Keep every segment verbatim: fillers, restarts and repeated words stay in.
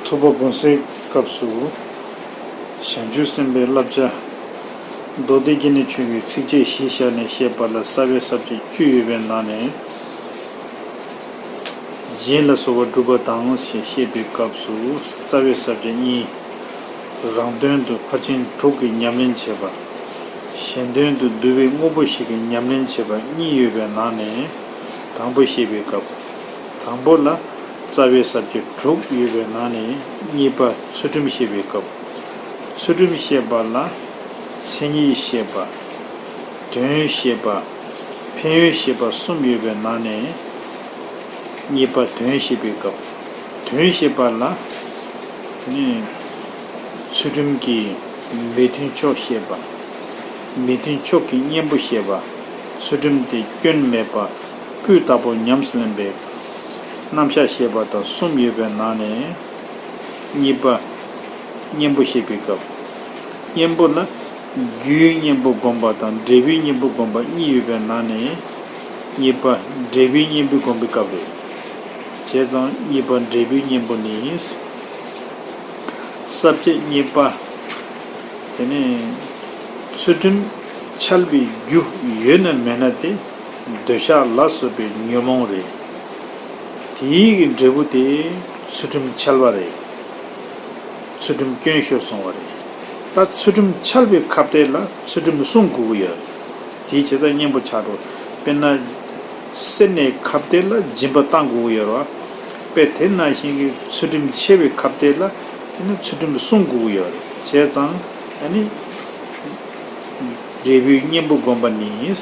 ཐུབ་པ་དགོངས་གསལ་སྐབས་སུ། བྱང་ཆུབ་སེམས་དཔའི་བསླབ་བྱ། མདོ་སྡེ་རྒྱན་ནས་ཆོས་ཀྱི་ཚིགས་བཅད་བཞི་བཞག་ནས་བཤད་པ་ལ་རྩ་བའི་ས་བཅད་བཅུ་ཡོད་པའི་ནང་ནས། སྦྱིན་ལ་སོགས་པ་སྒྲུབ་པ་དང་ཞེས་བཤད་པའི་སྐབས་སུ་རྩ་བའི་ས་བཅད་གཉིས། རང་དོན་དུ་ཕར་ཕྱིན་དྲུག་གི་ཉམས་ལེན་བྱེད་པ། གཞན་དོན་དུ་བསྡུ་བའི་དངོས་པོ་ཞིག་གི་ཉམས་ལེན་བྱེད་པ་གཉིས་ཡོད་པའི་ནང་ནས་དང་པོ་བཤད་པའི་སྐབས། དང་པོ་ལ་རྩ་བའི་ས་བཅད་དྲུག་ཡོད་པའི་ནང་ནས་གཉིས་པ་ཚུལ་ཁྲིམས་བཤད་པའི་སྐབས། ཚུལ་ཁྲིམས་བཤད་པ་ལ་མཚན་ཉིད་བཤད་པ། དོན་བཤད་པ། ཕན་ཡོན་བཤད་པ་གསུམ་ཡོད་པའི་ནང་ནས་གཉིས་པ་དོན་བཤད་པའི་སྐབས། དོན་བཤད་པ་ལ་དེ་ནི་ཚུལ་ཁྲིམས་ཀྱི་མི་མཐུན་ཕྱོགས་བཤད་པ། མི་མཐུན་ཕྱོགས་ཀྱི་གཉེན་པོ་བཤད་པ། ཚུལ་ཁྲིམས་དེ་སྐྱོན་མེད་པ་སྤུས་དག་པོ་ཉམས་སུ་ལེན་པའི་རྣམ་གཞག་བཤད་པ་དང་གསུམ་ཡོད་པའི་ནང་ནས་གཉིས་པ་གཉེན་པོ་བཤད་པའི་སྐབས། གཉེན་པོ་ལ་རྒྱུའི་གཉེན་པོ་བསྒོམ་པ་དང་འབྲས་བུའི་གཉེན་པོ་བསྒོམ་པ་གཉིས་ཡོད་པའི་ནང་ནས་གཉིས་པ་འབྲས་བུའི་གཉེན་པོ་བསྒོམ་པའི་སྐབས་རེད། བྱས་ཙང་གཉིས་པ་འབྲས་བུའི་གཉེན་པོ་ནི། ས་བཅད་གཉིས་པ། དེ་ནས་ཚུལ་ཁྲིམས་འཆལ་བའི་རྒྱུ་ཡོད་ན་མེད་ན་དེ་འདོད་ཆགས་ལ་སོགས་པའི་ཉོན་མོངས་རེད། དེའི་གི་འབྲས་བུ་དེ་ཚུལ་ཁྲིམས་འཆལ་བ་རེད། ཚུལ་ཁྲིམས་སྐྱོན་ཤོར་སོང་བ་རེད། ད་ཚུལ་ཁྲིམས་འཆལ་བའི་ཁ་གཏད་ལ་ཚུལ་ཁྲིམས་སྲུང་དགོས་ཀྱི་ཡོད། དེའི་བྱས་ཙང་གཉེན་པོ་ཆགས་འགྲོ། དཔེར་ན། སེར་སྣའི་ཁ་གཏད་ལ་སྦྱིན་པ་བཏང་དགོས་ཀྱི་ཡོད་རེད་བ། དཔེ་དེ་ནང་བཞིན་གྱི་ཚུལ་ཁྲིམས་འཆལ་བའི་ཁ་གཏད་ལ་དེ་ནི་ཚུལ་ཁྲིམས་སྲུང་དགོས་ཀྱི་ཡོད་རེད། བྱས་ཙང་ཨ་ནི་འབྲས་བུའི་གཉེན་པོ་བསྒོམ་པ་ནི།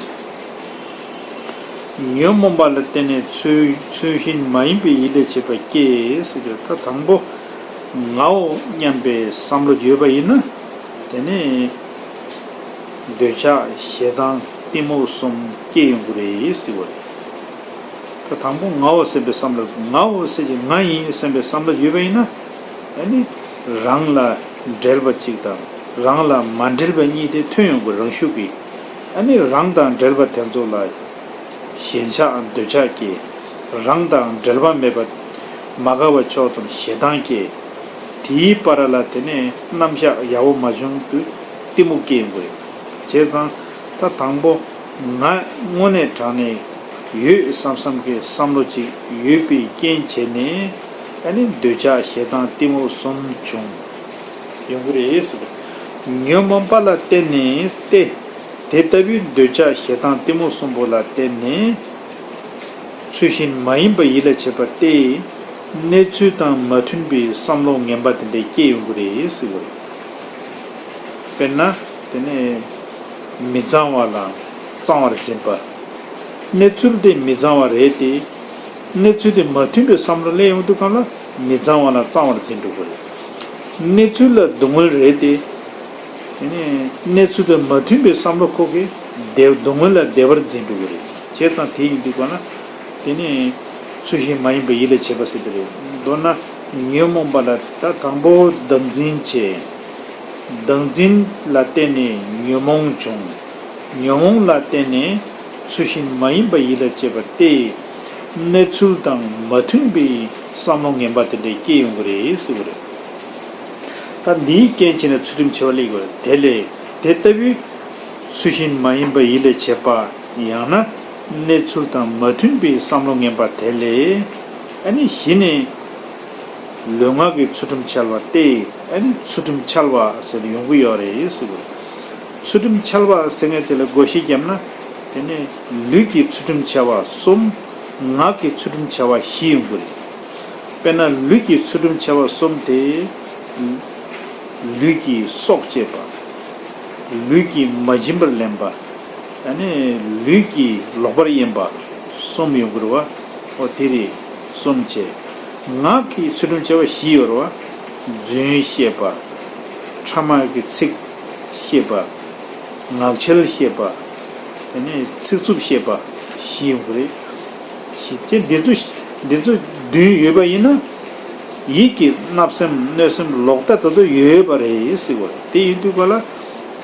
ཉོན་མོངས་པ་ལ་བརྟེན་ནས་ཚུལ་ཚུལ་བཞིན་མ་ཡིན་པའི་ཡིད་ལ་བྱེད་པ་སྐྱེ་ཟེར་གྱི་ད་དང་པོ་ངའོ་སྙམ་པའི་བསམ་བློ་ཡོད་པ་ཡིན་ན་དེ་ནི། འདོད་ཆགས་ཞེ་སྡང་གཏི་མུག་གསུམ་སྐྱེ་ཡོང་གི་རེད་ཟེར་བ་རེད། ད་དང་པོ་ངའོ་སེམས་པའི་བསམ་བློ་ངའོ་ཟེར་གྱི་ང་ཡིན་སེམས་པའི་བསམ་བློ་ཡོད་པ་ཡིན་ན། ཨ་ནི། རང་ལ་འབྲེལ་བ་གཅིག་དང་རང་ལ་མ་འབྲེལ་བ་གཉིས་དེ་ཐོན་ཡོང་གི་རང་ཤུགས་ཀྱིས། ཨ་ནི་རང་དང་འབྲེལ་བ་དེ་ཚོ་ལ། ཞེན་ཆགས་འདོད་ཆགས་སྐྱེ། རང་དང་འབྲེལ་བ་མེད་པ། མ་དགའ་བ་ཕྱོགས་ཙམ་ཞེ་སྡང་སྐྱེ། དེའི་བར་ལ་དེ་ནས་རྣམ་གཞག་ཡག་པོ་མ་བྱུང་དུས་གཏི་མུག་སྐྱེ་ཡོང་གི་རེད། བྱས་ཙང་ད་དང་པོ་ང་དངོས་གནས་དྲང་གནས་ཡོད་བསམ་བསམ་གྱི་བསམ་བློ་ཅིག་ཡོད་པའི་རྐྱེན་བྱས་ནས་ཨ་ནི་འདོད་ཆགས་ཞེ་སྡང་གཏི་མུག་གསུམ་བྱུང་ཡོང་གི་རེད་ཟེར། ཉོན་མོངས་པ་ལ་བརྟེན་ནས་ཏེ། དེ་ལྟ་བུའི་འདོད་ཆགས་ཞེ་སྡང་གཏི་མུག་གསུམ་པོ་ལ་བརྟེན་ནས། ཚུལ་བཞིན་མ་ཡིན་པ་ཡིད་ལ་བྱེད་པ་སྟེ། གནས་ཚུལ་དང་མ་མཐུན་པའི་བསམ་བློ་ངན་པ་དེ་འདྲ་སྐྱེ་ཡོང་གི་རེད་ཟེར་བ་རེད། དཔེར་ན། དེ་ནས་མི་གཙང་བ་ལ་གཙང་བར་འཛིན་པ། གནས་ཚུལ་དེ་མི་གཙང་བ་རེད་དེ། གནས་ཚུལ་དེ་མ་མཐུན་པའི་བསམ་བློ་སླེབས་ཡོང་དུས་སྒང་ལ་མི་གཙང་བ་ལ་གཙང་བར་འཛིན་འགྲོ་གི་རེད། གནས་ཚུལ་ལ་སྡུག་བསྔལ་རེད་དེ། དེ་ནས་གནས་ཚུལ་དང་མ་མཐུན་པའི་བསམ་བློ་ཁོ་གིས་བདེ་སྡུག་བསྔལ་ལ་བདེ་བར་འཛིན་འགྲོ་གི་རེད། བྱས་ཙང་དེ་ཡིན་དུས་སྒང་ལ། དེ་ནས་ཚུལ་བཞིན་མ་ཡིན་པའི་ཡིད་ལ་བྱེད་པ་ཟེར་གི་རེད། མདོར་ན་ཉོན་མོངས་པ་ལ་ད་དང་པོ་བདག་འཛིན་བྱས། བདག་འཛིན་ལ་བརྟེན་ནས་ཉོན་མོངས་བྱུང་། ཉོན་མོངས་ལ་བརྟེན་ནས་ཚུལ་བཞིན་མ་ཡིན་པ་ཡིད་ལ་བྱེད་པ་སྟེ། གནས་ཚུལ་དང་མ་མཐུན་པའི་བསམ་བློ་ངན་པ་དེ་འདྲ་སྐྱེ་ཡོང་གི་རེད་ཟེར་བ་རེད། ད་འདིའི་རྐྱེན་བྱས་ནས་ཚུལ་ཁྲིམས་འཆལ་བ་སླེབས་ཡོད་རེད། དེ་ལས་དེ་ལྟ་བུའི་ཚུལ་བཞིན་མ་ཡིན་པ་ཡིད་ལ་བྱེད་པ་ཡང་ན་གནས་ཚུལ་དང་མ་མཐུན་པའི་བསམ་བློ་ངན་པ་དེ་ལས་ཨ་ནི་གཞི་ནས། ལུས་ངག་གི་ཚུལ་ཁྲིམས་འཆལ་བ་སྟེ། ཨ་ནི་ཚུལ་ཁྲིམས་འཆལ་བ་ཟེར་ནས་ཡོང་གི་ཡོད་རེད་ཟེར་གི་རེད། ཚུལ་ཁྲིམས་འཆལ་བ་ཟེར་མཁན་དེ་ལ་བགོ་བཤའ་བརྒྱབ་ན། དེ་ནི་ལུས་ཀྱི་ཚུལ་ཁྲིམས་འཆལ་བ་གསུམ། ངག་གི་ཚུལ་ཁྲིམས་འཆལ་བ་བཞི་ཡོང་གི་རེད། དཔེར་ན་ལུས་ཀྱི་ཚུལ་ཁྲིམས་འཆལ་བ་གསུམ་དེ། ལུས་ཀྱི་སྲོག་བཅད་པ། ལུས་ཀྱི་མ་བྱིན་པར་ལེན་པ། ཨ་ནི་ལུས་ཀྱི་ལོག་པར་གཡེམ་པ་གསུམ་ཡོང་གི་རེད་བ། འོ་དེ་རེད། གསུམ་བྱས། ངག་གི་ཚུལ་ཁྲིམས་འཆལ་བ་བཞི་ཡོད་རེད་བ། རྫུན་བཤད་པ། ཕྲ་མ་གི་ཚིག་བཤད་པ། ངག་འཆལ་བཤད་པ། ཨ་ནི་ཚིག་རྩུབ་བཤད་པ་བཞི་ཡོང་གི་རེད། ཞེས་བྱས་འདི་ཚོ་འདི་ཚོ་བདུན་ཡོད་པ་ཡིན་ན། ཡིད་ཀྱི་བརྣབ་སེམས་གནོད་སེམས་ལོག་ལྟ་དེ་ཚོ་ཡོད་པ་རེད་ཟེར་བ་རེད། དེ་ཡིན་དུས་ག་ལ་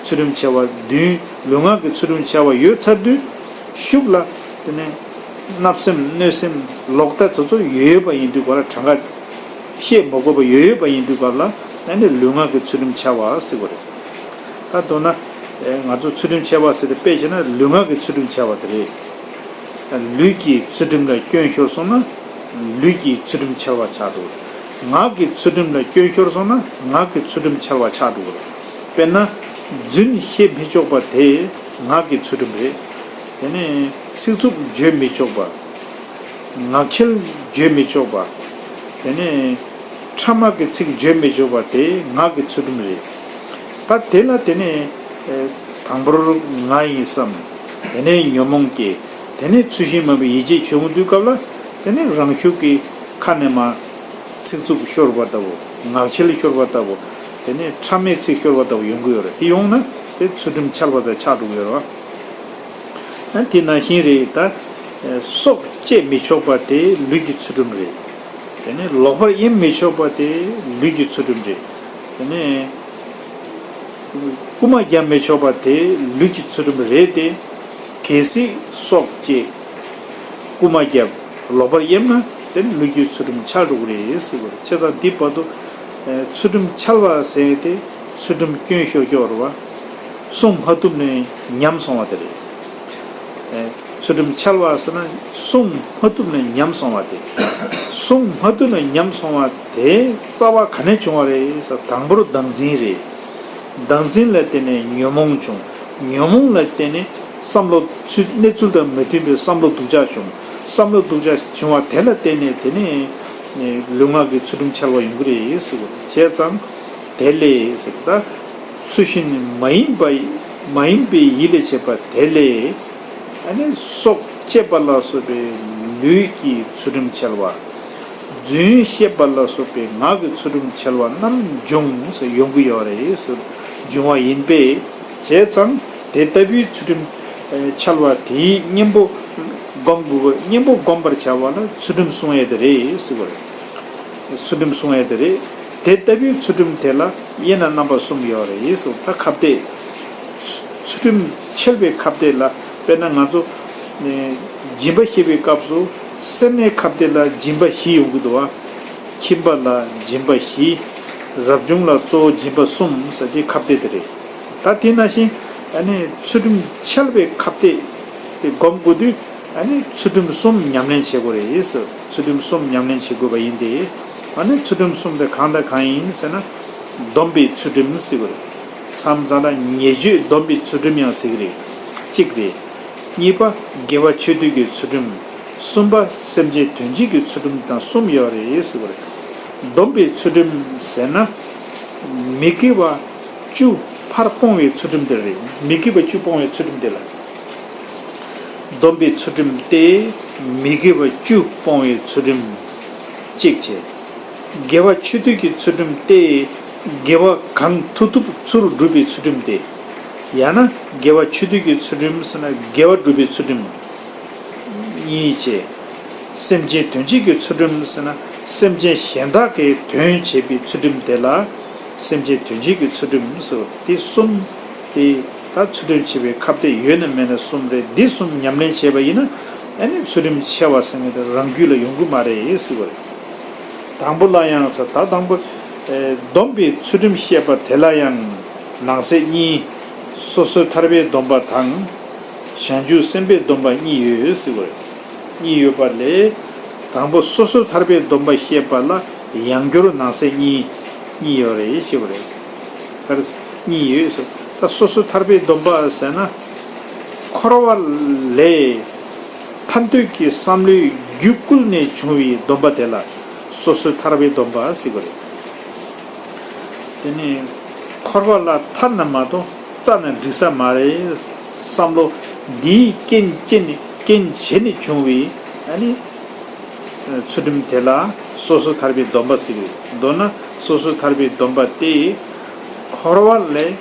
ཚུལ་ཁྲིམས་འཆལ་བ་བདུན་ལུས་ངག་གི་ཚུལ་ཁྲིམས་འཆལ་བ་ཡོད་ཚར་དུས་ཤུགས་ལ་དེ་ནས་བརྣབ་སེམས་གནོད་སེམས་ལོག་ལྟ་དེ་ཚོ་ཡོད་པ་ཡིན་དུས་ག་ལ་གྲངས་ཀ་ བཤད་མ་དགོས་པ་ཡོད་ཡོད་པ་ཡིན་དུས་སྐབས་ལ་ཨ་ནི་ལུས་ངག་གི་ཚུལ་ཁྲིམས་འཆལ་བ་ཟེར་བ་རེད། ད་མདོར་ན་ང་ཚོ་ཚུལ་ཁྲིམས་འཆལ་བ་ཟེར་ཏེ་དཔེ་བྱས་ན་ལུས་ངག་གི་ཚུལ་ཁྲིམས་འཆལ་བ་དེ་རེད། ལུས་ཀྱི་ཚུལ་ཁྲིམས་ལ་སྐྱོན་ཤོར་སོང་ན་ལུས་ཀྱི་ཚུལ་ཁྲིམས་འཆལ་བ་ཆགས་འགྲོ་གི་རེད། ངག་གི་ཚུལ་ཁྲིམས་ལ་སྐྱོན་ཤོར་སོང་ན་ངག་གི་ཚུལ་ཁྲིམས་འཆལ་བ་ཆགས་འགྲོ་གི་རེད། དཔེར་ན་རྫུན་བཤད་མི་ཆོག་པ་དེ་ངག་གི་ཚུལ་ཁྲིམས་རེད། དེ་ནས་ཚིག་རྩུབ་བརྗོད་མི་ཆོག་པ། ངག་འཁྱལ་བརྗོད་མི་ཆོག་པ། དེ་ནས་ཕྲ་མ་གི་ཚིག་བརྗོད་མི་ཆོག་པ་དེ་ངག་གི་ཚུལ་ཁྲིམས་རེད། ད་དེ་ལ་དེ་ནས་དང་པོར་ང་ཡིན་བསམ། དེ་ནས་ཉོན་མོངས་སྐྱེ། དེ་ནས་ཚུལ་བཞིན་སྨྲ་བའི་ཡིད་ཆེས་བྱུང་དུས་སྐབས་ལ་དེ་ནས་རང་ཤུགས་ཀྱིས་ཁ་ནས་མ། ཚིག་རྩུབ་ཤོར་བ་ལྟ་བུ། ངག་འཁྱལ་ཤོར་བ་ལྟ་བུ། དེ་ནས་ཕྲ་མའི་ཚིག་ཤོར་བ་ལྟ་བུ་ཡོང་གི་ཡོད་རེད། དེ་ཡོང་ན་དེ་ཚུལ་ཁྲིམས་འཆལ་བ་དང་ཆགས་འགྲོ་གི་ཡོད་རེད་བ། ཨ་དེ་ནང་བཞིན་རེད་ད། སྲོག་བཅད་མི་ཆོག་པ་དེ་ལུས་ཀྱི་ཚུལ་ཁྲིམས་རེད། དེ་ནས་ལོག་པར་གཡེམ་མི་ཆོག་པ་དེ་ལུས་ཀྱི་ཚུལ་ཁྲིམས་རེད། དེ་ནས་རྐུ་མ་རྒྱག་མི་ཆོག་པ་དེ་ལུས་ཀྱི་ཚུལ་ཁྲིམས་རེད་དེ། གལ་སྲིད་སྲོག་བཅད། རྐུ་མ་བརྒྱབ། ལོག་པར་གཡེམ་ན་དེ་ནི་ལུས་ཀྱི་ཚུལ་ཁྲིམས་འཆལ་འགྲོ་གི་རེད་ཟེར་བ་རེད། བྱས་ཙང་འདི་བར་དུ་ཚུལ་ཁྲིམས་འཆལ་བ་ཟེར་ཏེ་ཚུལ་ཁྲིམས་སྐྱོན་ཤོར་ཀྱི་ཡོད་རེད་བ། བསྲུང་མ་ཐུབ་ནས་ཉམས་སོང་བ་དེ་རེད། ཚུལ་ཁྲིམས་འཆལ་བ་ཟེར་ན་བསྲུང་མ་ཐུབ་ནས་ཉམས་སོང་བ་དེ། བསྲུང་མ་ཐུབ་ནས་ཉམས་སོང་བ་དེ་རྩ་བ་ག་ནས་བྱུང་བ་རེད་ཟེར་དང་པོར་བདག་འཛིན་རེད། བདག་འཛིན་ལ་བརྟེན་ནས་ཉོན་མོངས་བྱུང་། ཉོན་མོངས་ལ་བརྟེན་ནས་བསམ་བློ་ཚུལ་གནས་ཚུལ་དང་མི་མཐུན་པའི་བསམ་བློ་སྡུག་ཅག་བྱུང་། བསམ་བློ་སྡུག་ཅག་བྱུང་བ་དེ་ལ་བརྟེན་ནས་དེ་ནས་ལུས་ངག་གི་ཚུལ་ཁྲིམས་འཆལ་བ་ཡོང་གི་རེད་ཟེར་བ་རེད། བྱས་ཙང་དེ་ལས་ཟེར་ད། ཚུལ་བཞིན་མ་ཡིན་པ་མ་ཡིན་པའི་ཡིད་ལས་བྱེད་པ་དེ་ལས། ཨ་ནི་སྲོག་བཅད་པ་ལ་སོགས་པའི་ལུས་ཀྱི་ཚུལ་ཁྲིམས་འཆལ་བ། རྫུན་བཤད་པ་ལ་སོགས་པའི་ངག་གི་ཚུལ་ཁྲིམས་འཆལ་བ་རྣམས་འབྱུང་ཟེར་ཡོང་གི་ཡོད་རེད་ཟེར། འབྱུང་བ་ཡིན་པས། བྱས་ཙང་དེ་ལྟ་བུའི་ཚུལ་ཁྲིམས་འཆལ་བ་དེའི་གཉེན་པོ་བསྒོམ་དགོས། གཉེན་པོ་བསྒོམ་པར་བྱ་བ་ལ་ཚུལ་ཁྲིམས་བསྲུང་ཡས་དེ་རེད་ཟེར་བ་རེད། ཚུལ་ཁྲིམས་བསྲུང་ཡས་དེ་རེད། དེ་ལྟ་བུའི་ཚུལ་ཁྲིམས་དེ་ལ་དབྱེ་ན་རྣམ་པ་གསུམ་ཡོད་རེད་ཟེར། ད་ཁ་གཏད། ཚུལ་ཁྲིམས་འཆལ་བའི་ཁ་གཏད་ལ་དཔེར་ན་ང་ཚོ་སྦྱིན་པ་བྱེད་པའི་སྐབས་སུ་སེར་སྣའི་ཁ་གཏད་ལ་སྦྱིན་པ་བཞི་ཡོང་གི་འདུག་བ། ཁྱིམ་པ་ལ་སྦྱིན་པ་བཞི། རབ་བྱུང་ལ་གཙོ་བོ་སྦྱིན་པ་གསུམ་ཟེར་དེ་ཁ་གཏད་དེ་རེད། ད་དེ་ནང་བཞིན་ཨ་ནི་ཚུལ་ཁྲིམས་འཆལ་བའི་ཁ་གཏད་དེ་སྒོམ་དགོས་དུས་ཨ་ནི་ཚུལ་ཁྲིམས་གསུམ་ཉམས་ལེན་བྱེད་དགོས་རེད་ཟེར། ཚུལ་ཁྲིམས་གསུམ་ཉམས་ལེན་བྱེད་དགོས་པ་ཡིན་ཏེ། ཨ་ནི་ཚུལ་ཁྲིམས་གསུམ་དེ་གང་དང་གང་ཡིན་ཟེར་ན། སྡོམ་པའི་ཚུལ་ཁྲིམས་ཟེར་དགོས་རེད། མཚམས་མཚམས་ལ་ཉེས་སྤྱོད་སྡོམ་པའི་ཚུལ་ཁྲིམས་ཡང་ཟེར་གི་རེད། གཅིག་རེད། གཉིས་པ་དགེ་བ་ཆོས་སྡུད་ཀྱི་ཚུལ་ཁྲིམས། གསུམ་པ་སེམས་ཅན་དོན་བྱེད་ཀྱི་ཚུལ་ཁྲིམས་དང་གསུམ་ཡོད་རེད་ཟེར་བ་རེད། སྡོམ་པའི་ཚུལ་ཁྲིམས་ཟེར་ན། མི་དགེ་བ་བཅུ་ཕར་སྤོང་བའི་ཚུལ་ཁྲིམས་དེ་རེད། མི་དགེ་བ་བཅུ་སྤོང་བའི་ཚུལ་ཁྲིམས་དེ་ལ། སྡོམ་པའི་ཚུལ་ཁྲིམས་ཏེ། མི་དགེ་བ་བཅུ་སྤོང་བའི་ཚུལ་ཁྲིམས་གཅིག་བྱས། དགེ་བ་ཆོས་སྡུད་ཀྱི་ཚུལ་ཁྲིམས་ཏེ། དགེ་བ་གང་ཐུབ་ཐུབ་ཚུར་སྒྲུབ་པའི་ཚུལ་ཁྲིམས་ཏེ། ཡང་ན་དགེ་བ་ཆོས་སྡུད་ཀྱི་ཚུལ་ཁྲིམས་ཟེར་ན་དགེ་བ་སྒྲུབ་པའི་ཚུལ་ཁྲིམས། གཉིས་བྱས། སེམས་ཅན་དོན་བྱེད་ཀྱི་ཚུལ་ཁྲིམས་ཟེར་ན་སེམས་ཅན་གཞན་དག་གི་དོན་བྱེད་པའི་ཚུལ་ཁྲིམས་དེ་ལ་སེམས་ཅན་དོན་བྱེད་ཀྱི་ཚུལ་ཁྲིམས་ཟེར་བ་དེ་གསུམ་དེ་ད་ཚུལ་ཁྲིམས་བྱེད་པའི་ཁ་གཏད་ཡོད་ན་མེད་ན་གསུམ་རེད། འདི་གསུམ་ཉམས་ལེན་བྱས་པ་ཡིན་ན་ཨ་ནི་ཚུལ་ཁྲིམས་འཆལ་བ་ཟེར་མཁན་དེ་རང་རྒྱུད་ལ་ཡོང་གི་མ་རེད་ཟེར་བ་རེད། དང་པོ་ལ་ཡང་ཟེར་ད་དང་པོ་སྡོམ་པའི་ཚུལ་ཁྲིམས་བཤད་པ་དེ་ལ་ཡང་ནང་གསེས་གཉིས། སོ་སོ་ཐར་པའི་སྡོམ་པ་དང་། བྱང་ཆུབ་སེམས་དཔའི་སྡོམ་པ་གཉིས་ཡོད་ཟེར་བ་རེད། གཉིས་ཡོད་པ་ལས། དང་པོ་སོ་སོ་ཐར་པའི་སྡོམ་པ་བཤད་པ་ལ་ཡང་སྐྱར་ནང་གསེས་གཉིས། གཉིས་ཡོད་རེད་ཞེས་པ་རེད། ག་རེ། གཉིས་ཡོད་ཟེར། ད་སོ་སོ་ཐར་པའི་སྡོམ་པ་ཟེར་ན། འཁོར་བ་ལས་ཐར་འདོད་ཀྱི་བསམ་བློའི་རྒྱུད་བསྐུལ་ནས་བྱུང་བའི་སྡོམ་པ་དེ་ལ་སོ་སོ་ཐར་པའི་སྡོམ་པ་ཟེར་གྱི་རེད། དེ་ནི་འཁོར་བ་ལ་ཐར་ན་མ་གཏོགས་རྩ་ནས་འགྲིག་ས་མ་རེད། བསམ་བློ་འདིའི་རྐྱེན་བྱས་ནས་རྐྱེན་བྱས་ནས་བྱུང་བའི་ཨ་ནི་ཚུལ་ཁྲིམས་དེ་ལ་སོ་སོ་ཐར་པའི་སྡོམ་པ་ཟེར་གྱི་རེད། མདོར་ན་སོ་སོ་ཐར་པའི་སྡོམ་པ་དེ་འཁོར་བ་ལས་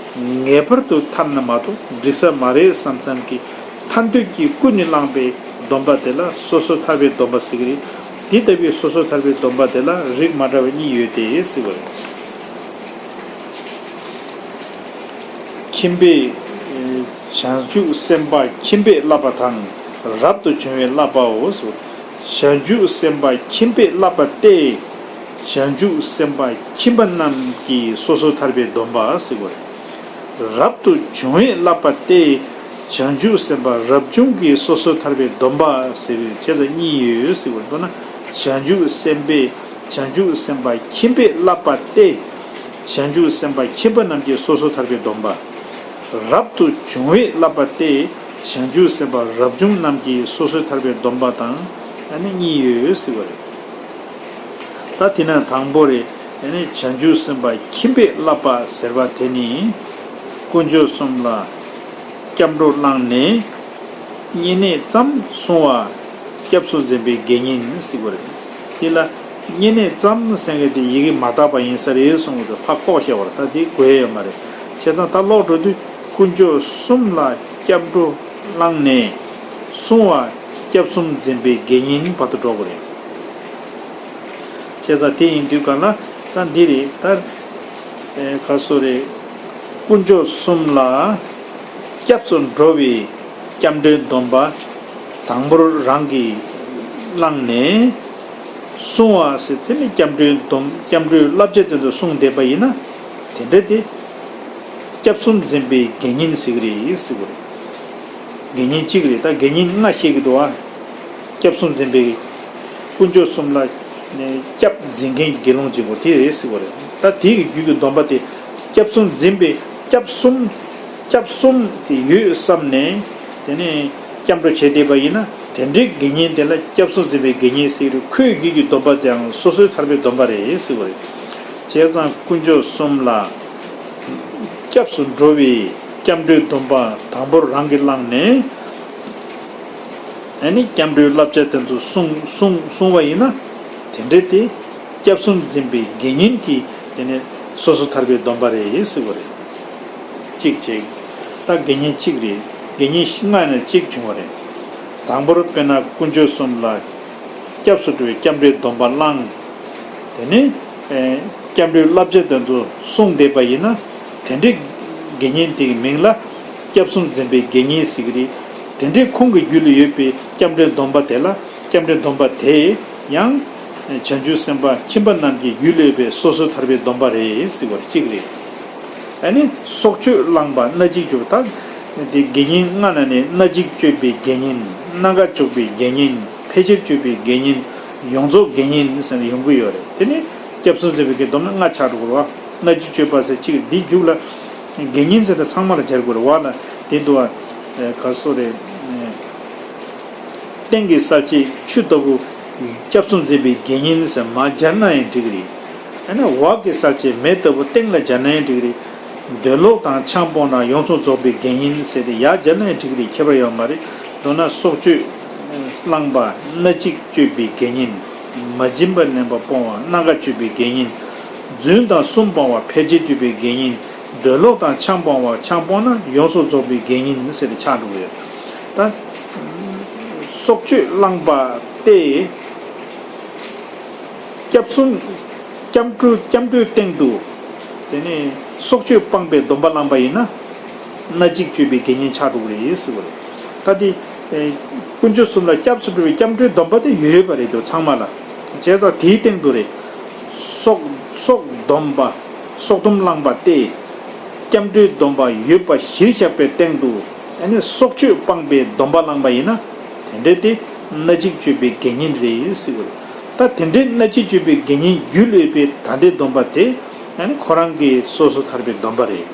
ངེས་པར་དུ་ཐར་ན་མ་གཏོགས་འགྲིག་ས་མ་རེད་བསམ་བསམ་གྱི་ཐར་འདོད་ཀྱིས་ཀུན་ནས་བསླངས་པའི་སྡོམ་པ་དེ་ལ་སོ་སོ་ཐར་པའི་སྡོམ་པ་ཟེར་གྱི་རེད། དེ་ལྟ་བུའི་སོ་སོ་ཐར་པའི་སྡོམ་པ་དེ་ལ་རིགས་མ་འདྲ་བ་གཉིས་ཡོད་དེ་ཟེར་བ་རེད། ཁྱིམ་པས། བྱང་ཆུབ་སེམས་དཔའ་ཁྱིམ་པས་བསླབ་པ་དང་རབ་ཏུ་བྱུང་བས་བསླབ་པའོ། བྱང་ཆུབ་སེམས་དཔའ་ཁྱིམ་པས་བསླབ་པ་སྟེ། བྱང་ཆུབ་སེམས་དཔའ་ཁྱིམ་པ་རྣམས་ཀྱི་སོ་སོར་ཐར་པའི་སྡོམ་པ་ཟེར་བ་རེད། རབ་ཏུ་བྱུང་བས་བསླབ་པ་སྟེ། བྱང་ཆུབ་སེམས་དཔའ་རབ་བྱུང་གི་སོ་སོར་ཐར་པའི་སྡོམ་པ་ཟེར་བའི་ཆེད་དུ་གཉིས་ཡོད་ཟེར་བ་རེད། མདོར་ན་བྱང་ཆུབ་སེམས་དཔའི་བྱང་ཆུབ་སེམས་དཔའ་ཁྱིམ་པས་བསླབ་པ་སྟེ། བྱང་ཆུབ་སེམས་དཔའ་ཁྱིམ་པ་རྣམས་ཀྱི་སོ་སོར་ཐར་པའི་སྡོམ་པ། རབ་ཏུ་བྱུང་བས་བསླབ་པ་སྟེ། བྱང་ཆུབ་སེམས་དཔའ་རབ་བྱུང་རྣམས་ཀྱི་སོ་སོར་ཐར་པའི་སྡོམ་པ་དང་ཨ་ནི་གཉིས་ཡོད་ཟེར་བ་རེད། ད་དེ་ན་དང་པོ་རེད། ཨ་ནི་བྱང་ཆུབ་སེམས་དཔའ་ཁྱིམ་པས་བསླབ་པ་ཟེར་བ་དེ་ནི། དཀོན་མཆོག་གསུམ་ལ་སྐྱབས་འགྲོ་བླངས་ནས། བསྙེན་གནས་ཙམ་བསྲུང་བ་སྐྱབས་སུ་འཛིན་པའི་དགེ་བསྙེན་ཟེར་གྱི་ཡོད་རེད། དེ་ལ་བསྙེན་གནས་ཙམ་ཟེར་མཁན་དེ་ཡི་གེ་མ་དག་པ་ཡིན་ས་རེད་གསུང་གི་འདུག་ཕར་ལྐོག་བཤད་པ་རེད། ད་དེ་དགོས་ཡ་ཡོད་མ་རེད། བྱས་ཙང་ད་ལོག་འགྲོ་དུས་དཀོན་མཆོག་གསུམ་ལ་སྐྱབས་འགྲོ་བླངས་ནས་བསྲུང་བ་སྐྱབས་སུ་འཛིན་པའི་དགེ་བསྙེན་བར་དུ་འགྲོ་དགོས་རེད། བྱས་ཙང་དེ་ཡིན་དུས་ག་ལ་ད་འདི་རེད། ད་ཨེ་ག་སོ་རེད། དཀོན་མཆོག་གསུམ་ལ་སྐྱབས་སུ་འགྲོ་བའི་སྐྱབས་འགྲོའི་སྡོམ་པ་དང་པོར་རང་གིས་བླངས་ནས་བསྲུང་བ་ཟེར། དེ་ནི་སྐྱབས་འགྲོའི་སྡོམ་སྐྱབས་འགྲོའི་བསླབ་བྱ་དེ་ཚོ་བསྲུངས་བསྡད་པ་ཡིན་ན། དེ་འདྲ་དེ་སྐྱབས་སུ་འཛིན་པའི་དགེ་བསྙེན་ཟེར་གྱི་རེད་ཟེར་གྱི་རེད། དགེ་བསྙེན་གཅིག་རེད། ད་དགེ་བསྙེན་ལྔ་བཤད་ཀྱི་འདུག་ཨ། སྐྱབས་སུ་འཛིན་པའི་དཀོན་མཆོག་གསུམ་ལ་སྐྱབས་འཛིན་མཁན་གྱི་དགེ་སློང་གཅིག་པོ་དེ་རེད་ཟེར་བ་རེད། ད་དེ་གི་རྒྱུད་ཀྱི་སྡོམ་པ་དེ་སྐྱབས་སུ་འཛིན་པའི་སྐྱབས་གསུམ་སྐྱབས་གསུམ་དེ་ཡོད་བསམ་ནས་དེ་ནས་སྐྱབས་འགྲོ་བྱས་བསྡད་པ་ཡིན་ན། དེ་འདྲའི་དགེ་བསྙེན་དེ་ལ་སྐྱབས་སུ་འཛིན་པའི་དགེ་བསྙེན་ཟེར་རུང་ཁོའི་རྒྱུད་ཀྱི་སྡོམ་པ་དེའང་སོ་སོའི་ཐར་པའི་སྡོམ་པ་རེད་ཟེར་བ་རེད། བྱས་ཙང་དཀོན་མཆོག་གསུམ་ལ་སྐྱབས་སུ་འགྲོ་བའི་སྐྱབས་འགྲོའི་སྡོམ་པ་དང་པོར་རང་གིས་བླངས་ནས། ཨ་ནི་སྐྱབས་འགྲོའི་བསླབ་བྱ་དེ་ཚོ་བསྲུང་བསྲུང་བསྲུང་བ་ཡིན་ན། དེ་འདྲའི་དེ་སྐྱབས་སུ་འཛིན་པའི་དགེ་བསྙེན་གྱི་དེ་ནས་སོ་སོ་ཐར་པའི་སྡོམ་པ་རེད་ཟེར་བ་རེད། གཅིག་བྱས། ད་དགེ་བསྙེན་གཅིག་རེད། དགེ་བསྙེན་ལྔ་ནས་གཅིག་བྱུང་བ་རེད། དང་པོར་དཔེར་ན་དཀོན་མཆོག་གསུམ་ལ་སྐྱབས་སུ་འགྲོ་བའི་སྐྱབས་འགྲོའི་སྡོམ་པ་བླངས། དེ་ནས་ཨེ་སྐྱབས་འགྲོའི་བསླབ་བྱ་དེ་ཚོ་བསྲུངས་བསྡད་པ་ཡིན་ན། དེ་འདྲའི་དགེ་བསྙེན་དེ་གི་མིང་ལ་སྐྱབས་སུ་འཛིན་པའི་དགེ་བསྙེན་ཟེར་གྱི་རེད། དེ་འདྲའི་ཁོང་གི་རྒྱུད་ལ་ཡོད་པའི་སྐྱབས་འགྲོའི་སྡོམ་པ་དེ་ལ་སྐྱབས་འགྲོའི་སྡོམ་པ་དེ་ཡང་བྱང་ཆུབ་སེམས་དཔའ་ཁྱིམ་པ་རྣམས་ཀྱི་རྒྱུད་ལ་ཡོད་པའི་སོ་སོའི་ཐར་པའི་སྡོམ་པ་རེད་ཟེར་བ་གཅིག་རེད། ཨ་ནི་སྲོག་གཅོད་བླངས་པ་སྣ་གཅིག་སྤྱོད་པ་དང་། དེ་དགེ་བསྙེན་ལྔ་ནང་ནས་སྣ་གཅིག་སྤྱོད་པའི་དགེ་བསྙེན། སྣ་འགའ་སྤྱོད་པའི་དགེ་བསྙེན། ཕལ་ཆེར་སྤྱོད་པའི་དགེ་བསྙེན། ཡོངས་རྫོགས་དགེ་བསྙེན་ཟེར་ནས་ཡོང་གི་ཡོད་རེད། དེ་ནི་སྐྱབས་སུ་འཛིན་པའི་དགེ་སྡོམ་ནི་ལྔ་ཆགས་འགྲོ་གི་རེད་བ། སྣ་གཅིག་སྤྱོད་པ་ཟེར་གཅིག་འདི་མཇུག་ལ་དགེ་བསྙེན་ཟེར་ན་ཚང་མ་ལ་སྦྱར་དགོས་རེད་བ་ལ། དེ་འདུག་བ། ག་སོ་རེད། སྟེང་གི་གསལ་བྱེད་ཆུ་ལྟ་བུ། སྐྱབས་སུ་འཛིན་པའི་དགེ་བསྙེན་ཟེར་མ་སྦྱར་ན་ཡང་འགྲིག་གི་རེད། ཨ་ནི་འོག་གི་གསལ་བྱེད་མེ་ལྟ་བུ་སྟེང་ལ་སྦྱར་ན་ཡང་འགྲིག་གི་རེད། འདོད་ལོག་དང་ཆང་སྤོང་ན་ཡོངས་སུ་རྫོགས་པའི་དགེ་བསྙེན་ཟེར་ཏེ་ཡར་སྦྱར་ན་ཡང་འགྲིག་གི་རེད། ཁྱད་པར་ཡོད་མ་རེད། མདོར་ན་སྲོག་གཅོད་བླངས་པ་སྣ་གཅིག་སྤྱོད་པའི་དགེ་བསྙེན། མ་བྱིན་པར་ལེན་པ་སྤོང་བ་སྣ་འགའ་སྤྱོད་པའི་དགེ་བསྙེན། རྫུན་དང་གསུམ་སྤོང་བ་ཕལ་ཆེར་སྤྱོད་པའི་དགེ་བསྙེན། འདོད་ལོག་དང་ཆང་སྤོང་བ་ཆང་སྤོང་ན་ཡོངས་སུ་རྫོགས་པའི་དགེ་བསྙེན་ཟེར་ཏེ་ཆགས་འགྲོ་གི་ཡོད། ད་སྲོག་གཅོད་བླངས་པ་སྟེ། སྐྱབས་སུ། སྐྱབས་འགྲོ་སྐྱབས་འགྲོའི་སྟེང་དུ། དེ་ནས་སྲོག་གཅོད་སྤངས་པའི་སྡོམ་པ་བླངས་པ་ཡིན་ན། སྣ་གཅིག་སྤྱོད་པའི་དགེ་བསྙེན་ཆགས་འགྲོ་གི་རེད་ཟེར་བ་རེད། ད་དེ། ཨེ། དཀོན་མཆོག་གསུམ་ལ་སྐྱབས་སུ་འགྲོ་བའི་སྐྱབས་འགྲོའི་སྡོམ་པ་དེ་ཡོད་པ་རེད་དོ་ཚང་མ་ལ། བྱས་ཙང་དེའི་སྟེང་དུ་རེད། སྲོག་སྲོག་སྡོམ་པ། སྲོག་སྡོམ་བླངས་པ་སྟེ། སྐྱབས་འགྲོའི་སྡོམ་པ་ཡོད་པ་གཞིར་བཞག་པའི་སྟེང་དུ། ཨ་ནི་སྲོག་གཅོད་སྤངས་པའི་སྡོམ་པ་བླངས་པ་ཡིན་ན། དེ་འདྲ་དེ་སྣ་གཅིག་སྤྱོད་པའི་དགེ་བསྙེན་རེད་ཟེར་བ་རེད། ད་དེ་འདྲའི་སྣ་གཅིག་སྤྱོད་པའི་དགེ་བསྙེན་རྒྱུད་ལས་པའི་ད་ལྟའི་སྡོམ་པ་དེ། ཨ་ནི་ཁོ་རང་གི་སོ་སོ་ཐར་པའི་སྡོམ་པ་རེད།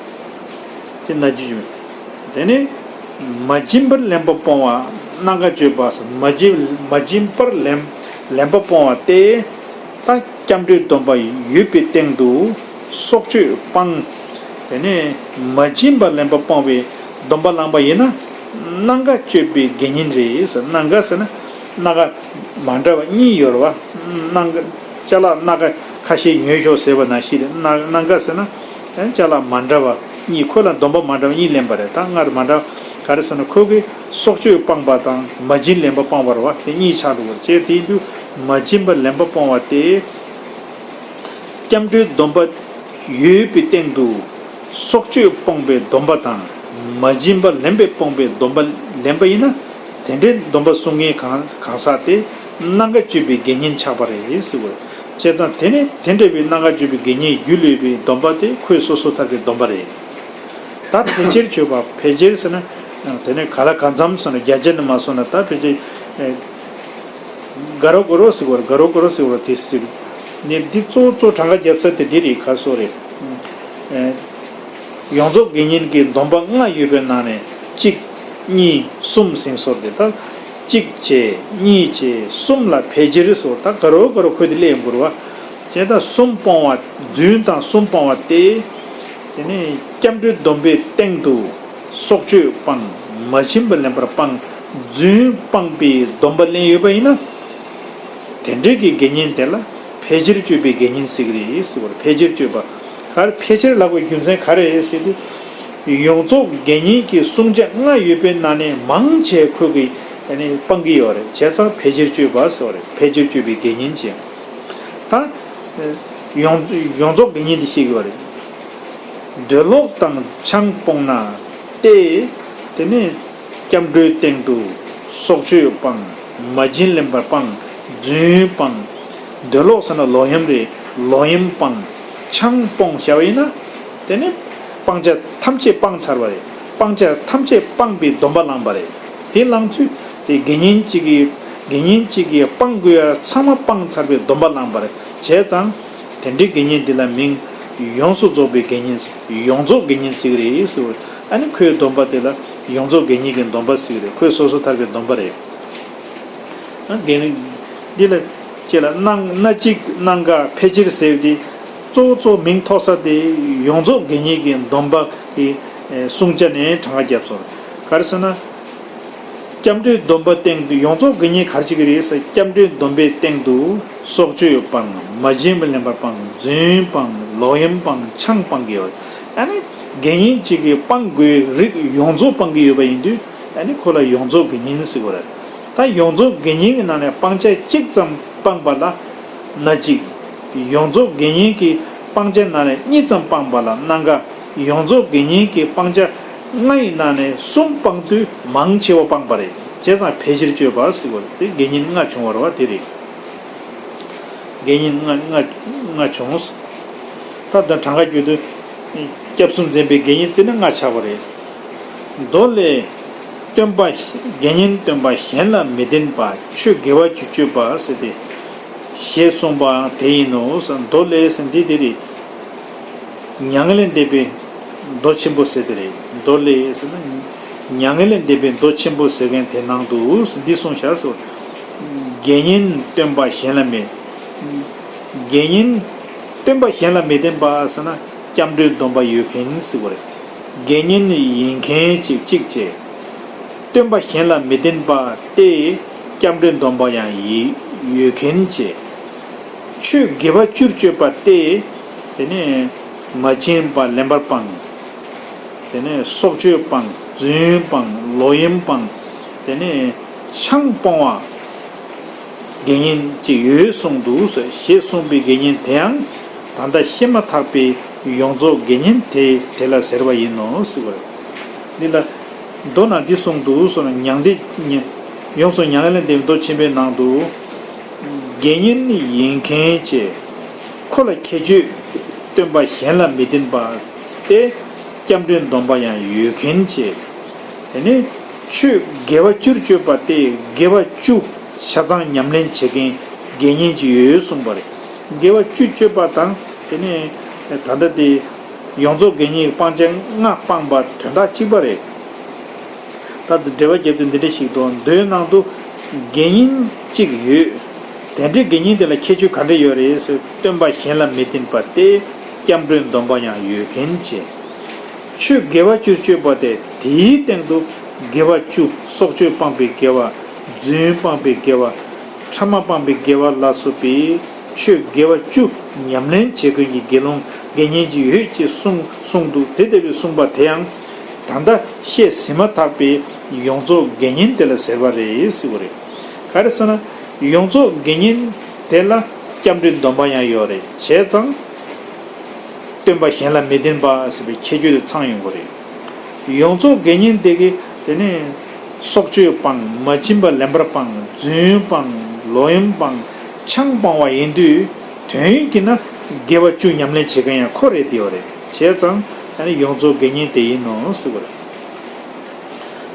དེ་སྣ་གཅིག་སྤྱོད། དེ་ནས་མ་བྱིན་པར་ལེན་པ་སྤོང་བ་སྣ་འགའ་སྤྱོད་པ་ཟེར། མ་བྱིན་མ་བྱིན་པར་ལེན་ལེན་པ་སྤོང་བ་སྟེ། ད་སྐྱབས་འགྲོའི་སྡོམ་པ་ཡོད་པའི་སྟེང་དུ་སྲོག་གཅོད་སྤངས། དེ་ནས་མ་བྱིན་པར་ལེན་པ་སྤོང་བའི་སྡོམ་པ་བླངས་པ་ཡིན་ན། སྣ་འགའ་སྤྱོད་པའི་དགེ་བསྙེན་རེད་ཟེར། སྣ་འགའ་ཟེར་ན་སྣ་ཁ་མ་འདྲ་བ་གཉིས་ཡོད་རེད་བ། སྣ་འགའ་ཅ་ལག་སྣ་ཁ་ཁ་ཤས་ཉོས་ཤོག་ཟེར་བ་ནང་བཞིན་རེད། སྣ་སྣ་འགའ་ཟེར་ན་ཅ་ལག་མ་འདྲ་བ་གཉིས། ཁོ་ལ་སྡོམ་པ་མ་འདྲ་བ་གཉིས་ལེན་པ་རེད། ད་སྔར་མ་འདྲ་ག་རེ་ཟེར་ན་ཁོ་གིས་སྲོག་གཅོད་སྤངས་པ་དང་མ་བྱིན་ལེན་པ་སྤངས་པ་རེད་བ། དེ་གཉིས་ཆགས་འགྲོ་གི་རེད། བྱས་དེ་ཡིན་དུས་མ་བྱིན་པར་ལེན་པ་སྤོང་བ་སྟེ། སྐྱབས་འགྲོའི་སྡོམ་པ་ཡོད་པའི་སྟེང་དུ་སྲོག་གཅོད་སྤོང་བའི་སྡོམ་པ་དང་མ་བྱིན་པ་ལེན་པའི་སྤོང་བའི་སྡོམ་པ་ལེན་པ་ཡིན་ན། དེ་འདྲའི་སྡོམ་པ་སྲུང་མཁན་གང་གང་ཟག་དེ་ སྣ་འགའ་སྤྱོད་པའི་དགེ་བསྙེན་ཆགས་པ་རེད་ཟེར་བ། བྱས་ཙང་དེ་ནི་དེ་འདྲ་བའི་སྣ་འགའ་སྤྱོད་པའི་དགེ་བསྙེན་རྒྱུད་ལ་ཡོད་པའི་སྡོམ་པ་དེ་ཁོས་སོ་སོར་ཐར་པའི་སྡོམ་པ་རེད། ད་ཕལ་ཆེར་སྤྱོད་པ། ཕལ་ཆེར་ཟེར་ན་དེ་ནི་ག་ལ་གང་འཚམ་ཟེར་ན་བརྒྱ་ཆ་ནས་མ་སོང་ན་ད་ཕལ་ཆེར་ཨེ་ག་རོ་ག་རོ་ཟེར་བ་རེད། ག་རོ་ག་རོ་ཟེར་བ་རེད། དེ་ཟེར་ནས་འདི་གཙོ་བོ་གཙོ་གྲངས་ཀ་རྒྱབ་ས་དེ་འདི་རེད། ག་སོ་རེད། ཨེ་ཡོངས་རྫོགས་དགེ་བསྙེན་གྱི་སྡོམ་པ་ལྔ་ཡོད་པའི་ནང་ནས་གཅིག་གཉིས་གསུམ་ཟེར་སོ་དེ། ད་གཅིག་བྱས་གཉིས་བྱས་གསུམ་ལ་ཕལ་ཆེར་སོ། ད་ག་རོ་ག་རོ་ཁོས་དེ་སླེབས་ཡོང་གི་རེད་བ། བྱས་ད་གསུམ་སྤོང་བ། རྫུན་དང་གསུམ་སྤོང་བ་སྟེ། དེ་ནས་སྐྱབས་འགྲོའི་སྡོམ་པའི་སྟེང་དུ་སྲོག་གཅོད་སྤངས། མ་བྱིན་པ་ལེན་པར་སྤངས། རྫུན་སྤངས་པའི་སྡོམ་པ་ལེན་ཡོད་པ་ཡིན་ན། དེ་འདྲའི་གི་དགེ་བསྙེན་དེ་ལ་ཕལ་ཆེར་སྤྱོད་པའི་དགེ་བསྙེན་ཟེར་གི་རེད་ཟེར་བ་རེད། ཕལ་ཆེར་སྤྱོད་པ། ག་རེ་ཕལ་ཆེར་ལབ་དགོས་རྒྱུ་མཚན་ག་རེ་རེད་ཟེར་དུས། ཡོངས་རྫོགས་དགེ་བསྙེན་གྱི་བསྲུང་བྱ་ལྔ་ཡོད་པའི་ནང་ནས་མང་ཆེ་ཁོས་གི་ཨ་ནི་སྤང་གི་ཡོད་རེད། བྱས་ཙང་ཕལ་ཆེར་སྤྱོད་པ་ཟེར་བ་རེད། ཕལ་ཆེར་སྤྱོད་པའི་དགེ་བསྙེན་བྱས། ད་ཡོངས་ཡོངས་རྫོགས་དགེ་བསྙེན་དེ་བཤད་ཀྱི་ཡོད་རེད། འདོད་ལོག་དང་ཆང་སྤོང་ན་སྟེ། དེ་ནས་སྐྱབས་འགྲོའི་སྟེང་དུ་སྲོག་གཅོད་སྤངས། མ་བྱིན་ལེན་པར་སྤངས། རྫུན་སྤངས། འདོད་ལོག་ཟེར་ན་ལོག་གཡེམ་རེད། ལོག་གཡེམ་སྤངས། ཆང་སྤོང་བྱ་བ་ཡིན་ན། དེ་ནི་སྤང་བྱ་ཐམས་ཅད་སྤངས་ཚར་བ་རེད། སྤང་བྱ་ཐམས་ཅད་སྤངས་པའི་སྡོམ་པ་བླངས་པ་རེད། དེ་བླངས་ཚུལ་དེ་དགེ་བསྙེན་གཅིག་གིས་དགེ་བསྙེན་གཅིག་གིས་སྤང་དགོས་ཡ་ཚང་མ་སྤངས་ཚར་བའི་སྡོམ་པ་བླངས་པ་རེད། བྱས་ཙང་དེ་འདྲའི་དགེ་བསྙེན་འདི་ལ་མིང་ཡོངས་སུ་རྫོགས་པའི་དགེ་བསྙེན། ཡོངས་རྫོགས་དགེ་བསྙེན་ཟེར་གི་རེད་ཟེར་བ། ཨ་ནི་ཁོའི་སྡོམ་པ་དེ་ལ་ཡོངས་རྫོགས་དགེ་བསྙེན་གྱི་སྡོམ་པ་ཟེར་གི་རེད། ཁོས་སོ་སོར་ཐར་པའི་སྡོམ་པ་རེད། ཨ་དགེ་བསྙེན་འདི་ལ་ཁྱེད་ལ་སྣ་སྣ་གཅིག་སྣ་འགའ་ཕལ་ཆེར་ཟེར་དེ་གཙོ་བོ་གཙོ་བོ་མིང་ཐོགས་ས་དེ་ཡོངས་རྫོགས་དགེ་བསྙེན་གྱི་སྡོམ་པ་གི་ཨེ་བསྲུང་བྱ་ནས་གྲངས་ཀ་བརྒྱབ་སོང་། ག་རེ་ཟེར་ན། སྐྱབས་འགྲོའི་སྡོམ་པ་སྟེང་དུ་ཡོངས་རྫོགས་དགེ་བསྙེན་ག་རེ་བྱེད་ཀྱི་རེད་ཟེར། སྐྱབས་འགྲོའི་སྡོམ་པའི་སྟེང་དུ་སྲོག་གཅོད་སྤངས། མ་བྱིན་པ་ལེན་པར་སྤངས། རྫུན་སྤངས། ལོག་གཡེམ་སྤངས། ཆང་སྤང་གི་ཡོད། ཨ་ནི་དགེ་བསྙེན་གཅིག་གིས་སྤང་དགོས་རིགས་ཡོངས་རྫོགས་སྤང་གི་ཡོད་པ་ཡིན་དུས། ཨ་ནི་ཁོ་ལ་ཡོངས་རྫོགས་དགེ་བསྙེན་ཟེར་གྱི་རེད། ད་ཡོངས་རྫོགས་དགེ་བསྙེན་གྱི་ནང་ནས་སྤང་བྱ་གཅིག་ཙམ་སྤངས་པ་ལ་སྣ་གཅིག་ཡོངས་རྫོགས་དགེ་བསྙེན་གྱི་སྤང་བྱ་ནང་ནས་གཉིས་ཙམ་སྤངས་པ་ལ་སྣ་འགའ། ཡོངས་རྫོགས་དགེ་བསྙེན་གྱི་སྤང་བྱ་ལྔ་ཡི་ནང་ནས་གསུམ་སྤངས་དུས་མང་ཆེ་བ་སྤངས་པ་རེད། བྱས་ཙང་ཕལ་ཆེར་སྤྱོད་པ་ཟེར་བ་རེད། དེ་དགེ་བསྙེན་ལྔ་བྱུང་བ་རེད་བ། དེ་རེད། དགེ་བསྙེན་ལྔ་ལྔ་ལྔ་བྱུང་། ད་ལྟ་གྲངས་ཀ་བརྒྱུད་དུ་སྐྱབས་གསུམ་འཛིན་པའི་དགེ་བསྙེན་བརྩིས་ན་ལྔ་ཆགས་པ་རེད། མདོ་ལས། སྟོན་པ། དགེ་བསྙེན་སྟོན་པ་གཞན་ལ་མི་བརྟེན་པ། ཆོས་དགེ་བ་བཅུ་སྤྱོད་པ་ཟེར་ཏེ། ཞེས་གསུངས་པའང་དེ་ཡིན་ནོ། མདོ་ལས་ཟེར་འདི་དེ་རེད། མྱ་ངན་ལས་འདས་པའི་མདོ་ཆེན་པོ་ཟེར་དེ་རེད། མདོ་ལས་ཟེར་ན། མྱ་ངན་ལས་འདས་པའི་མདོ་ཆེན་པོ་ཟེར་མཁན་དེ་ནང་དུ་འདི་གསུངས་བཞག་ཟེར། དགེ་བསྙེན་སྟོན་པ་གཞན་ལ་མི། དགེ་བསྙེན་སྟོན་པ་གཞན་ལ་མི་བརྟེན་པ་ཟེར་ན་སྐྱབས་འགྲོའི་སྡོམ་པ་ཡོད་མཁན་ཟེར་བ་རེད། དགེ་བསྙེན་ཡིན་མཁན་གཅིག་གཅིག་བྱས། སྟོན་པ་གཞན་ལ་མི་བརྟེན་པ་སྟེ། སྐྱབས་འགྲོའི་སྡོམ་པ་ཡང་ཡི་ཡོད་མཁན་བྱས། ཆོས་དགེ་བ་བཅུར་སྤྱོད་པ་སྟེ། དེ་ནས་མ་བྱིན་པ་ལེན་པར་སྤང་། དེ་ནས་སྲོག་གཅོད་སྤང་། རྫུན་སྤང་། ལོག་གཡེམ་སྤང་། དེ་ནས་ཆང་སྤོང་བ། དགེ་བསྙེན་ཅིག་ཡོད་གསུངས་འདུག་ཟེར། ཞེས་གསུངས་པའི་དགེ་བསྙེན་དེའང་ད་ལྟ་བཤད་མ་ཐག་པའི་ཡོངས་རྫོགས་དགེ་བསྙེན་དེ་དེ་ལ་ཟེར་བ་ཡིན་ནོ་ཟེར་བ་རེད། འདི་ལ་མདོ་ན་འདི་གསུངས་འདུག་ཟེར་ན། མྱང་འདས་ཡོངས་སུ་མྱ་ངན་ལས་འདས་པའི་མདོ་ཆེན་པོའི་ནང་དུ། དགེ་བསྙེན་ཡིན་མཁན་བཅས། ཁོ་ལ་ཁྱད་ཆོས་སྟོན་པ་གཞན་ལ་མི་བརྟེན་པ་སྟེ། སྐྱབས་འགྲོའི་སྡོམ་པ་ཡང་ཡོད་མཁན་བཅས། དེ་ནས་ཆོས་དགེ་བ་བཅུར་སྤྱོད་པ་སྟེ། དགེ་བ་བཅུ་ཆ་ཚང་ཉམས་ལེན་བྱེད་མཁན་དགེ་བསྙེན་ཅིག་ཡོད་གསུངས་པ་རེད། དགེ་བ་བཅུ་སྤྱོད་པ་དང་དེ་ནས་ད་ལྟ་དེ་ཡོངས་རྫོགས་དགེ་བསྙེན་གྱི་སྤང་བྱ་ལྔ་སྤངས་པ་དོན་དག་གཅིག་པ་རེད། ད་དུ་འགྲེལ་པ་བརྒྱབ་དུས་འདི་འདྲ་ཞིག་འདུག་མདོའི་ནང་དུ་དགེ་བསྙེན་གཅིག་ཡོད། དེ་འདྲའི་དགེ་བསྙེན་དེ་ལ་ཁྱད་ཆོས་ག་འདྲ་ཡོད་རེད་ཟེར། སྟོན་པ་གཞན་ལ་མི་བརྟེན་པ་སྟེ། སྐྱབས་འགྲོའི་སྡོམ་པ་ཡང་ཡོད་མཁན་བཅས། ཆོས་དགེ་བ་བཅུ་སྤྱོད་པ་སྟེ། དེའི་སྟེང་དུ་དགེ་བ་བཅུ། སྲོག་གཅོད་སྤངས་པའི་དགེ་བ། རྫུན་སྤངས་པའི་དགེ་བ། ཕྲ་མ་སྤངས་པའི་དགེ་བ་ལ་སོགས་པའི་ཆོས་དགེ་བ་བཅུ་ཉམས་ལེན་བྱེད་མཁན་གྱི་དགེ་སློང་དགེ་བསྙེན་ཅིག་ཡོད་ཅེས་གསུངས་གསུངས་འདུག་དེ་ལྟ་བུའི་གསུངས་པ་དེ་ཡང་ད་ལྟ་བཤད་ཟིན་མ་ཐག་པའི་ཡོངས་རྫོགས་དགེ་བསྙེན་དེ་ལ་ཟེར་བ་རེད་ཟེར་བ་རེད། ག་རེ་ཟེར་ན། ཡོངས་རྫོགས་དགེ་བསྙེན་དེ་ལ་སྐྱབས་འགྲོའི་སྡོམ་པ་ཡང་ཡོད་རེད། བྱས་ཙང་སྟོན་པ་གཞན་ལ་མི་བརྟེན་པ་ཟེར་བའི་ཁྱད་ཆོས་དེ་ཚང་ཡོང་གི་རེད། ཡོངས་རྫོགས་དགེ་བསྙེན་དེ་གིས་དེ་ནས་སྲོག་གཅོད་སྤངས། མ་བྱིན་པ་ལེན་པར་སྤངས། རྫུན་སྤངས། ལོག་གཡེམ་སྤང་། ཆང་སྤང་བ་ཡིན་དུས། དོན་ཡོད་ཀྱི་ན་དགེ་བ་བཅུ་ཉམས་ལེན་བྱེད་མཁན་ཡང་ཁོ་རེད་དེ་བ་རེད། བྱས་ཙང་ཨ་ནི་ཡོངས་རྫོགས་དགེ་བསྙེན་དེ་ཡིན་ནོ་ཟེར་བ་རེད།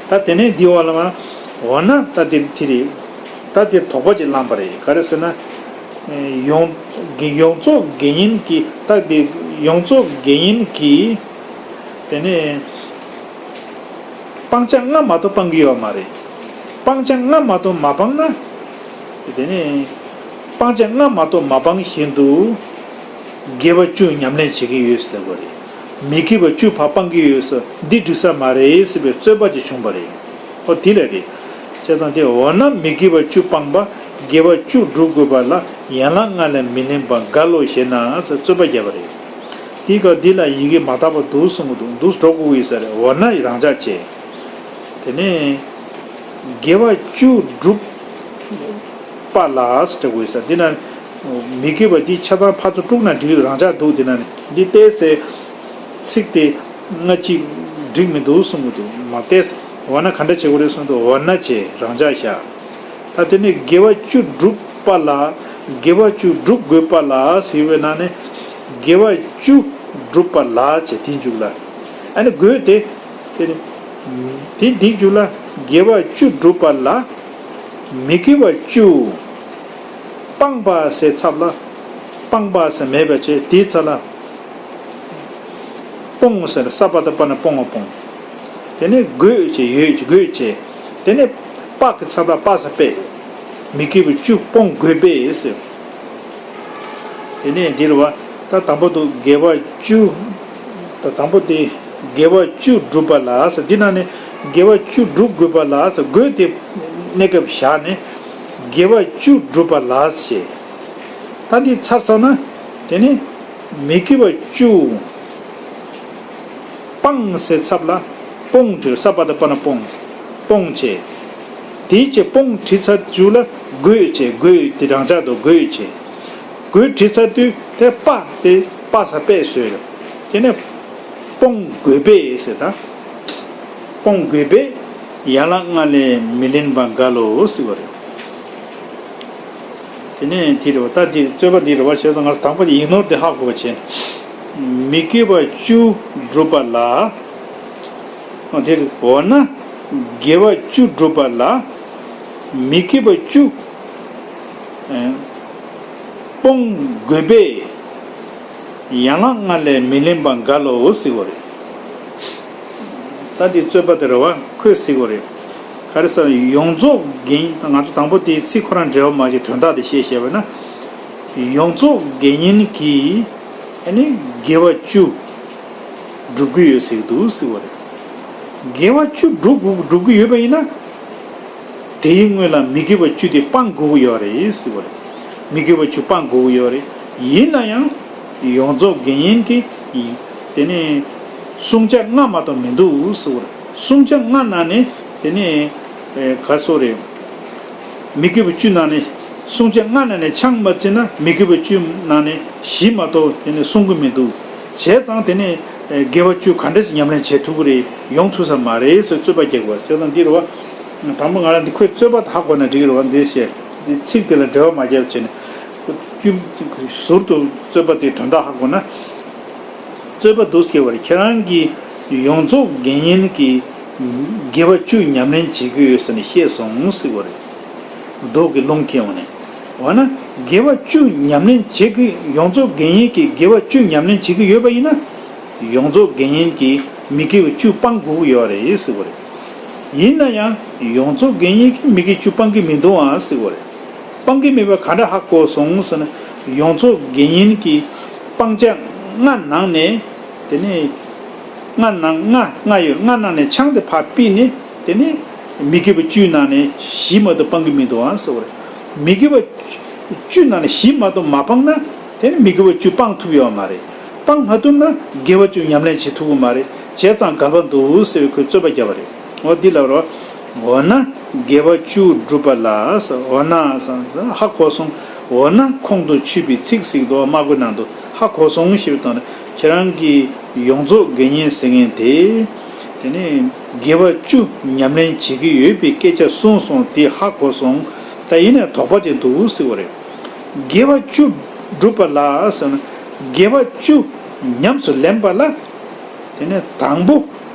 ད་དེ་ནས་འདི་བ་ལ་མ། འོ་ན་ད་དེ་དེ་རེད། ད་དེ་དོགས་པ་ཅིག་ལངས་པ་རེད། ག་རེ་ཟེར་ན། ཡོངས་ཡོངས་རྫོགས་དགེ་བསྙེན་གྱི་ད་དེ་ཡོངས་རྫོགས་དགེ་བསྙེན་གྱི་དེ་ནས། སྤང་བྱ་ལྔ་མ་གཏོགས་སྤང་གི་ཡོད་མ་རེད། སྤང་བྱ་ལྔ་མ་གཏོགས་མ་སྤངས་ན། དེ་ནས། སྤང་བྱ་ལྔ་མ་གཏོགས་མ་སྤངས་བཞིན་དུ། དགེ་བ་བཅུ་ཉམས་ལེན་བྱེད་ཀྱི་ཡོད་ཟེར་བ་རེད། མི་དགེ་བ་བཅུ་ཕར་སྤང་གི་ཡོད་ཟེར་འདི་འགྲིག་ས་མ་རེད་ཟེར་བའི་རྩོད་པ་ཅིག་བྱུང་བ་རེད། ཨོ་དེ་ལ་རེད། བྱས་ཙང་དེ་འོ་ན་མི་དགེ་བ་བཅུ་སྤངས་པ་དགེ་བ་བཅུ་སྒྲུབ་དགོས་པ་ལ་ཡན་ལག་ལྔ་ལས་མི་ལེན་པ་འགལ་ལོ་ཞེ་ན་ཟེར་རྩོད་པ་བརྒྱབ་པ་རེད། དེའི་སྐབས་འདི་ལ་ཡི་གེ་མ་དག་པ་འདུག་གསུང་གི་འདུག་འདུག་འགྲོ་དགོས་ཀྱི་ས་རེད། འོ་ན་རང་འཇགས་བྱས། དེ་ནས་དགེ་བ་བཅུ་སྒྲུབ་པ་ལ་ཟེར་དགོས་ས་འདི་ན་མི་དགེ་བ་འདི་ཆ་ཚང་ཕར་ཚུར་དཀྲུགས་ན་འགྲིག་རང་འཇགས་འདུག་འདི་ན་ནི་འདི་ཏོག་ཙམ་ཚིག་དེ་སྔ་ཕྱི་འགྲིག་མི་འདུག་གསུང་གི་འདུག་མ་ཏོག་ཙམ་འོ་ན་ག་འདྲ་བྱེད་དགོས་རེད་གསུངས་འདུག་འོ་ན་བྱས་རང་འཇགས་བཞག་ད་དེ་ནས་དགེ་བ་བཅུ་སྒྲུབ་པ་ལ། དགེ་བ་བཅུ་སྒྲུབ་དགོས་པ་ལ་ཟེར་བའི་ནང་ནས་དགེ་བ་བཅུ་སྒྲུབ་པ་ལ་བྱས་དེ་མཇུག་ལ། ཨ་ནི་དགོས་དེ། དེ་ནི། དེ་འདི་མཇུག་ལ་དགེ་བ་བཅུ་སྒྲུབ་པ་ལ། མི་དགེ་བ་བཅུ། སྤངས་པ་ཟེར་ཚབ་ལ། སྤངས་པ་ཟེར་མེད་པ་བྱས་དེའི་ཚ་ལ། སྤོང་ཟེར་ས་པ་ད་པ་ན་སྤོང་བ་སྤོང་། དེ་ནས་དགོས་བྱས་ཡོད་དགོས་བྱས། དེ་ནས་པ་གི་ཚབ་ལ་པ་ས་པས། མི་དགེ་བ་བཅུ་སྤོང་དགོས་པས་ཟེར། དེ་ནས་འདིར་བ། ད་དང་པོ་དུ་དགེ་བ་བཅུ། ད་དང་པོ་དེ་དགེ་བ་བཅུ་སྒྲུབ་པ་ལ་ཟེར་འདི་ན་ནི་དགེ་བ་བཅུ་སྒྲུབ་དགོས་པ་ལ་ཟེར་དགོས་དེ་གནས་སྐབས་བཞག་ནས་དགེ་བ་བཅུ་སྒྲུབ་པ་ལ་ཞེས། ད་འདི་ཚར་ཚར་ན་དེ་ནི་མི་དགེ་བ་བཅུ། སྤང་ཟེར་ཚབ་ལ་སྤོང་བྲིས་ས་པ་ད་པ་ན་སྤོང་། སྤོང་བྱས། དེའི་ཆེ་སྤོང་བྲིས་ཚར་རྒྱུ་ལ་དགོས་བྱས་དགོས་དེ་རང་འཇགས་དུ་དགོས་བྱས། དགོས་བྲིས་ཚར་དུས་དེ་པ་དེ་པ་ས་པས་བཟོས་རེད། དེ་ནས་སྤོང་དགོས་པས་ཟེར་ད། སྤོང་དགོས་པས་ཡན་ལག་ལྔ་ལས་མི་ལེན་པ་འགལ་ལོ་ཟེར་བ་རེད། དེ་ནས་དེ་རེད་བ། ད་དེ་རྩོད་པ་འདི་རེད་བ། བྱས་ཙང་ང་ཚོ་དང་པོ་དེ་ཡིག་ནོར་དེ་ཧ་གོ་བ་བྱས། མི་དགེ་བ་བཅུ་སྒྲུབ་པ་ལ། ཨ་དེ་རེད། འོ་ན་དགེ་བ་བཅུ་སྒྲུབ་པ་ལ་མི་དགེ་བ་བཅུ་ཨ་སྤོང་དགོས་པས་ཡན་ལག་ལྔ་ལས་མི་ལེན་པ་འགལ་ལོ་ཟེར་བ་རེད། ད་འདི་རྩོད་པ་དེ་རེད་བ། ཁོས་ཟེར་གོ་རེད། ག་རེ་ཟེར་ན་ཡོངས་རྫོགས་དགེ་ང་ཚོ་དང་པོ་དེའི་ཚིག་ཁོ་རང་འབྲེལ་བ་མ་བྱས་དོན་དག་དེ་བཤད་བཤད་པ་ན། ཡོངས་རྫོགས་དགེ་བསྙེན་གྱིས་ཨ་ནི་དགེ་བ་བཅུ་སྒྲུབ་ཀྱི་ཡོད་ཟེར་གྱི་འདུག་ཟེར་བ་རེད། དགེ་བ་བཅུ་སྒྲུབ་དགོས་སྒྲུབ་ཀྱི་ཡོད་པ་ཡིན་ན། དེའི་སྔོན་ལ་མི་དགེ་བ་བཅུ་དེ་སྤང་དགོས་ཀྱི་ཡོད་རེད་ཟེར་བ་རེད། མི་དགེ་བ་བཅུ་སྤང་དགོས་ཀྱི་ཡོད་རེད། ཡིན་ན་ཡང་། ཡོངས་རྫོགས་དགེ་བསྙེན་གྱི། དེ་ནས། བསྲུང་བྱ་ལྔ་མ་གཏོགས་མི་འདུག་ཟེར་བ་རེད། བསྲུང་བྱ་ལྔ་ནང་ནས་དེ་ནས། ག་སོ་རེད། མི་དགེ་བ་བཅུ་ནང་ནས་བསྲུང་བྱ་ལྔ་ནང་ནས་ཆང་མ་བརྩིས་ན་མི་དགེ་བ་བཅུ་ནང་ནས་བཞི་མ་གཏོགས་དེ་ནས་བསྲུང་གི་མི་འདུག་བྱས་ཙང་དེ་ནས་དགེ་བ་བཅུ་ག་འདྲ་ཞིག་ཉམས་ལེན་བྱེད་ཐུབ་ཀྱི་རེད། ཡོང་ཐུབ་ས་མ་རེད་ཟེར་རྩོད་པ་རྒྱག་གི་བ། བྱས་ཙང་འདི་རེད་བ། དང་པོ་ང་རང་འདི་ཁོས་རྩོད་པ་དེ་ཧ་གོ་ན་འགྲིག་གི་རེད་བ། འདི་བཤད་འདི་ཚིག་དེ་ལ་འབྲེལ་བ་མ་བརྒྱབ་བྱས་ནས་ཁོ་ཀུན་ཟུར་དུ་རྩོད་པ་དེའི་དོན་དག་ཧ་གོ་ན། རྩོད་པ་འདུག་ཟེར་བ་རེད། ཁྱེད་རང་གིས་ཡོངས་རྫོགས་དགེ་བསྙེན་གྱི་དགེ་བ་བཅུ་ཉམས་ལེན་བྱེད་ཀྱི་ཡོད་ཟེར་ནས་བཤད་སོང་ཟེར་བ་རེད། མདོ་གི་ལུང་ཁྱེར་འོང་ནས། འོ་ན་དགེ་བ་བཅུ་ཉམས་ལེན་བྱེད་ཀྱི་ཡོངས་རྫོགས་དགེ་བསྙེན་གྱི་དགེ་བ་བཅུ་ཉམས་ལེན་བྱེད་ཀྱི་ཡོད་པ་ཡིན་ན། ཡོངས་རྫོགས་དགེ་བསྙེན་གྱིས་མི་དགེ་བ་བཅུ་སྤང་དགོས་ཀྱི་ཡོད་རེད་ཟེར་བ་རེད། ཡིན་ན་ཡང་ཡོངས་རྫོགས་དགེ་བསྙེན་གྱིས་མི་དགེ་བཅུ་སྤང་གི་མི་འདུག་ཨང་ཟེར་བ་རེད། སྤང་གི་མེད་པ་ག་འདྲ་ཧ་གོ་སོང་ཟེར་ན། ཡོངས་རྫོགས་དགེ་བསྙེན་གྱི་སྤང་བྱ་ལྔ་ནང་ནས་དེ་ནས་ལྔ་ནང་ལྔ་ལྔ་ཡོད། ལྔ་ནང་ནས་ཆང་དེ་ཕར་ཕུད་ནས་དེ་ནས་མི་དགེ་བ་བཅུའི་ནང་ནས་བཞི་མ་གཏོགས་སྤང་གི་མི་འདུག་ཨང་ཟེར་བ་རེད། མི་དགེ་བ་བཅུ་ནང་ནས་བཞི་མ་གཏོགས་མ་སྤངས་ན་དེ་ནས་མི་དགེ་བ་བཅུ་སྤང་ཐུབ་ཡོད་མ་རེད། སྤང་མ་ཐུབ་ན་དགེ་བ་བཅུ་ཉམས་ལེན་བྱེད་ཐུབ་ཀྱི་མ་རེད། བྱས་ཙང་འགལ་བ་འདུག་ཟེར་བའི་ཁོས་རྩོད་པ་བརྒྱབ་པ་རེད། འོ་འདི་ལབ་རོགས། འོ་ན་དགེ་བ་བཅུ་སྒྲུབ་པ་ལ། འོ་ན་ཧ་གོ་སོང་། འོ་ན་ཁོང་དུ་ཆུད་པའི་ཚིག་ཟིག་འདུག་སྨྲ་སྒོ་ནང་དུ་ཧ་གོ་སོང་ཞེས་པའི་དོན་ལ། ཁྱེད་རང་གིས་ཡོངས་རྫོགས་དགེ་བསྙེན་ཟེར་མཁན་དེ། དེ་ནས་དགེ་བ་བཅུ་ཉམས་ལེན་བྱེད་ཀྱི་ཡོད་པའི་སྐད་ཆ་གསུངས་སོང་། དེ་ཧ་གོ་སོང་། ད་ ད་ཡིན་ནའི་དོགས་པ་ཅིག་འདུག་ཟེར་བ་རེད། དགེ་བ་བཅུ་བསྒྲུབ་པ་ལ་ཟེར་ན། དགེ་བ་བཅུ་ཉམས་སུ་ལེན་པ་ལ། དེ་ནས་དང་པོ་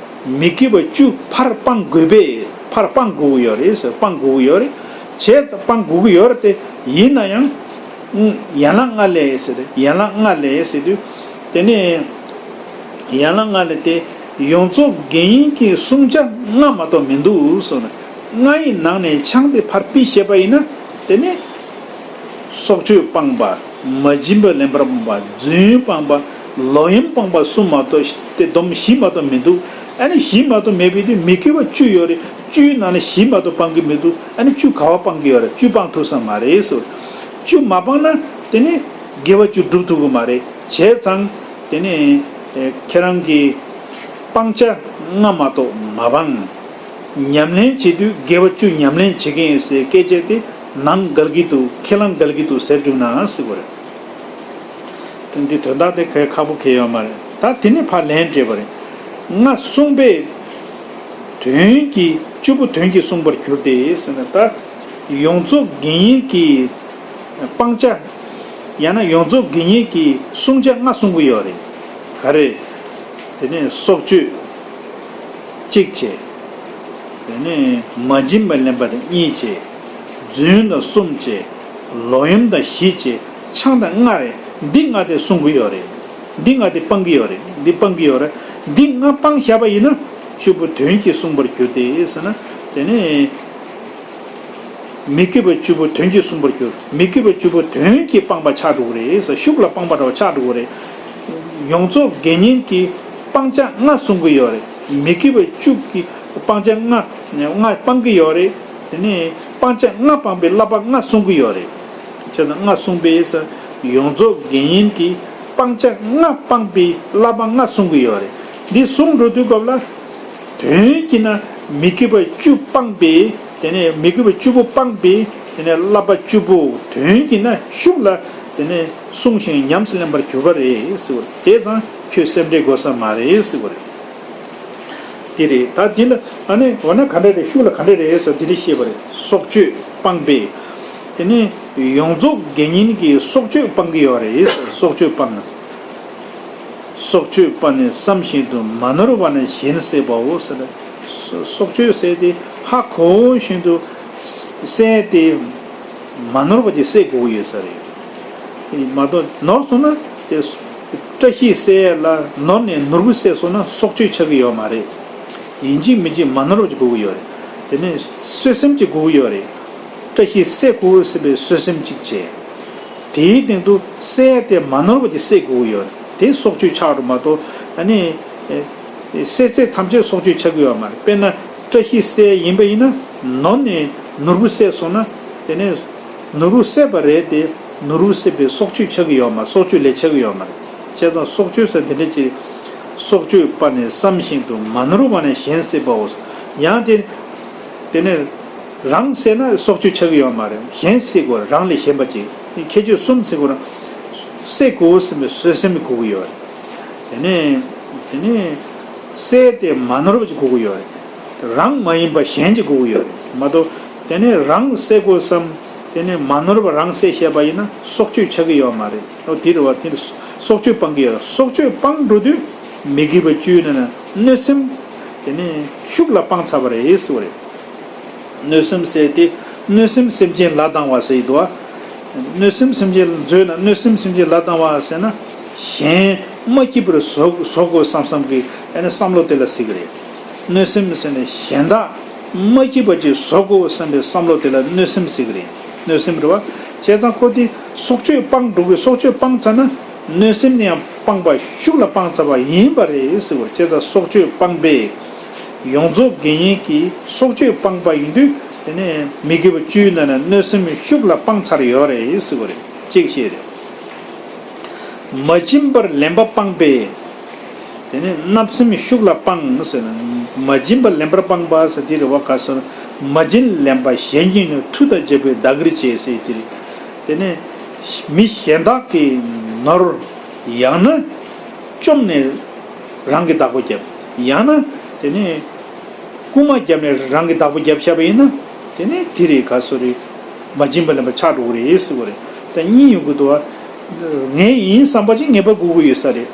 མི་དགེ་བ་བཅུ་ཕར་སྤང་དགོས་པས། ཕར་སྤང་དགོས་ཀྱི་ཡོད་རེད་ཟེར། སྤང་དགོས་ཀྱི་ཡོད་རེད། བྱས་ཙང་སྤང་དགོས་ཀྱི་ཡོད་རེད་དེ། ཡིན་ན་ཡང་། ཡན་ལག་ལྔ་ལས་ཟེར། ཡན་ལག་ལྔ་ལས་ཟེར་དུས། དེ་ནས་ཡན་ལག་ལྔ་ལས་དེ་ཡོངས་རྫོགས་དགེ་བསྙེན་གྱི་བསྲུང་བྱ་ལྔ་མ་གཏོགས་མི་འདུག་ཟེར་ན། ལྔ་ཡི་ནང་ནས་ཆང་དེ་ཕར་ཕུད་བྱས་པ་ཡིན་ན། དེ་ནས་སྲོག་གཅོད་སྤངས་པ། མ་བྱིན་པ་ལེན་པར་སྤངས་པ། རྫུན་སྤངས་པ། ལོག་གཡེམ་སྤངས་པ་གསུམ་མ་གཏོགས་དེ་སྡོམ་བཞི་མ་གཏོགས་མི་འདུག་ཨ་ནི་བཞི་མ་གཏོགས་མེད་པའི་དུས་མི་དགེ་བ་བཅུ་ཡོད་རེད། བཅུའི་ནང་ནས་བཞི་མ་གཏོགས་སྤང་གི་མི་འདུག་ཨ་ནི་བཅུ་ག་བ་སྤང་གི་ཡོད་རེད། བཅུ་སྤང་ཐུབ་ས་མ་རེད་ཟེར། བཅུ་མ་སྤངས་ན་དེ་ནི་དགེ་བ་བཅུ་སྒྲུབ་ཐུབ་ཀྱི་མ་རེད། བྱས་ཙང་དེ་ནི་ཨེ་ཁྱེད་རང་གིས་སྤང་བྱ་ལྔ་མ་གཏོགས་མ་སྤངས། ཉམས་ལེན་བྱེད་དུས་དགེ་བ་བཅུ་ཉམས་ལེན་བྱེད་ཀྱི་ཡིན་ཟེར་སྐད་ཆ་དེ་ནང་འགལ་གྱི་འདུག་ཁས་བླངས་འགལ་གྱི་འདུག་ཟེར་བཅུག་ན་ཟེར་བ་རེད། དེ་འདི་དོན་དག་དེ་གས་ཁག་པོ་གས་ཡོད་མ་རེད། ད་དེ་ནི་ཕར་ལན་སྤྲད་པ་རེད། ལྔ་བསྲུངས་པའི་དོན་གྱིས་བཅུ་པོ་དོན་གྱིས་བསྲུངས་པར་གྱུར་ཏེ་ཟེར་ན། ད་ཡོངས་རྫོགས་དགེ་བསྙེན་གྱི་སྤང་བྱ། ཡང་ན་ཡོངས་རྫོགས་དགེ་བསྙེན་གྱི་བསྲུང་བྱ་ལྔ་བསྲུང་གི་ཡོད་རེད། ག་རེ། དེ་ནས་སྲོག་གཅོད་གཅིག་བྱས། དེ་ནས་མ་བྱིན་པ་ལེན་པ་དང་གཉིས་བྱས། རྫུན་དང་གསུམ་བྱས། ལོག་གཡེམ་དང་བཞི་བྱས། ཆང་དང་ལྔ་རེད། འདི་ལྔ་དེ་བསྲུང་གི་ཡོད་རེད། འདི་ལྔ་དེ་སྤང་གི་ཡོད་རེད། འདི་སྤང་གི་ཡོད་རེད། འདི་ལྔ་སྤང་བཞག་པ་ཡིན་ན་བཅུ་པོ་དོན་གྱིས་བསྲུངས་པར་གྱུར་ཏེ་ཟེར་ན། དེ་ནས་མི་དགེ་བ་བཅུ་པོ་དོན་གྱིས་བསྲུངས་པར་གྱུར། མི་དགེ་བ་བཅུ་པོ་དོན་གྱིས་སྤངས་པ་ཆགས་འགྲོ་གི་རེད་ཟེར། ཤུགས་ལ་སྤངས་པ་འདྲ་བ་ཆགས་འགྲོ་གི་རེད། ཡོངས་རྫོགས་དགེ་བསྙེན་གྱི་སྤང་བྱ་ལྔ་བསྲུང་གི་ཡོད་རེད། མི་དགེ་བ་བཅུ་གི་སྤང་བྱ་ལྔ་ལྔ་སྤང་གི་ཡོད་རེད། དེ་ནས་སྤང་བྱ་ལྔ་སྤངས་པའི་བསླབ་པ་ལྔ་བསྲུང་གི་ཡོད་རེད། བྱས་ཙང་ལྔ་བསྲུངས་པས་ཟེར། ཡོངས་རྫོགས་དགེ་བསྙེན་གྱི་སྤང་བྱ་ལྔ་སྤངས་པའི་བསླབ་པ་ལྔ་བསྲུང་གི་ཡོད་རེད། འདི་བསྲུང་འགྲོ་དུས་སྐབས་ལ། དོན་གྱིས་ན་མི་དགེ་བ་བཅུ་སྤངས་པས། དེ་ནས་མི་དགེ་བ་བཅུ་པོ་སྤངས་པས། དེ་ནས་བསླབ་པ་བཅུ་པོ་དོན་གྱིས་ན་ཤུགས་ལ་དེ་ནས་བསྲུང་ཞིང་ཉམས་སུ་ལེན་པར་གྱུར་པ་རེད་ཟེར་བ་རེད། དེ་ཙང་ཁྱོད་སེམས་ཁྲལ་དགོས་ས་མ་རེད་ཟེར་བ་རེད། དེ་རེད། ད་འདི་ལ་ཨ་ནི་འོ་ན་ག་འདྲ་རེད། ཤུགས་ལ་ག་འདྲ་རེད་ཟེར་འདི་འདྲ་བཤད་པ་རེད། སྲོག་གཅོད་སྤངས་པས། དེ་ནས་ཡོངས་རྫོགས་དགེ་བསྙེན་གྱི་སྲོག་གཅོད་སྤང་གི་ཡོད་རེད་ཟེར། སྲོག་གཅོད་སྤངས་ན། སྲོག་གཅོད་པ་ནི་བསམ་བཞིན་དུ་མ་ནོར་བ་ནི་གཞན་བསད་པའོ་ཟེར། སྲོག་གཅོད་ཟེར་དེ་ཧ་གོ་བཞིན་དུ་བསད་དེ་མ་ནོར་བ་ཅིག་བསད་དགོས་ཀྱི་ཡོད་ས་རེད། མ་གཏོགས་ནོར་སོང་ན་དེ་བཀྲ་ཤིས་བསད་ལ་ནོར་ནས་ནོར་བུ་བསད་སོང་ན་སྲོག་གཅོད་ཆགས་ཀྱི་ཡོད་མ་རེད། ཡིན་གཅིག་མིན་གཅིག་མ་ནོར་བ་ཅིག་དགོས་ཀྱི་ཡོད་རེད། དེ་ནས་གསོད་སེམས་ཅིག་དགོས་ཀྱི་ཡོད་རེད། བཀྲ་ཤིས་བསད་དགོས་ཟེར་བའི་གསོད་སེམས་ཅིག་བྱས། དེའི་སྟེང་དུ་བསད་དེ་མ་ནོར་བ་ཅིག་བསད་དགོས་ཀྱི་ཡོད་རེད། དེ་སྲོག་གཅོད་ཆགས་འགྲོ་མ་གཏོགས་ཨ་ནི། བསད་ཚད་ཐམས་ཅད་སྲོག་གཅོད་ཆགས་ཀྱི་ཡོད་མ་རེད། དཔེར་ན་བཀྲ་ཤིས་བསད་ཡིན་པ་ཡིན་ན་ནོར་ནས་ནོར་བུ་བསད་སོང་ན་དེ་ནས་ནོར་བུ་བསད་པ་རེད་དེ་ནོར་བུ་བསད་པའི་སྲོག་གཅོད་ཆགས་ཀྱི་ཡོད་མ་རེད། སྲོག་གཅོད་ལས་ཆགས་ཀྱི་ཡོད་མ་རེད། བྱས་ཙང་སྲོག་གཅོད་ཟེར་འདི་འདྲ་ཅིག་སྲོག་གཅོད་པ་ནི་བསམ་བཞིན་དུ་མ་ནོར་བ་ནི་གཞན་བསད་པའོ། ཡང་དེ་དེ་ནས། རང་བསད་ན་སྲོག་གཅོད་ཆགས་ཀྱི་ཡོད་མ་རེད། གཞན་བསད་དགོས་རང་ལས་གཞན་པ་ཅིག་ཁྱད་ཆོས་གསུམ་བསད་དགོས་རང་། བསད་དགོས་ཟེར་བའི་གསོད་སེམས་དགོས་ཀྱི་ཡོད་རེད། དེ་ནས་དེ་ནས་བསད་དེ་མ་ནོར་བ་ཅིག་དགོས་ཀྱི་ཡོད་རེད། རང་མ་ཡིན་པ་གཞན་ཅིག་དགོས་ཀྱི་ཡོད་རེད་མ་གཏོགས། དེ་ནས་རང་བསད་དགོས་བསམ། དེ་ནས་མ་ནོར་བ་རང་བསད་བྱས་པ་ཡིན་ན་སྲོག་གཅོད་ཆགས་ཀྱི་ཡོད་མ་རེད། ཨོ་དེ་རེད་བ། དེ་ནས་སྲོག་གཅོད་སྤང་གི་ཡོད་རེད། སྲོག་གཅོད་སྤང་འགྲོ་དུས་མི་དགེ་བ་བཅུའི་ནང་ནས་གནོད་སེམས་དེ་ནས་ཤུགས་ལ་སྤངས་ཚར་བ་རེད་ཟེར་བ་རེད། གནོད་སེམས་ཟེར་དེ་གནོད་སེམས་སེམས་ཅན་ལ་སྡང་བ་ཟེར་གྱི་འདུག་བ། གནོད་སེམས་སེམས་ཅན་མཛོད་ན་གནོད་སེམས་སེམས་ཅན་ལ་སྡང་བ་ཟེར་ན་གཞན་མ་སྐྱིད་པར་བཟོ་བཟོ་དགོས་བསམ་བསམ་གྱི་ཨ་ནི་བསམ་བློ་དེ་ལ་ཟེར་གྱི་རེད། གནོད་སེམས་ཟེར་ནས་གཞན་དག་མ་སྐྱིད་པ་ཅིག་བཟོ་དགོས་བསམ་པའི་བསམ་བློ་དེ་ལ་གནོད་སེམས་ཟེར་གྱི་རེད། གནོད་སེམས་རེད་བ། བྱས་ཙང་ཁོ་དེ་སྲོག་གཅོད་སྤངས་འགྲོ་གི། སྲོག་གཅོད་སྤངས་ཚར་ན་གནོད་སེམས་ནི་ཡང་སྤངས་པ་ཤུགས་ལ་སྤངས་ཚར་བ་ཡིན་པ་རེད་ཟེར་བ། བྱས་ཙང་སྲོག་གཅོད་སྤངས་པས། ཡོངས་རྫོགས་དགེ་བསྙེན་གྱི་སྲོག་གཅོད་སྤངས་པ་ཡིན་དུས་དེ་ནས་མི་དགེ་བ་བཅུའི་ནང་ནས་གནོད་སེམས་ཤུགས་ལ་སྤངས་ཚར་ཡོད་རེད་ཟེར་བ་རེད། གཅིག་བཤད་རེད། མ་བྱིན་པར་ལེན་པ་སྤངས་པས། དེ་ནས་བརྣབ་སེམས་ཤུགས་ལ་སྤངས་ཟེར་ན། མ་བྱིན་པར་ལེན་པར་སྤངས་པ་ཟེར་དེ་རེད་བ། ག་ཟེར་ན་མ་བྱིན་ལེན་པ་གཞན་གྱིས་ནི་མཐུ་དང་བཅས་པའི་བདག་གིར་བྱས་ཟེར་དེ་རེད། དེ་ནས་མི་གཞན་དག་གི་ནོར་ཡང་ན་བཅོམ་ནས་རང་གི་བདག་པོ་བརྒྱབ། ཡང་ན་དེ་ནས་རྐུན་མ་བརྒྱབ་ནས་རང་གི་བདག་པོ་བརྒྱབ་བཞག་པ་ཡིན་ན་དེ་ནས་དེ་རེད། ག་ཟེར་རེད། མ་བྱིན་པ་ལེན་པ་ཆགས་འགྲོ་གི་རེད་ཟེར་བ་རེད། ད་གཉིས་ཡོང་གི་འདུག་བ། ངའི་ཡིན་བསམ་པ་ཅིག་ངེས་པ་དགོས་ཀྱི་ཡོད་ས་རེད།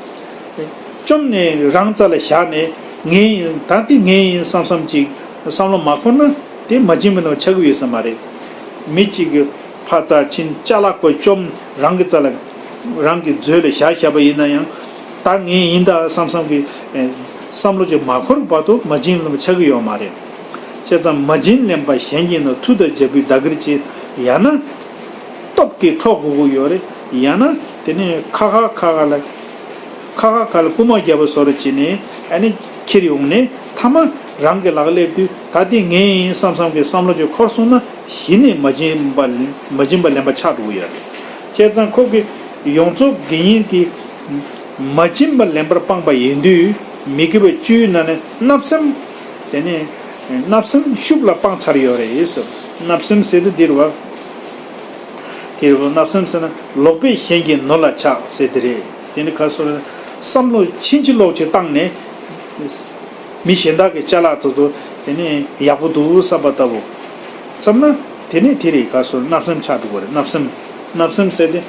བཅོམ་ནས་རང་རྩ་ལ་བཞག་ནས་ངའི་ཡིན་ད་འདི་ངའི་ཡིན་བསམ་བསམ་ཅིག་བསམ་བློ་མ་འཁོར་ན་དེ་མ་བྱིན་པ་ལེན་པ་ཆགས་ཀྱི་ཡོད་ས་མ་རེད། མི་གཅིག་གིས་ཕར་རྩ་ཕྱིན་ཅ་ལག་ཁོ་བཅོམ་རང་གི་རྩ་ལ་རང་གི་མཛོད་ལ་བཞག་བཞག་པ་ཡིན་ན་ཡང་ད་ངའི་ཡིན་ད་བསམ་བསམ་གྱི་བསམ་བློ་ཅིག་མ་འཁོར་བར་དུ་མ་བྱིན་པ་ལེན་པ་ཆགས་ཀྱི་ཡོད་མ་རེད། བྱས་ཙང་མ་བྱིན་ལེན་པ་གཞན་གྱིས་ན་མཐུ་དང་རྒྱལ་པོའི་བདག་གིར་བྱེད། ཡང་ན་སྟོབས་ཀྱིས་འཕྲོག་དགོས་ཀྱི་ཡོད་རེད། ཡང་ན་དེ་ནས་ཁ་ཁ་ཁ་ཁ་ལ་ཁ་ཁ་ཁ་ལ་རྐུ་མ་རྒྱབ་པ་བཟོ་འདྲ་བྱས་ནས་ཨ་ནི་ཁྱེར་ཡོང་ནས་མཐའ་མ་རང་གི་ལག་སླེབས་དུས་ད་དེ་ངའི་ཡིན་བསམ་བསམ་གྱི་བསམ་བློ་ཅིག་འཁོར་སོང་ན་གཞི་ནས་མ་བྱིན་པ་མ་བྱིན་པ་ལེན་པ་ཆགས་འགྲོ་གི་ཡོད་རེད། བྱས་ཙང་ཁོ་གི་ཡོངས་རྫོགས་དགེ་བསྙེན་གྱི་མ་བྱིན་པ་ལེན་པར་སྤངས་པ་ཡིན་དུས་མི་དགེ་བ་བཅུའི་ནང་ནས་བརྣབ་སེམས། དེ་ནས་བརྣབ་སེམས་ཤུགས་ལ་སྤངས་ཚར་ཡོད་རེད་ཟེར། བརྣབ་སེམས་ཟེར་དུས་འདིར་བ། དེ་རུ་བརྣབ་སེམས་ཟེར་ན་ལོག་པས་གཞན་གྱི་ནོར་ལ་ཆགས་ཟེར་དེ་རེད། དེ་ནི་ག་སོ་རེད། བསམ་བློ་ཕྱིན་ཅི་ལོག་ཅིག་བཏང་ནས། མི་གཞན་དག་གི་ཅ་ལག་དེ་ཚོ་དེ་ནས་ཡག་པོ་འདུག་བསམ་པ་ལྟ་བུ། བསམ་ན་དེ་ནས་དེ་རེད་ག་སོ་བརྣབ་སེམས་ཆགས་འགྲོ་གི་རེད། བརྣབ་སེམས། བརྣབ་སེམས་ཟེར་ཏེ།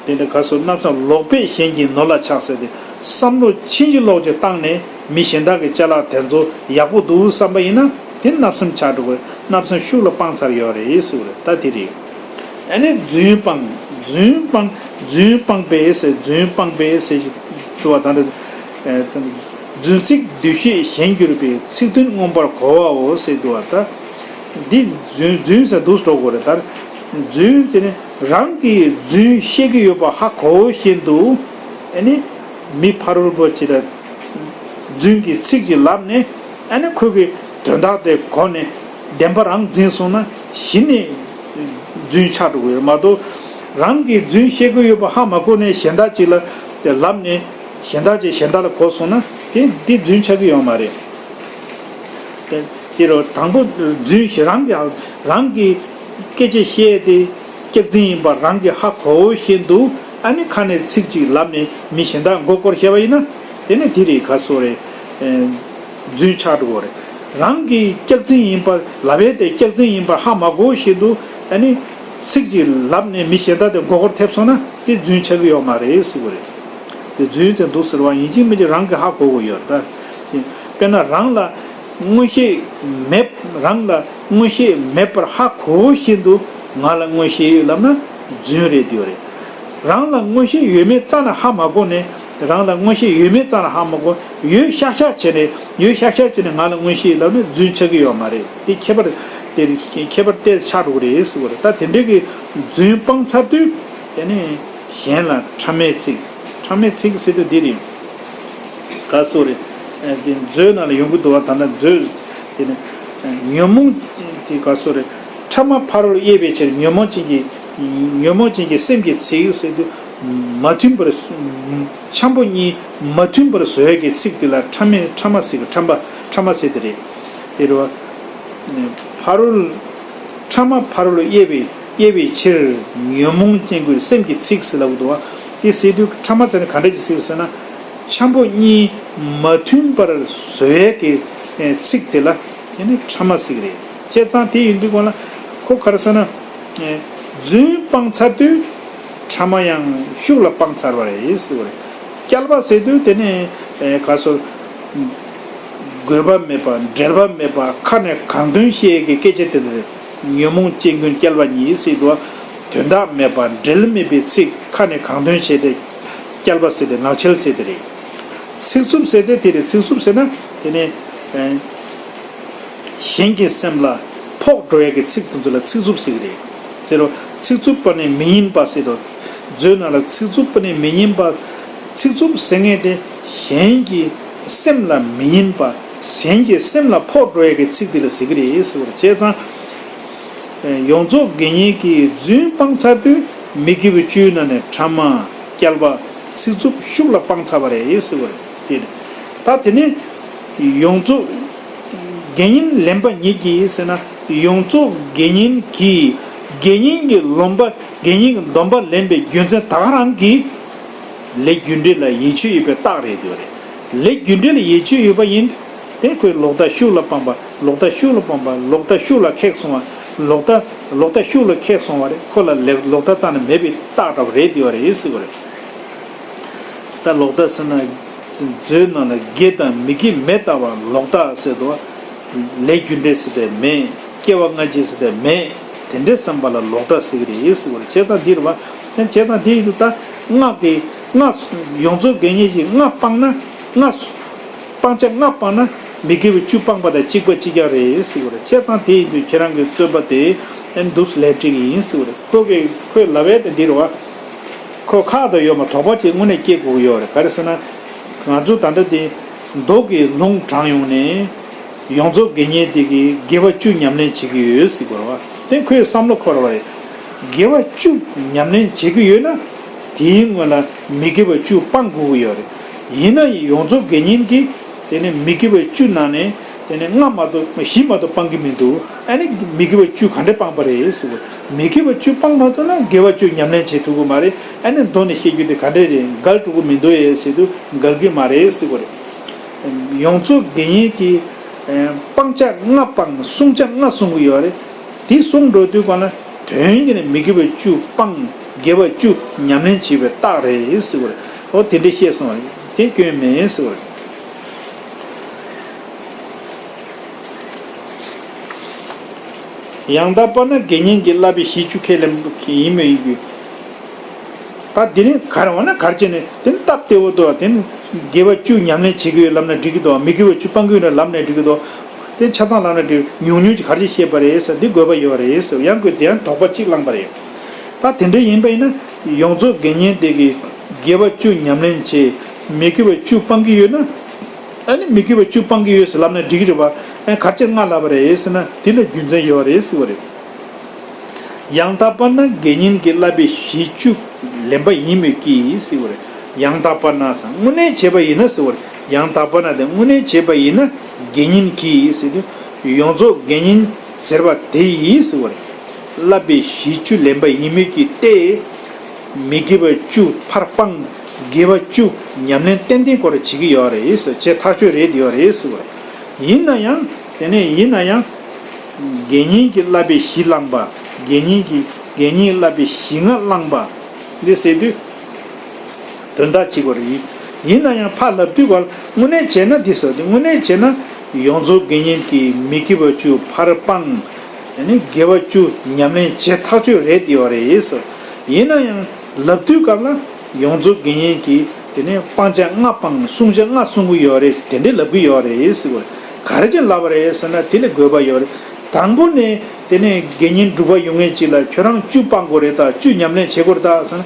དེ་འདྲ་ག་སོ་བརྣབ་སེམས་ལོག་པས་གཞན་གྱི་ནོར་ལ་ཆགས་ཟེར་ཏེ། བསམ་བློ་ཕྱིན་ཅི་ལོག་ཅིག་བཏང་ནས་མི་གཞན་དག་གི་ཅ་ལག་དེ་ཚོ་ཡག་པོ་འདུག་བསམ་པ་ཡིན་ན་དེ་བརྣབ་སེམས་ཆགས་འགྲོ་གི་རེད། བརྣབ་སེམས་ཤུགས་ལ་སྤངས་ཚར་ཡོད་རེད་ཟེར་བ་རེད། ད་དེ་རེད། ཨ་ནི་རྫུན་སྤངས། རྫུན་སྤངས། རྫུན་སྤངས་པས་ཟེར། རྫུན་སྤངས་པས་ཟེར་ཞིག་འདུག་བ། ད་འདྲ། ཨེ། རྫུན་ཚིག་འདུས་བྱས་གཞན་འགྱུར་བའི་ཚིག་དོན་མངོན་པར་གོ་བའོ་ཟེར་འདུག་བ། ད་འདི་རྫུན་རྫུན་ཟེར་འདུག་འགྲོ་དགོས་རེད། ད་རྫུན་ཟེར་ནས་རང་གིས་རྫུན་བཤད་ཀྱི་ཡོད་པ་ཧ་གོ་བཞིན་དུ་ཨ་ནི་མི་ཕ་རོལ་པོ་ཅིག་ལ་རྫུན་གྱི་ཚིག་ཅིག་ལབ་ནས་ཨ་ནི་ཁོ་གི་དོན་དག་དེ་གོ་ནས་བདེན་པ་རང་འཛིན་སོང་ན་གཞི་ནས་རྫུན་ཆགས་འགྲོ་གི་ཡོད་མ་གཏོགས། རང་གིས་རྫུན་བཤད་ཀྱི་ཡོད་པ་ཧ་མ་གོ་ནས་གཞན་དག་ཅིག་ལ་དེ་ལབ་ནས་གཞན་དག་ཅིག་གཞན་དག་ལ་གོ་སོང་ན་དེ་འདི་རྫུན་ཆགས་ཀྱི་ཡོད་མ་རེད། དེ་དེ་རུ་དང་པོ་རྫུན་ཞིག་རང་གིས་རང་གིས་སྐད་ཆ་བཤད་དེ་སྐྱག་རྫུན་ཡིན་པ་རང་གིས་ཧ་གོ་བཞིན་དུ་ཨ་ནི་ཁ་ནས་ཚིག་ཅིག་ལབ་ནས་མི་གཞན་དག་མགོ་སྐོར་བྱས་པ་ཡིན་ན་དེ་ནི་དེ་རེད་ག་སོ་རེད། རྫུན་ཆགས་འགྲོ་གི་རེད། རང་གིས་སྐྱག་རྫུན་ཡིན་པ་ལབ་ཡས་དེ་སྐྱག་རྫུན་ཡིན་པ་ཧ་མ་གོ་བཞིན་དུ་ཨ་ནི་ཚིག་ཅིག་ལབ་ནས་མི་གཞན་དག་དེ་མགོ་སྐོར་ཐེབས་སོང་ན་དེ་རྫུན་ཆགས་ཀྱི་ཡོད་མ་རེད་ཟེར་གི་རེད། དེ་རྫུན་ཟེར་འདུག་ཟེར་བ་ཡིན་གཅིག་མིན་གཅིག་རང་གིས་ཧ་གོ་དགོས་ཡོད་རེད་ད། དཔེར་ན་རང་ལ་མངོན་ཤེས་མེད། རང་ལ་མངོན་ཤེས་མེད་པར་ཧ་གོ་བཞིན་དུ་ང་ལ་མངོན་ཤེས་ཡོད་ལབ་ན་རྫུན་རེད་འདོད་རེད། རང་ལ་མངོན་ཤེས་ཡོད་མེད་རྩ་ནས་ཧ་མ་གོ་ནས་རང་ལ་མངོན་ཤེས་ཡོད་མེད་རྩ་ནས་ཧ་མ་གོ། ཡོད་ཤག་ཤག་བྱས་ནས་ཡོད་ཤག་ཤག་བྱས་ནས་ང་ལ་མངོན་ཤེས་ཡོད་ལབ་ན་རྫུན་ཆགས་ཀྱི་ཡོད་མ་རེད། དེ་ཁྱད་པར་དེ་ཁྱད་པར་ཏོག་ཙམ་ཆགས་འགྲོ་གི་རེད་ཟེར་བ་རེད། ད་དེ་འདྲའི་གི་རྫུན་སྤངས་ཚར་དུས་དེ་ནས་གཞན་ལ་ཕྲ་མའི་ཚིག་ཕྲ་མའི་ཚིག་ཟེར་དུས་འདི་རེད། ག་སོ་རེད། ཨ། དེ་མཛོད་ནང་ལ་ཡོང་གི་འདུག་བ། ད་ལྟ་མཛོད་དེ་ནི་ཉོན་མོངས་དེ་ག་སོ་རེད། ཕྲ་མ་ཕ་རོལ་དབྱེ་བའི་ཕྱིར། ཉོན་མོངས་ཅན་གྱི་ཉོན་མོངས་ཅན་གྱི་སེམས་ཀྱི་ཚིག་ཟེར་དུས་མ་མཐུན་པར་འཆམ་པོ་གཉིས་མ་མཐུན་པར་བཟོ་ཡས་ཀྱི་ཚིག་དེ་ལ་ཕྲ་མའི་ཕྲ་མ་ཟེར་གི་ཕྲ་མ་ཕྲ་མ་ཟེར་དེ་རེད། དེ་རུ་ཕ་རོལ་ཕྲ་མ་ཕ་རོལ་དབྱེ་བའི་དབྱེ་བའི་ཕྱིར་ཉོན་མོངས་ཅན་གྱི་སེམས་ཀྱི་ཚིག་ཟེར་ལབ་འདུག་བ། དེ་ཟེར་དུས་ཕྲ་མ་ཟེར་ན་ག་འདྲ་ཅིག་ཟེར་ཟེར་ན། འཆམ་པོ་གཉིས་མ་མཐུན་པར་བཟོ་ཡས་ཀྱི་ཚིག་དེ་ལ་དེ་ནི་ཕྲ་མ་ཟེར་གི་རེད། བྱས་ཙང་དེ་ཡིན་དུས་གོང་ལ་ཁོ་ག་རེ་ཟེར་ན། རྫུན་སྤངས་ཚར་དུས་ཕྲ་མ་ཡང་ཤུགས་ལ་སྤངས་ཚར་བ་རེད་ཟེར་བ་རེད། བསྐལ་པ་ཟེར་དུས་དེ་ནི་ག་སོ། དགོས་པ་མེད་པ་འབྲེལ་བ་མེད་པ་ཁ་ནས་གང་ཐོན་བཤད་ཡས་ཀྱི་སྐད་ཆ་དེ་འདྲ་རེད། ཉོན་མོངས་ཅན་ཀུན་བསྐལ་པ་ཉིད་ཟེར་དུས། དོན་དག་མེད་པ་འབྲེལ་མེད་པའི་ཚིག་ཁ་ནས་གང་ཐོན་བྱས་ཏེ་བསྐལ་པ་ཟེར་ཏེ་ངག་འཁྱལ་ཟེར་དེ་རེད། ཚིག་རྩུབ་ཟེར་ཏེ་དེ་རེད། ཚིག་རྩུབ་ཟེར་ན་དེ་ནི་གཞན་གྱི་སེམས་ལ་ཕོག་འགྲོ་ཡས་ཀྱི་ཚིག་དེ་ཚོ་ལ་ཚིག་རྩུབ་ཟེར་གི་རེད། ཟེར་རོ། ཚིག་རྩུབ་པ་ནི་མི་སྙན་པ་ཟེར་དོ། མཛོད་ནང་ལ་ཚིག་རྩུབ་པ་ནི་མི་སྙན་པ། ཚིག་རྩུབ་ཟེར་མཁན་དེ་གཞན་གྱི་སེམས་ལ་མི་སྙན་པ། གཞན་གྱི་སེམས་ལ་ཕོག་འགྲོ་ཡས་ཀྱི་ཚིག་དེ་ལ་ཟེར་གི་རེད་ཟེར་བ་རེད། བྱས་ཙང་། ཡོངས་རྫོགས་དགེ་བསྙེན་གྱི་རྫུན་སྤངས་ཚར་དུས་མི་དགེ་བའི་བཅུའི་ནང་ནས་ཕྲ་མ། བསྐལ་པ། ཚིག་རྩུབ་ཤུགས་ལ་སྤངས་ཚར་བ་རེད་ཟེར་བ་རེད། དེ་ནི། ད་དེ་ནི་ཡོངས་རྫོགས་དགེ་བསྙེན་ལེན་པ་ཉིད་ཀྱིས་ཟེར་ན། ཡོངས་རྫོགས་དགེ་བསྙེན་གྱིས་དགེ་བསྙེན་གྱི་ལོན་པ། དགེ་བསྙེན་གྱི་སྡོམ་པ་ལེན་པའི་རྒྱུ་མཚན་ད་ག་རང་གིས་ལས་རྒྱུ་འབྲས་ལ་ཡིད་ཆེས་ཡོད་པའི་རྟགས་རེད་འདོད་རེད། ལས་རྒྱུ་འབྲས་ལ་ཡིད་ཆེས་ཡོད་པ་ཡིན་དེ་ཁོས་ལོག་ལྟ་ཤུགས་ལ་སྤངས་པ། ལོག་ལྟ་ཤུགས་ལ་སྤངས་པ། ལོག་ལྟ་ཤུགས་ལ་ཁེགས་སོང་བ། ལོག་ལྟ་ལོག་ལྟ་ཤུགས་ལ་ཁེལ་སོང་བ་རེད། ཁོ་ལ་ལེ་ལོག་ལྟ་རྩ་ནས་མེད་པའི་རྟགས་འདྲ་བ་རེད་དེ་བ་རེད་ཟེར་བ་རེད། ད་ལོག་ལྟ་ཟེར་ན་མཛོད་ནང་ལ་དགེ་དང་མི་དགེ་མེད་ལྟ་བ་ལོག་ལྟ་ཟེར་དོ། ལས་རྒྱུ་འབྲས་ཟེར་དེ་མེད། སྐྱེ་བ་སྔ་ཕྱི་ཟེར་དེ་མེད། དེ་འདྲའི་བསམ་པ་ལ་ལོག་ལྟ་ཟེར་གི་རེད་ཟེར་བ་རེད། བྱས་ཙང་འདི་རེད་བ། བྱས་ཙང་དེ་ཡིན་དུས་ད་སྔགས་ཀྱི་སྔགས་ཡོངས་རྫོགས་དགེ་བསྙེན་གྱི་སྔགས་སྤངས་ན་སྔགས། སྤང་བྱ་ལྔ་སྤངས་ན་མི་དགེ་བའི་བཅུ་སྤངས་པ་དང་གཅིག་པ་གཅིག་རྐྱང་རེད་ཟེར་གྱི་རེད། བྱས་ཙང་དེ་ཡིན་དུས་ཁྱེད་རང་གི་རྩོད་པ་དེ་ཨེ་འདུག་སེ་ལན་འགྲིག་གི་ཡིན་ཟེར་གྱི་རེད། ཁོ་གི་ཁོས་ལབ་ཡས་དེ་འདི་རེད་བ། ཁོ་ཁག་དང་ཡོད་མ་དོགས་པ་ཅིག་དངོས་གནས་སྐྱེ་དགོས་ཀྱི་ཡོད་རེད། ག་རེ་ཟེར་ན། ང་ཚོ་ད་ལྟ་དེ་མདོ་གི་ལུང་དྲངས་ཡོང་ནས་ཡོངས་རྫོགས་དགེ་བསྙེན་དེ་གི་དགེ་བ་བཅུ་ཉམས་ལེན་བྱེད་ཀྱི་ཡོད་ཟེར་གྱི་རེད་བ། དེ་ཁོའི་བསམ་བློ་འཁོར་བ་རེད། དགེ་བ་བཅུ་ཉམས་ལེན་བྱེད་ཀྱི་ཡོད་ན། དེའི་སྔོན་ལ་མི་དགེ་བ་བཅུ་སྤང་དགོས་ཀྱི་ཡོད་རེད། ཡིན་ན་ཡང་ཡོངས་རྫོགས་དགེ་བསྙེན་གྱིས་དེ་ནི་མི་དགེ་བ་བཅུ་ནང་ནས་དེ་ནི་ལྔ་མ་གཏོགས་བཞི་མ་གཏོགས་སྤང་གི་མི་འདུག་ཨ་ནི་མི་དགེ་བ་བཅུ་ག་འདྲས་སྤངས་པ་རེད་ཟེར་གོ། མི་དགེ་བ་བཅུ་སྤངས་མ་ཐུབ་ན་དགེ་བ་བཅུ་ཉམས་ལེན་བྱེད་ཐུབ་ཀྱི་མ་རེད། ཨ་ནི་མདོ་ནས་བཤད་རྒྱུ་དེ་ག་འདྲས་རེད། འགལ་འགྲོ་གི་མི་འདུག་ཨེ་ཟེར་དུས་འགལ་གྱི་མ་རེད་ཟེར་གོ་རེད། ཡོངས་རྫོགས་དགེ་བསྙེན་གྱིས་སྤང་བྱ་ལྔ་སྤང་བསྲུང་བྱ་ལྔ་བསྲུང་གི་ཡོད་རེད། དེ་གསུངས་འགྲོ་དུས་གང་ལ་དོན་གྱི་ནི་མི་དགེ་བ་བཅུ་སྤང་དགེ་བ་བཅུ་ཉམས་ལེན་བྱེད་པའི་རྟགས་རེད་ཟེར་བ་རེད། འོ་དེ་འདྲ་བཤད་སོང་བ་རེད། དེ་སྐྱོན་མེད་ཟེར་བ་རེད། ཡང་དག་པར་ན་དགེ་བསྙེན་གྱི་བསླབ་པའི་གཞི་བཅུ་ཁས་ལེན་ཡིན་མོད་ཀྱི། ད་དེ་ནི་ག་རེ་འོ་ན་ག་རེ་བྱས་ནས་དེ་ནི་སྟབས་བདེ་བོ་འདུག་དེ་ནི་དགེ་བ་བཅུ་ཉམས་ལེན་བྱེད་ཀྱི་ཡོད་ལབ་ན་འགྲིག་གི་འདུག་མི་དགེ་བ་བཅུ་སྤང་གི་ཡོད་ན་ལབ་ན་འགྲིག་གི་འདུག་དེ་ཆ་ཚང་ལབ་ན་འགྲིག་ཉུང་ཉུང་ཅིག་ག་རེ་བཤད་པ་རེད་ཟེར་འདི་དགོས་པ་ཡོད་རེད་ཟེར་ཡང་དགོས་དེ་ཡང་དོགས་པ་གཅིག་བསླངས་པ་རེད། ད་དེ་འདྲ་ཡིན་པ་ཡིན་ན་ཡོངས་རྫོགས་དགེ་བསྙེན་དེ་གི་དགེ་བ་བཅུ་ཉམས་ལེན་བྱེད་མི་དགེ་བ་བཅུ་སྤང་གི་ཡོད་ན། ཨ་ནི་མི་དགེ་བ་བཅུ་སྤང་གི་ཡོད་ཟེར་ལབ་ན་འགྲིག་གི་རེད་བ། ཨ་ག་རེ་བྱས་ལྔ་ལབ་པ་རེད་ཟེར་ན་དེ་ལ་རྒྱུ་མཚན་ཡོད་རེད་ཟེར་བ་རེད། ཡང་དག་པར་ན་དགེ་བསྙེན་གྱི་བསླབ་པའི་གཞི་བཅུ་ལེན་པ་ཡིན་མོད་ཀྱི་ཟེར་བ་རེད། ཡང་དག་པར་ན་ཟེར་དངོས་གནས་བྱས་པ་ཡིན་ན་ཟེར་བ་རེད། ཡང་དག་པར་ན་དེ་དངོས་གནས་བྱས་པ་ཡིན་ན་དགེ་བསྙེན་གྱིས་ཟེར་དུས་ཡོངས་རྫོགས་དགེ་བསྙེན་ཟེར་བ་དེ་ཡིས་ཟེར་བ་རེད། བསླབ་པའི་གཞི་བཅུ་ལེན་པ་ཡིན་མོད་ཀྱི་སྟེ། མི་དགེ་བ་བཅུ་ཕར་སྤང་། དགེ་བ་བཅུ་ཉམས་ལེན་ཏན་ཏན་སྐོར་བྱེད་ཀྱི་ཡོད་རེད་ཟེར་བྱས་ཐག་ཆོད་རེད་ཡོད་རེད་ཟེར་བ་རེད། ཡིན་ན་ཡང་དེ་ནས་ཡིན་ན་ཡང་། དགེ་བསྙེན་གྱི་བསླབ་པའི་གཞི་བླངས་པ། དགེ་བསྙེན་གྱི་དགེ་བསྙེན་བསླབ་པའི་གཞི་ལྔ་བླངས་པ། འདི་ཟེར་དུས། དོན་དག་གཅིག་པ་རེད། ཡིན་ན་ཡང་ཕར་ལབ་དུས་ག་ལ་དངོས་གནས་བྱས་ན་འདི་ཟེར་དུས་དངོས་གནས་བྱས་ན་ཡོངས་རྫོགས་དགེ་བསྙེན་གྱི་མི་དགེ་བ་བཅུ་ཕར་སྤང་། ཡང་ན་དགེ་བ་བཅུ་ཉམས་ལེན་བྱེད་ཐག་ཆོད་རེད་ཡོད་རེད་ཟེར། ཡིན་ན་ཡང་ལབ་དུས་སྐབས་ལ་ཡོངས་རྫོགས་དགེ་བསྙེན་གྱིས་དེ་ནས་སྤང་བྱ་ལྔ་སྤང་བསྲུང་བྱ་ལྔ་བསྲུང་གི་ཡོད་རེད་དེ་འདྲས་ལབ་གི་ཡོད་རེད་ཟེར་བ་རེད། ག་རེ་བྱས་ལབ་པ་རེད་ཟེར་ན་དེ་ལ་དགོས་པ་ཡོད་རེད། དང་པོ་ནས་དེ་ནས་དགེ་བསྙེན་སྒྲུབ་པ་ཡོང་མཁན་ཅིག་ལ་ཁྱོད་རང་བཅུ་སྤང་དགོས་རེད་ད་བཅུ་ཉམས་ལེན་བྱེད་དགོས་རེད་ད་ཟེར་ན་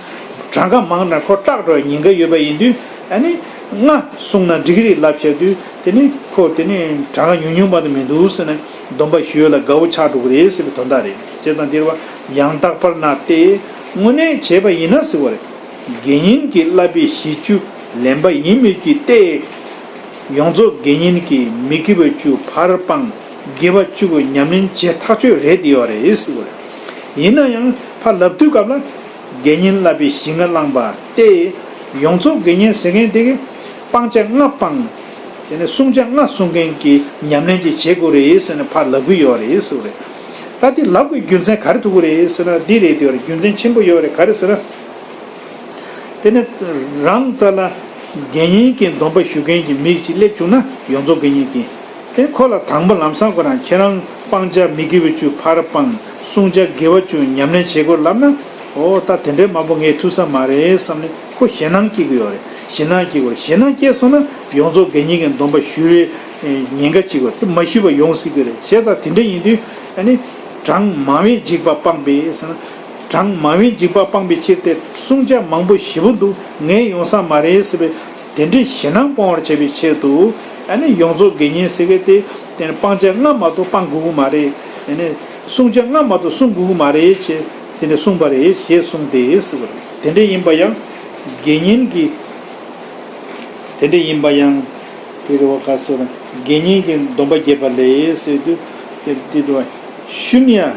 གྲངས་ཀ་མང་ན་ཁོ་སྐྲག་འགྲོ་བའི་ཉེན་ཁ་ཡོད་པ་ཡིན་དུས་ཨ་ནི་ལྔ་བསྲུངས་ན་འགྲིག་གི་རེད་ལབ་བྱས་དུས་དེ་ནི་ཁོ་དེ་ནི་གྲངས་ཀ་ཉུང་ཉུང་མ་གཏོགས་མི་འདུག་ཟེར་ནས་སྡོམ་པ་ཞུ་ཡོད་ལ་དགའ་བོ་ཆགས་འགྲོ་གི་རེད་ཟེར་བའི་དོན་དག་རེད། བྱས་ཙང་འདིར་བ་ཡང་དག་པར་ན་སྟེ་དངོས་གནས་བྱས་པ་ཡིན་ན་ཟེར་བ་རེད། དགེ་བསྙེན་གྱི་བསླབ་པའི་གཞི་བཅུ་ལེན་པ་ཡིན་མོད་ཀྱི་སྟེ། ཡོངས་རྫོགས་དགེ་བསྙེན་གྱིས་མི་དགེ་བ་བཅུ་ཕར་སྤང་དགེ་བ་བཅུ་པོ་ཉམས་ལེན་བྱེད་ཐག་ཆོད་རེད་ཡོད་རེད་ཟེར་བ་རེད། ཡིན་ན་ཡང་ཕར་ལབ་དུས་སྐབས་ལ་དགེ་བསྙེན་བསླབ་པའི་གཞི་ལྔ་བླངས་པ་སྟེ། ཡོངས་རྫོགས་དགེ་བསྙེན་ཟེར་མཁན་དེ་གིས་སྤང་བྱ་ལྔ་སྤང་། དེ་ནས་བསྲུང་བྱ་ལྔ་བསྲུང་མཁན་གྱི་ཉམས་ལེན་ཅིག་བྱེད་དགོས་རེད་ཟེར་ནས་ཕར་ལབ་གི་ཡོད་རེད་ཟེར་བ་རེད། ད་དེ་ལབ་དགོས་རྒྱུ་མཚན་ག་རེ་ཐུག་གི་རེད་ཟེར་ན་འདི་རེད་དེ་ཡོད་རེད། རྒྱུ་མཚན་ཆེན་པོ་ཡོད་རེད། ག་རེ་ཟེར་ན། དེ་ནས་རང་རྩ་ལ་དགེ་བསྙེན་གྱི་སྡོམ་པ་ཞུ་མཁན་གྱི་མི་ཅིག་སླེབས་བྱུང་ན་ཡོངས་རྫོགས་དགེ་བསྙེན་གྱི། དེ་ཁོ་ལ་དང་པོ་ལམ་སང་ཁོ་རང་ཁྱེད་རང་སྤང་བྱ་མི་དགེ་བའི་བཅུ་ཕར་སྤང་བསྲུང་བྱ་དགེ་བ་བཅུ་ཉམས་ལེན་བྱེད་དགོས་ལབ་ན། ཨོ་ད་དེ་འདྲའི་མང་པོ་ངས་ཐུབ་ས་མ་རེད་བསམ་ནས་ཁོ་ཞེད་སྣང་སྐྱེ་གི་ཡོད་རེད། ཞེད་སྣང་སྐྱེ་དགོས་རེད། ཞེད་སྣང་སྐྱེས་སོང་ན་ཡོངས་རྫོགས་དགེ་བསྙེན་གྱི་སྡོམ་པ་ཞུ་བའི་ཉེན་ཁ་ཅིག་ཡོད་རེད། དེ་མ་ཞུས་པ་ཡོང་སྲིད་ཀྱི་རེད། བྱས་ཙང་དེ་འདྲ་ཡིན་དུས་ཨ་ནི་གྲངས་མང་བའི་འཇིགས་པ་སྤངས་པས་ཟེར་ན། གྲངས་མང་བའི་འཇིགས་པ་སྤངས་པའི་ཕྱིར་ཏེ་བསྲུང་བྱ་མང་པོ་ཞེ་པོ་འདུག་ངས་ཡོང་ས་མ་རེད་ཟེར་བའི་དེ་འདྲའི་ཞེད་སྣང་སྤོང་བར་བྱེད་པའི་ཆེད་དུ་ཨ་ནི་ཡོངས་རྫོགས་དགེ་བསྙེན་ཟེར་མཁན་དེ་དེ་ནི་སྤང་བྱ་ལྔ་མ་གཏོགས་སྤང་དགོས་ཀྱི་མ་རེད། དེ་ནི་བསྲུང་བྱ་ལྔ་མ་གཏོགས་བསྲུང་དགོས་ཀྱི་མ་རེད་ཅེས་དེ་ནི་གསུངས་པ་རེད་ཞེས་གསུངས་ཏེ་ཟེར་བ་རེད། དེ་འདྲ་ཡིན་པ་ཡང་དགེ་བསྙེན་གྱི་དེ་འདྲ་ཡིན་པ་ཡང་དེ་རེ་བ་ཁ་སོར་དགེ་བསྙེན་གྱི་སྡོམ་པ་རྒྱས་པ་ལས་ཟེར་དུས་དེ་དེ་དུ་ཤུ་ནི་ཡ།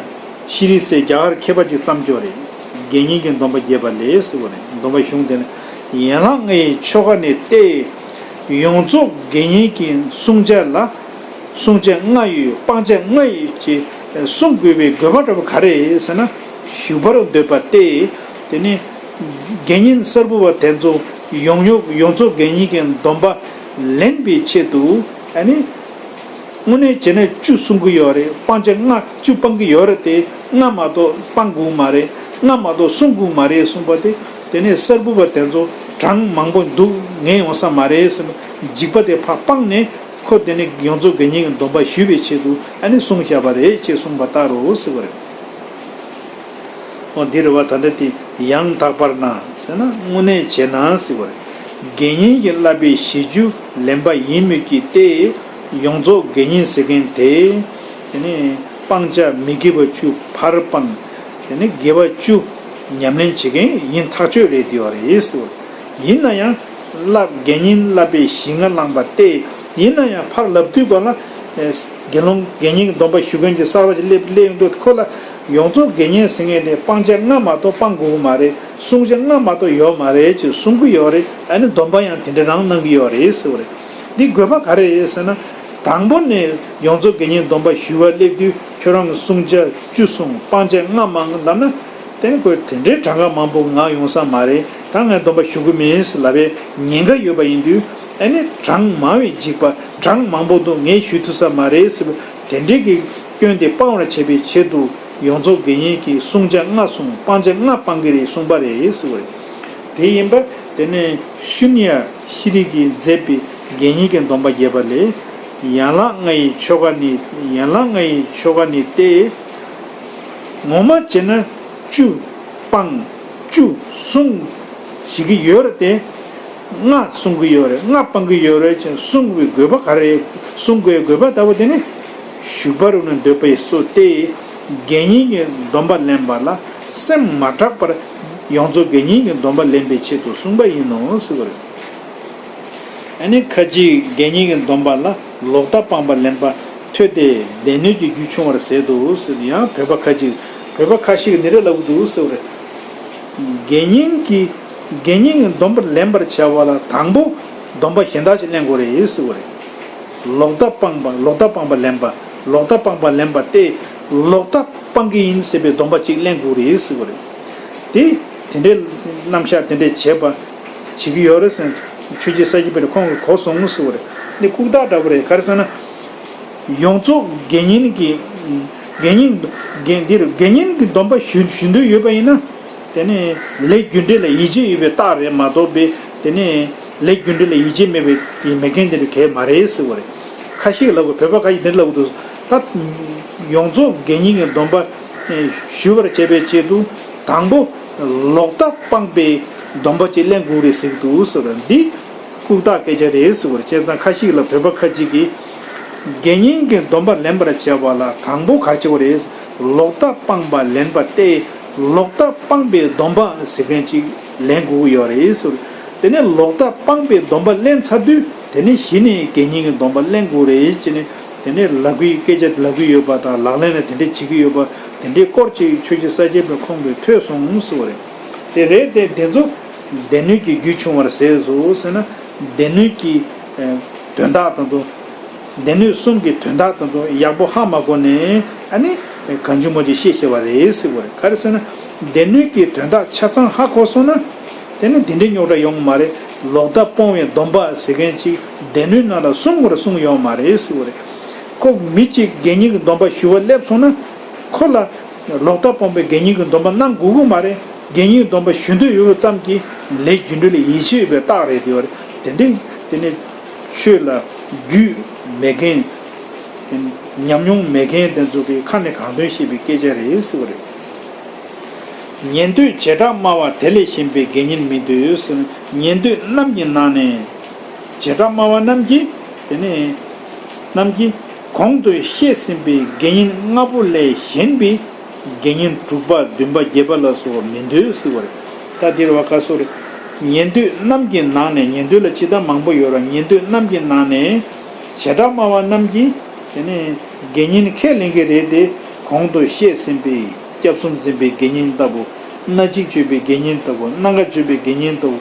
ཤྲཱི་ཟེར་རྒྱ་གར་མཁས་པ་ཅིག་བརྩམས་ཀྱི་ཡོད་རེད། དགེ་བསྙེན་གྱི་སྡོམ་པ་རྒྱས་པ་ལས་ཟེར་བ་རེད། སྡོམ་པ་གཞུང་དེ་ནི་ཡན་ལག་ལྔའི་ཆོ་ག་ནི་སྟེ། ཡོངས་རྫོགས་དགེ་བསྙེན་གྱི་བསྲུང་བྱ་ལ་བསྲུང་བྱ་ལྔ་ཡོད། སྤང་བྱ་ལྔ་ཡོད་ཅེས་ བསྲུང་དགོས་པའི་དགོས་པ་འདྲ་པོ་ག་རེ་ཟེར་ན། ཞུགས་པར་འདོད་པ་སྟེ། དེ་ནི་དགེ་བསྙེན་གསར་བུ་བ་དེ་ཚོ་ཡོངས་ཡོངས་ཡོངས་རྫོགས་དགེ་བསྙེན་གྱི་སྡོམ་པ་ལེན་པའི་ཆེད་དུ། ཨ་ནི་དངོས་གནས་བྱས་ན་བཅུ་བསྲུང་གི་ཡོད་རེད། སྤང་བྱ་ལྔ་བཅུ་སྤང་གི་ཡོད་རེད་དེ། ལྔ་མ་གཏོགས་སྤང་དགོས་མ་རེད། ལྔ་མ་གཏོགས་བསྲུང་དགོས་མ་རེད་གསུངས་པ་དེ། དེ་ནས་གསར་བུ་བ་དེ་ཚོ་གྲངས་མང་པོ་འདུག་ངས་ཡོང་ས་མ་རེད་ཟེར་ནས་འཇིགས་པ་དེ་ཕར་སྤངས་ནས། ཁོ་དེ་ནི་ཡོངས་རྫོགས་དགེ་བསྙེན་གྱི་སྡོམ་པ་ཞུ་བའི་ཆེད་དུ་ཨ་ནི་གསུངས་བཞག་པ་རེད་ཅེས་གསུངས་པ་ལྟར་རོ་ཟེར་བ་རེད། འོ་འདི་རེད་བ། ད་ལྟ་དེ་ཡང་དག་པར་ན་ཟེར་ན་དངོས་གནས་བྱས་ན་ཟེར་བ་རེད། དགེ་བསྙེན་གྱི་བསླབ་པའི་གཞི་རྒྱུ་ལེན་པ་ཡིན་མོད་ཀྱི་སྟེ། ཡོངས་རྫོགས་དགེ་བསྙེན་ཟེར་མཁན་དེ། དེ་ནི་སྤང་བྱ་མི་དགེ་བ་བཅུ་ཕར་སྤངས། དེ་ནི་དགེ་བ་བཅུ་ཉམས་ལེན་བྱེད་མཁན་ཡིན་ཐག་ཆོད་རེད་དེ་བ་རེད་ཟེར་བ་རེད། ཡིན་ན་ཡང་། བསླབ་དགེ་བསྙེན་བསླབ་པའི་གཞི་ལྔ་བླངས་པ་སྟེ། ཡིན་ན་ཡང་ཕར་ལབ་དུས་ག་ལ། དགེ་སློང་དགེ་བསྙེན་གྱི་སྡོམ་པ་ཞུ་མཁན་གྱི་གསར་བ་ཅིག་སླེབས་སླེབས་ཡོང་དུས་ཁོ་ལ། ཡོངས་རྫོགས་དགེ་བསྙེན་ཟེར་མཁན་དེ་སྤང་བྱ་ལྔ་མ་གཏོགས་སྤང་དགོས་ཀྱི་མ་རེད། བསྲུང་བྱ་ལྔ་མ་གཏོགས་ཡོད་མ་རེད་ཅེས་གསུང་གི་ཡོད་རེད། ཨ་ནི་སྡོམ་པ་ཡང་དེ་འདྲ་རང་གནང་གི་ཡོད་རེད་ཟེར་བ་རེད། འདི་དགོས་པ་ག་རེ་རེད་ཟེར་ན། དང་པོ་ནས་ཡོངས་རྫོགས་དགེ་བསྙེན་སྡོམ་པ་ཞུ་བར་སླེབས་དུས་ཁྱོད་རང་གི་བསྲུང་བྱ་བཅུ་བསྲུང་སྤང་བྱ་ལྔ་མང་ལབ་ན། དེ་ནི་ཁོས་དེ་འདྲའི་གྲངས་ཀ་མང་པོ་ང་ཡོང་ས་མ་རེད། ད་ངས་སྡོམ་པ་ཞུ་གི་མིན་ལབ་པའི་ཉེན་ཁ་ཡོད་པ་ཡིན་དུས། ཨ་ནི་གྲངས་མང་བའི་འཇིགས་པ། གྲངས་མང་པོ་འདུག་ངས་ཞུ་ཐུབ་ས་མ་རེད་ཟེར་བའི་དེ་འདྲའི་གི་སྐྱོན་དེ་སྤང་བར་བྱེད་པའི་ཆེད་དུ་ཡོངས་རྫོགས་དགེ་བསྙེན་གྱི་བསྲུང་བྱ་ལྔ་བསྲུང་སྤང་བྱ་ལྔ་སྤང་གི་རེད་གསུངས་པ་རེད་ཟེར་བ་རེད། དེ་ཡིན་པ་དེ་ནས་ཤུ་ནྱ་ཤྲཱི་གིས་མཛད་པའི་དགེ་བསྙེན་གྱི་སྡོམ་པ་རྒྱས་པ་ལས། ཡན་ལག་ལྔ་ཡི་ཆོ་ག་ནི། ཡན་ལག་ལྔ་ཡི་ཆོ་ག་ནི་སྟེ། ངོ་མ་བྱས་ན་བཅུ་སྤང་། བཅུ་བསྲུང་བྱེད་ཀྱི་ཡོད་རེད་དེ། ལྔ་བསྲུང་གི་ཡོད་རེད། ལྔ་སྤང་གི་ཡོད་རེད་ཅེས་གསུང་བའི་དགོས་པ་ག་རེ། གསུང་དགོས་དགོས་པ་ལྟ་བུ་དེ་ནི། ཞུགས་པར་འདོད་པའི་སོ་སྟེ། དགེ་བསྙེན་གྱི་སྡོམ་པ་ལེན་པ་ལ་སེམས་མ་སྐྲག་པར་ཡོངས་རྫོགས་དགེ་བསྙེན་གྱི་སྡོམ་པ་ལེན་པའི་ཆེད་དུ་གསུངས་པ་ཡིན་ནོ་ཟེར་བ་རེད། ཨ་ནི་ཁ་ཅིག་དགེ་བསྙེན་གྱི་སྡོམ་པ་ལ་ལོག་ལྟ་སྤངས་པ་ལེན་པ་ཐོས་ཏེ་སྡེ་སྣོད་ཀྱི་རྒྱུ་ཆུང་བར་ཟད་དོ་ཟེར། ཡང་བོད་པ་ཁ་ཅིག་བོད་པ་ཁ་ཤས་ཀྱིས་འདི་འདྲ་ལབ་ཀྱི་འདུག་ཟེར་བ་རེད། དགེ་བསྙེན་གྱི་དགེ་བསྙེན་གྱི་སྡོམ་པ་ལེན་པར་བྱ་བ་ལ་དང་པོ་སྡོམ་པ་གཞན་དག་ཅིག་ལེན་དགོས་རེད་ཟེར་བ་རེད། ལོག་ལྟ་སྤངས་པ། ལོག་ལྟ་སྤངས་པ་ལེན་པ། ལོག་ལྟ་སྤངས་པ་ལེན་པ་སྟེ། ལོག་ལྟ་སྤང་གི་ཡིན་ཟེར་བའི་སྡོམ་པ་གཅིག་ལེན་དགོས་རེད་ཟེར་བ་རེད། དེ་དེ་འདྲའི་རྣམ་གཞག་དེ་འདྲའི་བྱེད་པ་བྱེད་ཀྱི་ཡོད་རེད་ཟེར། ཆོས་རྗེ་ས་སྐྱ་པཎྜི་ཏ་ཁོང་གིས་གོ་སོང་ཟེར་བ་རེད། འདི་ལྐུགས་རྟགས་འདྲ་པོ་རེད། ག་རེ་ཟེར་ན། ཡོངས་རྫོགས་དགེ་བསྙེན་གྱི་དགེ་བསྙེན་དགེ་འདིར་དགེ་བསྙེན་གྱི་སྡོམ་པ་ཞུ་ཞུ་འདོད་ཡོད་པ་ཡིན་ན། དེ་ནས་ལས་རྒྱུ་འབྲས་ལ་ཡིད་ཆེས་ཡོད་པའི་རྟགས་རེད་མ་གཏོགས་པའི་དེ་ནས་ལས་རྒྱུ་འབྲས་ལ་ཡིད་ཆེས་མེད་པའི་མེད་མཁན་དེ་འདྲ་གལ་མ་རེད་ཟེར་བ་རེད། ཁ་ཤས་ལབ་དགོས། བོད་པ་ཁ་ཤས་དེ་འདྲ་ལབ་དགོས་འདུག་ད་ཡོངས་རྫོགས་དགེ་བསྙེན་གྱི་སྡོམ་པ་ཞུ་བར་བྱེད་པའི་ཆེད་དུ་དང་པོ་ལོག་ལྟ་སྤངས་པའི་སྡོམ་པ་ཅིག་ལེན་དགོས་རེད་ཟེར་གྱི་འདུག་ཟེར་བ་འདི་ལྐུགས་རྟགས་སྐད་ཆ་རེད་ཟེར་བ་རེད། བྱས་ཙང་ཁ་ཤས་ལ་བོད་པ་ཁ་ཅིག་གིས་དགེ་བསྙེན་གྱི་སྡོམ་པ་ལེན་པར་བྱ་བ་ལ་དང་པོ་ག་རེ་བྱེད་དགོས་རེད། ལོག་ལྟ་སྤངས་པ་ལེན་པ་སྟེ། ལོག་ལྟ་སྤངས་པའི་སྡོམ་པ་ཟེར་མཁན་ཅིག་ལེན་དགོས་ཀྱི་ཡོད་རེད་ཟེར། དེ་ནས་ལོག་ལྟ་སྤངས་པའི་སྡོམ་པ་ལེན་ཚར་དུས་དེ་ནས་གཞི་ནས་དགེ་བསྙེན་གྱི་སྡོམ་པ་ལེན་དགོས་རེད་ཅེས་ནས་དེ་ནས་ལབ་ཀྱི་སྐད་ཆ་ལབ་ཀྱི་ཡོད་པ་དང་ལག་ལེན་ལ་དེ་འདྲས་བྱེད་ཀྱི་ཡོད་པ་དེ་འདྲའི་སྐོར་ཅིག་ཆོས་རྗེ་ས་སྐྱ་པཎྜི་ཏ་ཁོང་གིས་ཐོས་སོང་ཟེར་བ་རེད། དེ་རེད་དེ་དེ་ཚོ་སྡེ་སྣོད་ཀྱི་རྒྱུ་ཆུང་བར་ཟད་སོ་ཟེར་ན་སྡེ་སྣོད་ཀྱི་དོན་དག་དང་དུ། སྡེ་སྣོད་གསུམ་གྱི་དོན་དག་དེ་ཚོ་ཡག་པོ་ཧ་མ་གོ་ནས་ཨ་ནི་གང་བྱུང་མང་བྱུང་བཤད་བཤད་པ་རེད་ཟེར་བ་རེད། ག་རེ་ཟེར་ན་སྡེ་སྣོད་ཀྱི་དོན་དག་ཆ་ཚང་ཧ་གོ་སོང་ན་དེ་ནི་དེ་འདྲའི་རྙོག་དྲ་ཡོང་གི་མ་རེད། ལོག་ལྟ་སྤོང་བའི་སྡོམ་པ་ཟེར་མཁན་ཅིག་སྡེ་སྣོད་ནང་ལ་གསུང་དགོས་རེད་གསུང་ཡོད་མ་རེད་ཟེར་བ་རེད། ཁོ་མི་གཅིག་དགེ་བསྙེན་གྱི་སྡོམ་པ་ཞུ་བར་སླེབས་སོང་ན་ཁོ་ལ། ལོག་ལྟ་སྤོང་བའི་དགེ་བསྙེན་གྱི་སྡོམ་པ་གནང་དགོས་ཀྱི་མ་རེད། དགེ་བསྙེན་གྱི་སྡོམ་པ་ཞུ་འདོད་ཡོད་པ་ཙམ་གྱིས་ལས་རྒྱུ་འབྲས་ལ་ཡིད་ཆེས་ཡོད་པའི་རྟགས་རེད་དེ་བ་རེད། དེ་འདྲའི་དེ་ནི་ཆོས་ལ་རྒྱུས་མེད་མཁན། ཉམས་མྱོང་མེད་མཁན་དེ་ཚོ་གི་ཁ་ནས་གང་ཐོན་བཤད་པའི་སྐད་ཆ་རེད་ཟེར་བ་རེད། ཉན་ཐོས་བྱེ་བྲག་སྨྲ་བ་དེ་ལས་གཞན་པའི་དགེ་བསྙེན་མི་འདོད་ཟེར། ཉན་ཐོས་རྣམས་ཀྱི་ནང་ནས། བྱེ་བྲག་སྨྲ་བ་རྣམས་ཀྱིས་དེ་ནས་རྣམས་ཀྱིས་གོང་དུ་བཤད་ཟིན་པའི་དགེ་བསྙེན་ལྔ་པོ་ལས་གཞན་པའི་དགེ་བསྙེན་དྲུག་པ་བདུན་པ་བརྒྱད་པ་ལ་སོགས་མི་འདོད་ཟེར་བ་རེད། ད་འདིར་བ་ཁ་སོ་རེད། ཉན་ཐོས་རྣམས་ཀྱི་ནང་ནས་ཉན་ཐོས་ལ་ཅི་ལྟར་མང་པོ་ཡོད་ར་ཉན་ཐོས་རྣམས་ཀྱི་ནང་ནས་བྱེ་བྲག་སྨྲ་བ་རྣམས་ཀྱིས་དེ་ནས་དགེ་བསྙེན་ཁས་ལེན་གྱི་རེད་དེ་གོང་དུ་བཤད་ཟིན་པའི་སྐྱབས་གསུམ་འཛིན་པའི་དགེ་བསྙེན་ལྟ་བུ། སྣ་གཅིག་སྤྱོད་པའི་དགེ་བསྙེན་ལྟ་བུ། སྣ་འགའ་སྤྱོད་པའི་དགེ་བསྙེན་ལྟ་བུ།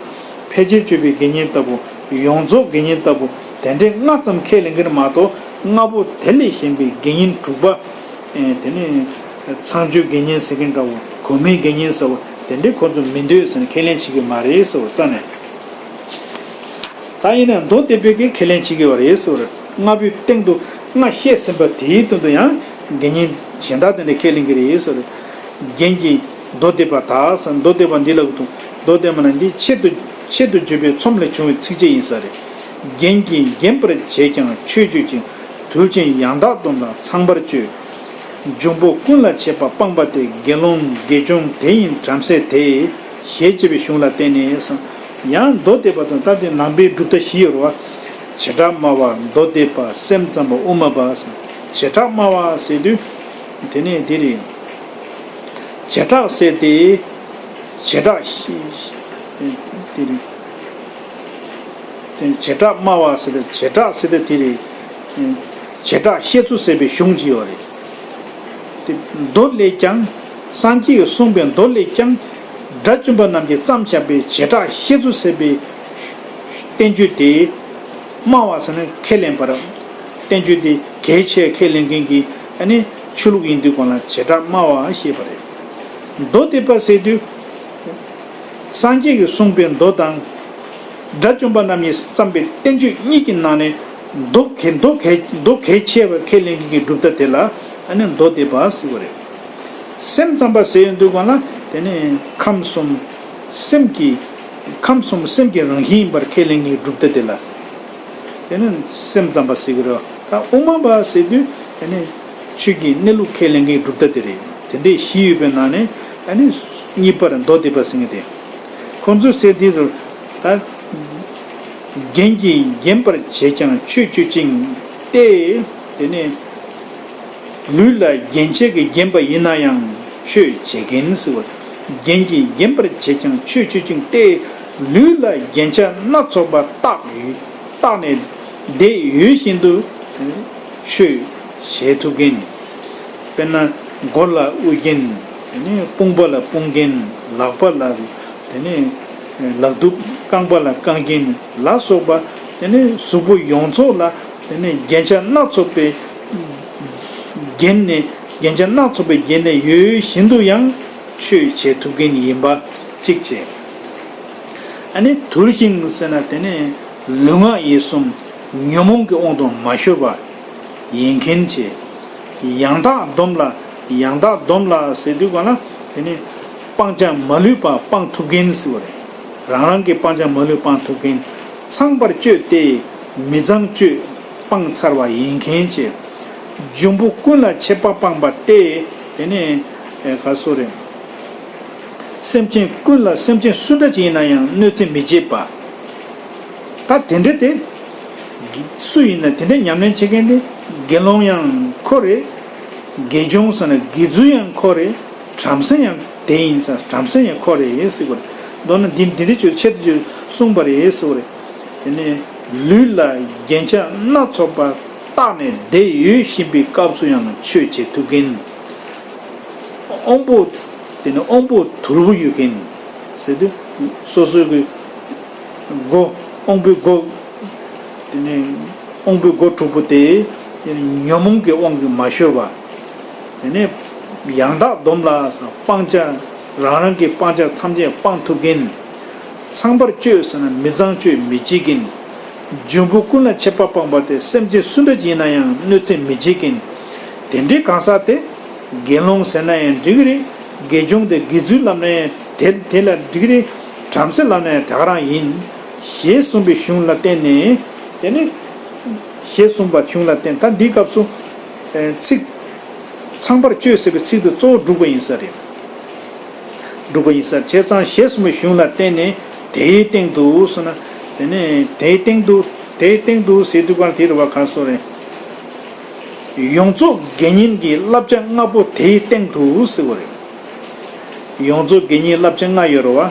ཕལ་ཆེར་སྤྱོད་པའི་དགེ་བསྙེན་ལྟ་བུ། ཡོངས་རྫོགས་དགེ་བསྙེན་ལྟ་བུ། དེ་འདྲའི་ལྔ་ཙམ་ཁས་ལེན་གྱི་རེད་མ་གཏོགས་ལྔ་པོ་དེ་ལས་གཞན་པའི་དགེ་བསྙེན་དྲུག་པ་ དེ་ནས་ཚངས་སྤྱོད་དགེ་བསྙེན་ཟེར་མཁན་འདྲ་བོ། གོ་མིའི་དགེ་བསྙེན་ཟེར་བ་དེ་འདྲའི་ཁོ་ཚོ་མི་འདོད་ཟེར་ནས་ཁས་ལེན་བྱེད་ཀྱི་མ་རེད་ཟེར་བ་རྩ་ནས། ད་ཡིན་ན་མདོ་སྡེ་པས་ཀྱི་ཁས་ལེན་བྱེད་ཀྱི་ཡོད་རེད་ཟེར་བ་རེད། ལྔ་པོའི་སྟེང་དུ་ལྔ་བཤད་ཟིན་པ་དེའི་སྟེང་དུ་ཡང་དགེ་བསྙེན་གཞན་དག་དེ་འདྲས་ཁས་ལེན་གྱི་རེད་ཟེར། རྒྱན་གྱི་མདོ་སྡེ་པ་དག་ཟེར། མདོ་སྡེ་པ་འདི་ལ་དུ་མདོ་སྡེ་པ་ན་འདི་ཆེད་དུ་ཆེད་དུ་བརྗོད་པའི་ཚོམས་ལས་བྱུང་བའི་ཚིགས་བཅད་ཡིན་ས་རེད། རྒྱན་གྱིས་བརྒྱན་པར་བྱས་ཀྱང་ཆོས་སྤྱོད་ཅིང་། དུལ་ཞིང་ཡང་དག་སྡོམ་ལ་ཚངས་པར་སྤྱོད། འབྱུང་པོ་ཀུན་ལ་མཆེད་པ་སྤངས་པ་སྟེ། དགེ་སློང་དགེ་སྦྱོང་དེ་ཡི་བྲམ་ཟེ་སྟེ། ཞེས་བྱ་བའི་གཞུང་ལ་བརྟེན་ནས་སམ། ཡང་མདོ་སྡེ་པ་དང་ད་དེ་ནང་པའི་སྒྲུབ་རྟགས་བཞི་ཡོད་རེད་བ། བྱེ་བྲག་སྨྲ་བ། མདོ་སྡེ་པ། སེམས་ཙམ་པ། དབུ་མ་པ་སམ། བྱེ་བྲག་སྨྲ་བ་ཟེར་དུས་དེ་ནས་དེ་རེད། བྱེ་བྲག་ཟེར་ཏེ། བྱེ་བྲག་ཤེས་དེ་རེད། དེ་བྱེ་བྲག་སྨྲ་བ་ཟེར་ཏེ་བྱེ་བྲག་ཟེར་ཏེ་དེ་རེད། བྱེ་བྲག་བཤད་ཚུལ་ཟེར་བའི་གཞུང་ཅིག་ཡོད་རེད། དེ་མདོ་ལས་ཀྱང་། སངས་རྒྱས་ཀྱིས་གསུངས་པའི་མདོ་ལས་ཀྱང་། དགྲ་བཅོམ་པ་རྣམས་ཀྱིས་བརྩམས་བཞག་པའི་བྱེ་བྲག་བཤད་ཚུལ་ཟེར་བའི་བསྟན་བཅོས་དེ་སྨྲ་བ་ཟེར་ནས་ཁས་ལེན་པར། བསྟན་བཅོས་དེ་གལ་ཆེ་ཁས་ལེན་མཁན་གྱི་ཨ་ནི་ཆོས་ལུགས་ཡིན་དུས་གང་ལ་བྱེ་བྲག་སྨྲ་བ་ཞེས་པ་རེད། མདོ་སྡེ་པ་ཟེར་དུས། སངས་རྒྱས་ཀྱིས་གསུངས་པའི་མདོ་དང་། དགྲ་བཅོམ་པ་རྣམས་ཀྱིས་བརྩམས་པའི་བསྟན་བཅོས་གཉིས་ཀྱི་ནང་ནས་མདོ་གལ་མདོ་གལ་མདོ་གལ་ཆེ་བར་ཁས་ལེན་མཁན་གྱི་སྒྲུབ་རྟགས་དེ་ལ་ཨ་ནི་མདོ་སྡེ་པ་ཟེར་བ་རེད། སེམས་ཙམ་པ་ཟེར་ཡོང་དུས་གང་ལ་དེ་ནི་ཁམས་གསུམ་སེམས་ཀྱི་ཁམས་གསུམ་སེམས་ཀྱི་རང་བཞིན་ཡིན་པར་ཁས་ལེན་མཁན་གྱི་སྒྲུབ་རྟགས་དེ་ལ། དེ་ནི་སེམས་ཙམ་པ་ཟེར་གྱི་རེད། ད་དབུ་མ་པ་ཟེར་དུས་དེ་ནི་ཆོས་ཀྱི་གནས་ལུགས་ཁས་ལེན་མཁན་སྒྲུབ་རྟགས་དེ་རེད། དེ་འདྲའི་བཞི་ཡོད་པའི་ནང་ནས་ཨ་ནི་གཉིས་པར་མདོ་སྡེ་པ་ཟེར་མཁན་དེ། ཁོང་ཚོས་ཟེར་དུས་ད་རྒྱན་གྱིས་བརྒྱན་པར་བྱས་ཀྱང་ཆོས་སྤྱོད་ཅིང་སྟེ། དེ་ནི། ལུས་ལ་རྒྱན་ཆ་གིས་བརྒྱན་པ་ཡིན་ན་ཡང་ཆོས་བྱེད་ཀྱིན་ཟེར་བ། རྒྱན་གྱིས་བརྒྱན་པར་བྱེད་ཀྱང་ཆོས་སྤྱོད་ཅིང་སྟེ། ལུས་ལ་རྒྱན་ཆ་སྣ་ཚོགས་པ་བཏགས་ཡོད་བཏགས་ནས་བསྡད་ཡོད་བཞིན་དུ་ཆོས་བྱེད་ཐུབ་ཀྱིན། དཔེར་ན་མགོ་ལ་དབུ་རྒྱན། དེ་ནས་དཔུང་པ་ལ་དཔུང་རྒྱན། ལག་པ་ལ་དེ་ནས་ལག་གདུབ། རྐང་པ་ལ་རྐང་རྒྱན་ལ་སོགས་པ། དེ་ནས་གཟུགས་པོ་ཡོངས་རྫོགས་ལ། དེ་ནས་རྒྱན་ཆ་སྣ་ཚོགས་པའི་བརྒྱན་ནས་རྒྱན་ཆ་སྣ་ཚོགས་པའི་བརྒྱན་ནས་ཡོད་བཞིན་དུ་ཡང་ཆོས་བྱེད་ཐུབ་མཁན་ཡིན་པ་གཅིག་བྱས། ཨ་ནི་དུལ་ཞིང་ཟེར་ན་དེ་ནས་ལུས་ངག་ཡིད་གསུམ་ཉོན་མོངས་ཀྱི་དབང་དུ་མ་ཤོར་བ་ཡིན་མཁན་བྱས། ཡང་དག་སྡོམ་ལ་ཡང་དག་སྡོམ་ལ་ཟེར་དུས་གང་ལ་དེ་ནས་སྤང་བྱ་མ་ལུས་པ་སྤང་ཐུབ་མཁན་ཟེར་བ་རེད། རང་རང་གི་སྤང་བྱ་མ་ལུས་སྤང་ཐུབ་མཁན། ཚངས་པར་སྤྱོད་དེ་མི་གཙང་སྤྱོད་སྤངས་ཚར་བ་ཡིན་མཁན་བྱས། འབྱུང་པོ་ཀུན་ལ་མཆེད་པ་སྤངས་པ་སྟེ། དེ་ནས་ག་སོ་རེད། སེམས་ཅན་ཀུན་ལ་སེམས་ཅན་སུ་འདྲ་ཅིག་ཡིན་ན་ཡང་གནོད་འཚེ་མི་བྱེད་པ། ད་དེ་འདྲ་དེ་སུ་ཡིན་ན་དེ་འདྲ་ཉམས་ལེན་བྱེད་མཁན་དེ་དགེ་སློང་ཡང་ཁོ་རེད། དགེ་སྦྱོང་ཟེར་ན་དགེ་ཚུལ་ཡང་ཁོ་རེད། བྲམ་ཟེ་ཡང་དེ་ཡིན་ཙང་བྲམ་ཟེ་ཡང་ཁོ་རེད་ཟེར་བ་རེད། མདོར་ན་འདི་འདི་འདྲ་ཆོས་ཆེད་དུ་གསུངས་པ་རེད་ཟེར་བ་རེད། དེ་ནས་ལུས་ལ་རྒྱན་ཆ་སྣ་ཚོགས་པ་བཏགས་ནས་བསྡད་ཡོད་བཞིན་པའི་སྐབས་སུ་ཡང་ཆོས་བྱེད་ཐུབ་མཁན། དབང་པོ། དེ་ནས་དབང་པོ་དུལ་པོ་ཡོད་མཁན་ཟེར་དུས་སོ་སོའི་གི་སྒོ། དབང་པོའི་སྒོ། དེ་ནས་དབང་པོའི་སྒོ་དྲུག་པོ་དེ་ཉོན་མོངས་ཀྱི་དབང་གིས་མ་ཤོར་བ། དེ་ནས་ཡང་དག་སྡོམ་ལ་སྤང་བྱ། རང་རང་གི་སྤང་བྱ་ཐམས་ཅད་སྤང་ཐུབ་མཁན། ཚངས་པར་སྤྱོད་ཟེར་ན་མི་གཙང་སྤྱོད་མི་བྱེད་མཁན། འབྱུང་པོ་ཀུན་ལ་མཆེད་པ་སྤངས་པ་སྟེ་སེམས་ཅན་སུ་འདྲ་ཅིག་ཡིན་ན་ཡང་གནོད་འཚེ་མི་བྱེད་མཁན། དེ་འདྲའི་གང་ཟག་དེ་དགེ་སློང་ཟེར་ན་ཡང་འགྲིག་གི་རེད། དགེ་སྦྱོང་དེ་དགེ་ཚུལ་ལབ་ན་ཡང་དེ་དེ་ལ་འགྲིག་གི་རེད། བྲམ་ཟེ་ལབ་ན་ཡང་དེ་ག་རང་ཡིན། ཞེས་གསུངས་པའི་གཞུང་ལ་བརྟེན་ནས་དེ་ནི། ཞེས་གསུངས་པ་གཞུང་ལ་བརྟེན། ད་འདིའི་སྐབས་སུ་ཚིག་ཚངས་པར་སྤྱོད་ཟེར་བའི་ཚིག་དེ་གཙོ་བོ་འབྲུག་པ་ཡིན་ས་རེད། འབྲུག་པ་ཡིན་ས་བྱས་ཙང་ཞེས་གསུངས་པའི་གཞུང་ལ་བརྟེན་ནས་དེའི་སྟེང་དུ་སོང་ན། དེ་ནས་དེའི་སྟེང་དུ། དེའི་སྟེང་དུ་ཟེར་དུས་གང་དེ་རུ་བ་ག་སོ་རེད། ཡོངས་རྫོགས་དགེ་བསྙེན་གྱི་བསླབ་བྱ་ལྔ་པོ་དེའི་སྟེང་དུ་ཟེར་བ་རེད། ཡོངས་རྫོགས་དགེ་བསྙེན་བསླབ་བྱ་ལྔ་ཡོད་རུ་བ།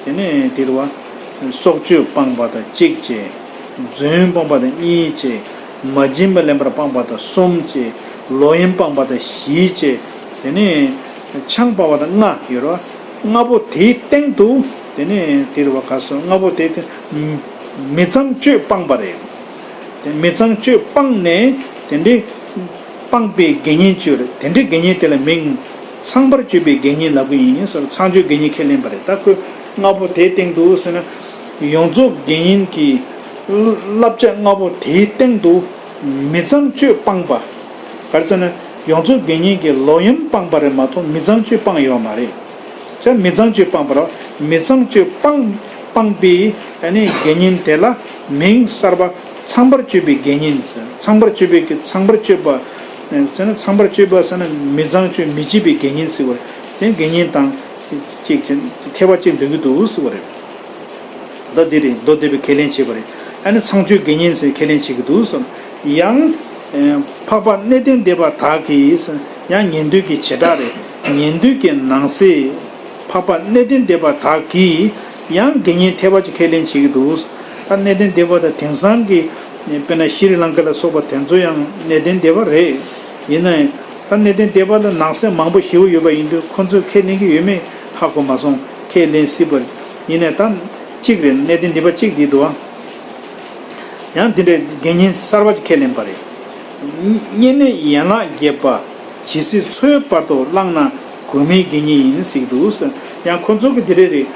དེ་ནས་དེ་རུ་བ། སྲོག་གཅོད་སྤངས་པ་དང་གཅིག་བྱས། རྫུན་སྤངས་པ་དང་གཉིས་བྱས། མ་བྱིན་པ་ལེན་པར་སྤངས་པ་དང་གསུམ་བྱས། ལོག་གཡེམ་སྤངས་པ་དང་བཞི་བྱས། དེ་ནས་ཆང་སྤངས་པ་དང་ལྔ་ཡོད་རེད་བ། ལྔ་པོ་དེའི་སྟེང་དུ་དེ་ནས་དེ་རུ་བ་ག་སོ། ལྔ་པོ་དེའི་སྟེང་མི་གཙང་སྤྱོད་སྤངས་པ་རེད། དེ་མི་གཙང་སྤྱོད་སྤངས་ནས་དེ་འདྲའི་ སྤངས་པའི་དགེ་བསྙེན་བཅོས་རེད། དེ་འདྲའི་དགེ་བསྙེན་དེ་ལ་མིང་ཚངས་པར་སྤྱོད་པའི་དགེ་བསྙེན་ལབ་ཀྱི་ཡིན་ཟེར། ཚངས་སྤྱོད་དགེ་བསྙེན་ཁས་ལེན་པ་རེད། ད་ཁོས་ལྔ་པོ་དེའི་སྟེང་དུ་ཟེར་ན། ཡོངས་རྫོགས་དགེ་བསྙེན་གྱི་བསླབ་བྱ་ལྔ་པོ་དེའི་སྟེང་དུ་མི་ཚངས་སྤྱོད་སྤངས་པ། ག་རེ་ཟེར་ན། ཡོངས་རྫོགས་དགེ་བསྙེན་གྱི་ལོག་གཡེམ་སྤངས་པ་རེད་མ་གཏོགས་མི་ཚངས་སྤྱོད་སྤངས་ཡོད་མ་རེད། ཅེས་མི་ཚངས་སྤྱོད་སྤངས་པ་རེད། མི་ཚངས་སྤྱོད་སྤངས་སྤངས་པའི་ཨ་ནི་དགེ་བསྙེན་དེ་ལ་མིང་གསར་པ་ཚངས་པར་སྤྱོད་པའི་དགེ་བསྙེན་ཟེར། ཚངས་པར་སྤྱོད་པའི་གི་ཚངས་པར་སྤྱོད་པ། ཟེར་ན་ཚངས་པར་སྤྱོད་པ་ཟེར་ན་མི་ཚངས་སྤྱོད་མི་བྱེད་པའི་དགེ་བསྙེན་ཟེར་བ་རེད། དེ་དགེ་བསྙེན་དང་གཅིག་ཅིག་ཁྱད་པར་གཅིག་འདོད་ཀྱི་འདུག་ཟེར་བ་རེད། ད་འདི་རེད། མདོ་སྡེ་པས་ཁས་ལེན་བྱས་པ་རེད། ཨ་ནི་ཚངས་སྤྱོད་དགེ་བསྙེན་ཟེར་ཁས་ལེན་བྱེད་ཀྱི་འདུག་ཟེར། ཡང་། ཨེ། འཕགས་པ་གནས་བརྟན་སྡེ་པ་དག་གིས་ཟེར། ཡང་ཉན་ཐོས་ཀྱི་བྱེ་བྲག་རེད། ཉན་ཐོས་ཀྱི་ནང་གསེས་འཕགས་པ་གནས་བརྟན་སྡེ་པ་དག་གིས་ཡང་དགེ་བསྙེན་ཐེག་པ་ཅིག་ཁས་ལེན་བྱེད་ཀྱི་འདུག། ད་གནས་བརྟན་སྡེ་པ་དང་དེང་སང་གི་དཔེར་ན་ཤྲི་ལང་ཀ་ལ་སོགས་པ་དེ་ཚོ་ཡང་གནས་བརྟན་སྡེ་པ་རེད། ཡིན་ན་ཡང་ད་གནས་བརྟན་སྡེ་པ་ལ་ནང་གསེས་མང་པོ་ཞེ་པོ་ཡོད་པ་ཡིན་དུས་ཁོ་ཚོས་ཁས་ལེན་གྱི་ཡོད་མེད་ཧ་གོ་མ་སོང་། ཁས་ལེན་སྲིད་པ་ཡིན་ནའི་ད་གཅིག་རེད། གནས་བརྟན་སྡེ་པ་གཅིག་འདི་འདུག་ཨ། ཡང་འདི་འདྲའི་དགེ་བསྙེན་གསར་པ་ཅིག་ཁས་ལེན་པ་རེད། བསྙེན་གནས་ཡན་ལག་བརྒྱད་པ་ཇི་སྲིད་འཚོའི་བར་དུ་བླངས་ན་གོ་མིའི་དགེ་བསྙེན་ཡིན་ཟེར་གྱི་འདུག་ཟེར། ཡང་ཁོ་ཚོ་གི་འདི་འདྲ་རེད།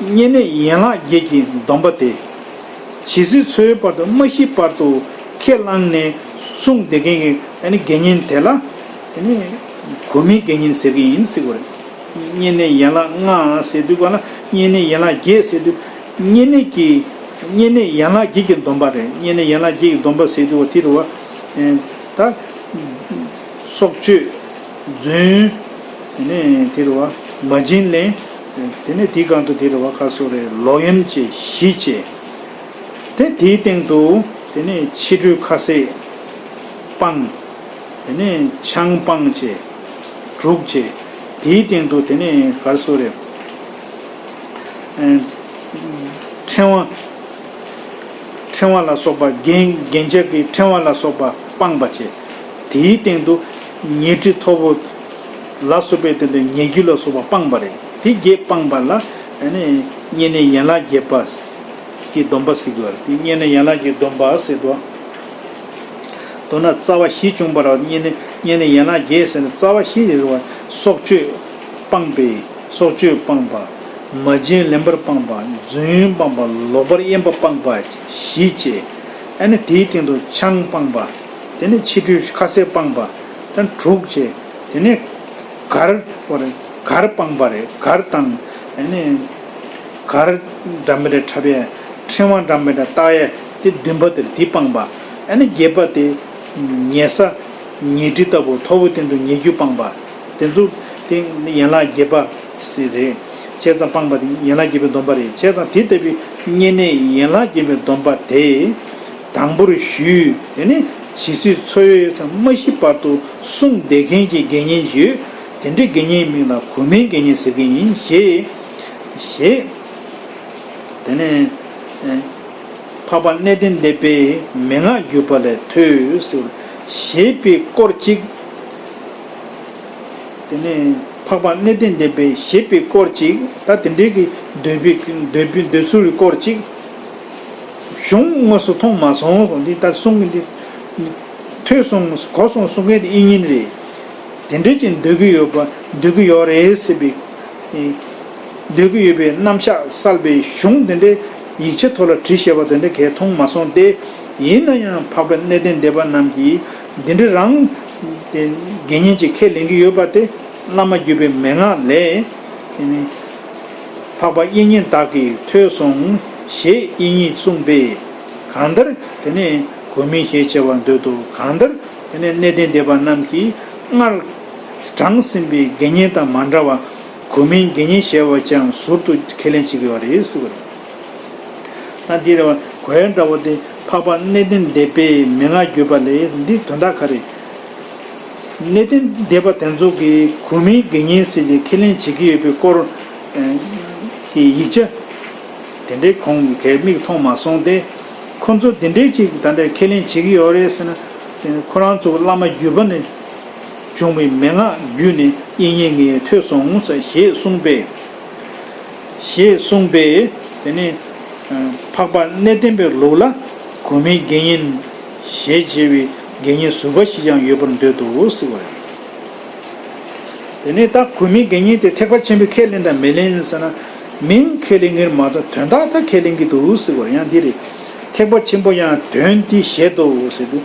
བསྙེན་གནས་ཡན་ལག་བརྒྱད་ཀྱི་སྡོམ་པ་དེ། ཇི་སྲིད་འཚོའི་བར་དུ་མ་ཤི་བར་དུ་ཁས་བླངས་ནས་བསྲུང་བསྡད་མཁན་གྱི་ཨ་ནི་དགེ་བསྙེན་དེ་ལ་ཨ་ནི་གོ་མིའི་དགེ་བསྙེན་ཟེར་གྱི་ཡིན་ཟེར་གྱི་རེད། བསྙེན་གནས་ཡན་ལག་ལྔ་ཟེར་དུས་ག་ལ་བསྙེན་གནས་ཡན་ལག་བརྒྱད་ཟེར་དུས། བསྙེན་གནས་ཀྱི་བསྙེན་གནས་ཡན་ལག་བརྒྱད་ཀྱི་སྡོམ་པ་རེད། བསྙེན་གནས་ཡན་ལག་བརྒྱད་ཀྱི་སྡོམ་པ་ཟེར་དུས་བ་དེ་རུ་བ། ཨེ། ད་སྲོག་གཅོད། རྫུན། དེ་ནས་དེ་རུ་བ། མ་བྱིན་ལེན། དེ་ནས་དེའི་སྒང་དུ་དེ་རུ་བ་ཁ་སོ་རེ་ལོག་གཡེམ་བཅས་བཞི་བཅས། དེ་དེའི་སྟེང་དུ་དེ་ནས་ཕྱི་འབྲོས་ཁ་ཟས་སྤངས། དེ་ནས་ཆང་སྤངས་བཅས་དྲུག་བཅས། དེའི་སྟེང་དུ་དེ་ནས་གར་སོ་རེ། ཨེ། ཕྲེང་བ། ཕྲེང་བ་ལ་སོགས་པ་རྒྱན་རྒྱན་ཆ་གི་ཕྲེང་བ་ལ་སོགས་པ་སྤངས་པ་བཅས། དེའི་སྟེང་དུ་ཉལ་ཁྲི་མཐོ་པོ་ལ་སོགས་པའི་སྟེང་དུ་ཉལ་རྒྱུ་ལ་སོགས་པ་སྤངས་པ་རེད། དེ་བརྒྱད་སྤངས་པ་ལ་ཨ་ནི་བསྙེན་གནས་ཡན་ལག་བརྒྱད་པ་གི་སྡོམ་པ་ཟེར་གྱི་ཡོད་རེད། དེ་བསྙེན་གནས་ཡན་ལག་གི་སྡོམ་པ་ཟེར་དུས། མདོར་ན་རྩ་བ་བཞི་བྱུང་བ་རེད། བསྙེན་གནས་བསྙེན་གནས་ཡན་ལག་བརྒྱད་ཟེར་ན་རྩ་བ་བཞི་དེ་རེད་བ། སྲོག་གཅོད་སྤངས་པའི། སྲོག་གཅོད་སྤངས་པ། མ་བྱིན་ལེན་པར་སྤངས་པ། རྫུན་སྤངས་པ། ལོག་པར་གཡེམ་པ་སྤངས་པ་བཞི་བཅས། ཨ་ནི་དེའི་སྟེང་དུ་ཆང་སྤངས་པ། དེ་ནས་ཕྱི་འབྲོས་ཁ་ཟས་སྤངས་པ། དང་དྲུག་བཅས། དེ་ནས་གར་བ་རེད། གར་སྤངས་པ་རེད། གར་དང་ཨ་ནི་གར་འདྲ་མི་འདྲ་འཁྲབ་ཡས། ཕྲེང་བ་འདྲ་མི་འདྲ་བཏགས་ཡས་དེ་བདུན་པ་དེར་དེ་སྤངས་པ། ཨ་ནི་བརྒྱད་པ་དེ་ཉལ་ས་ཉལ་ཁྲི་ལྟ་བུ་མཐོ་བོ་སྟེང་དུ་ཉལ་རྒྱུ་སྤངས་པ། དེ་ཚོ་དེ་ཡན་ལག་བརྒྱད་པ་ཟེར་རེད། བྱས་ཙང་སྤངས་པ་དེ་ཡན་ལག་བརྒྱད་པའི་སྡོམ་པ་རེད། བྱས་ཙང་དེ་ལྟ་བུའི་བསྙེན་གནས་ཡན་ལག་བརྒྱད་པའི་སྡོམ་པ་དེ། དང་པོར་ཞུས། དེ་ནས་ཇི་སྲིད་འཚོ་བའི་མ་ཤི་བར་དུ་བསྲུང་བསྡད་མཁན་གྱི་དགེ་བསྙེན་ཡོད། དེ་འདྲའི་དགེ་བསྙེན་མིང་ལ་གོ་མིའི་དགེ་བསྙེན་ཟེར་གྱི་ཡིན་ཞེས། ཞེས། དེ་ནས་འཕགས་པ་གནས་བརྟན་སྡེ་པས་མན་ངག་བརྒྱུད་པ་ལས་ཐོས་ཟེར། ཞེས་པའི་སྐོར་གཅིག། དེ་ནས་འཕགས་པ་གནས་བརྟན་སྡེ་པས་ཞེས་པའི་སྐོར་གཅིག། ད་དེ་འདྲའི་གི་འདོད་པའི་འདོད་པའི་འདོད་ཚུལ་གྱི་སྐོར་གཅིག་གཞུང་དངོས་སུ་མཐོང་མ་སོང་། འདི་ལྟར་གསུང་གི་འདི་ཐོས་སོང་གོ་སོང་གསུང་མཁན་དེ་དབྱིག་གཉེན་རེད། དེ་འདྲ་ཅིག་འདོད་ཀྱི་ཡོད་པ་འདོད་ཀྱི་ཡོད་རེད་ཟེར་བའི། འདོད་ཀྱི་ཡོད་པའི་རྣམ་གཞག་གསལ་བའི་གཞུང་དེ་འདྲའི་ཡིག་ཆ་ཐོག་ལ་བྲིས་བཞག་པ་དེ་འདྲ་གས་མཐོང་མ་སོང་སྟེ། ཡིན་ན་ཡང་འཕགས་པ་གནས་བརྟན་སྡེ་པ་རྣམས་ཀྱིས་འདི་འདྲ་རང་དེ་དགེ་བསྙེན་ཅིག་ཁས་ལེན་གྱི་ཡོད་པ་དེ་བླ་མ་བརྒྱུད་པའི་མན་ངག་ལས། དེ་ནི་འཕགས་པ་དབྱིག་གཉེན་དག་གིས་ཐོས་སོང་ཞེས་དབྱིག་གཉེན་གསུངས་པས། གང་ལྟར་དེ་ནི་གོ་མིན་ཞེས་བྱ་བ་འདོད་དོ། གང་ལྟར་དེ་ནི་གནས་བརྟན་སྡེ་པ་རྣམས་ཀྱིས་སྔར་དྲངས་ཟིན་པའི་དགེ་བསྙེན་དང་མ་འདྲ་བ། གོ་མིན་དགེ་བསྙེན་ཞེས་པ་ཅང་ཟུར་དུ་ཁས་ལེན་བྱེད་ཀྱི་ཡོད་རེད་ཟེར་བ་རེད། ད་འདི་རེད་བ། གོ་ཡ་འདྲ་བོ་དེ་འཕགས་པ་གནས་བརྟན་སྡེ་པས་མན་ངག་བརྒྱུད་པ་ལས། འདི་དོན་དག་ག་རེ། གནས་བརྟན་སྡེ་པ་དེ་ཚོ་གིས་གོ་མིན་དགེ་བསྙེན་ཟེར་ཏེ་ཁས་ལེན་བྱེད་ཀྱི་ཡོད་པའི་སྐོར་གྱི་ཡིག་ཆ་དེ་འདྲའི་ཁོང་གིས་གའི་མིག་མཐོང་མ་སོང་སྟེ། ཁོ་ཚོ་དེ་འདྲའི་ཅིག་ད་ལྟ་ཁས་ལེན་བྱེད་ཀྱི་ཡོད་རེད་ཟེར་ན། ཁོ་རང་ཚོ་བླ་མ་བརྒྱུད་པ་ནས་བྱུང་བའི་མན་ངག་བརྒྱུད་ནས་དབྱིག་གཉེན་ངས་ཐོས་སོང་ཟེར་ཞེས་གསུངས་པས། ཞེས་གསུངས་པས། དེ་ནས་འཕགས་པ་གནས་བརྟན་པའི་ལུགས་ལ་གོ་མིན་དགེ་བསྙེན་ཞེས་བྱ་བའི་ དགེ་བསྙེན་ཟུར་པ་ཞིག་ཀྱང་ཡོད་པར་འདོད་དོ་ཟེར་བ་རེད། དེ་ནས་ད་གོ་མིའི་དགེ་བསྙེན་དེ་ཐེག་པ་ཆེན་པོས་ཁས་ལེན་དང་མི་ལེན་ཟེར་ན། མིང་ཁས་ལེན་གྱི་མ་གཏོགས་དོན་དག་ད་ཁས་ལེན་གྱི་འདུག་ཟེར་བ་རེད། ཡང་འདི་རེད། ཐེག་པ་ཆེན་པོ་ཡང་དོན་འདི་བཞེད་དོ་ཟེར་དུས།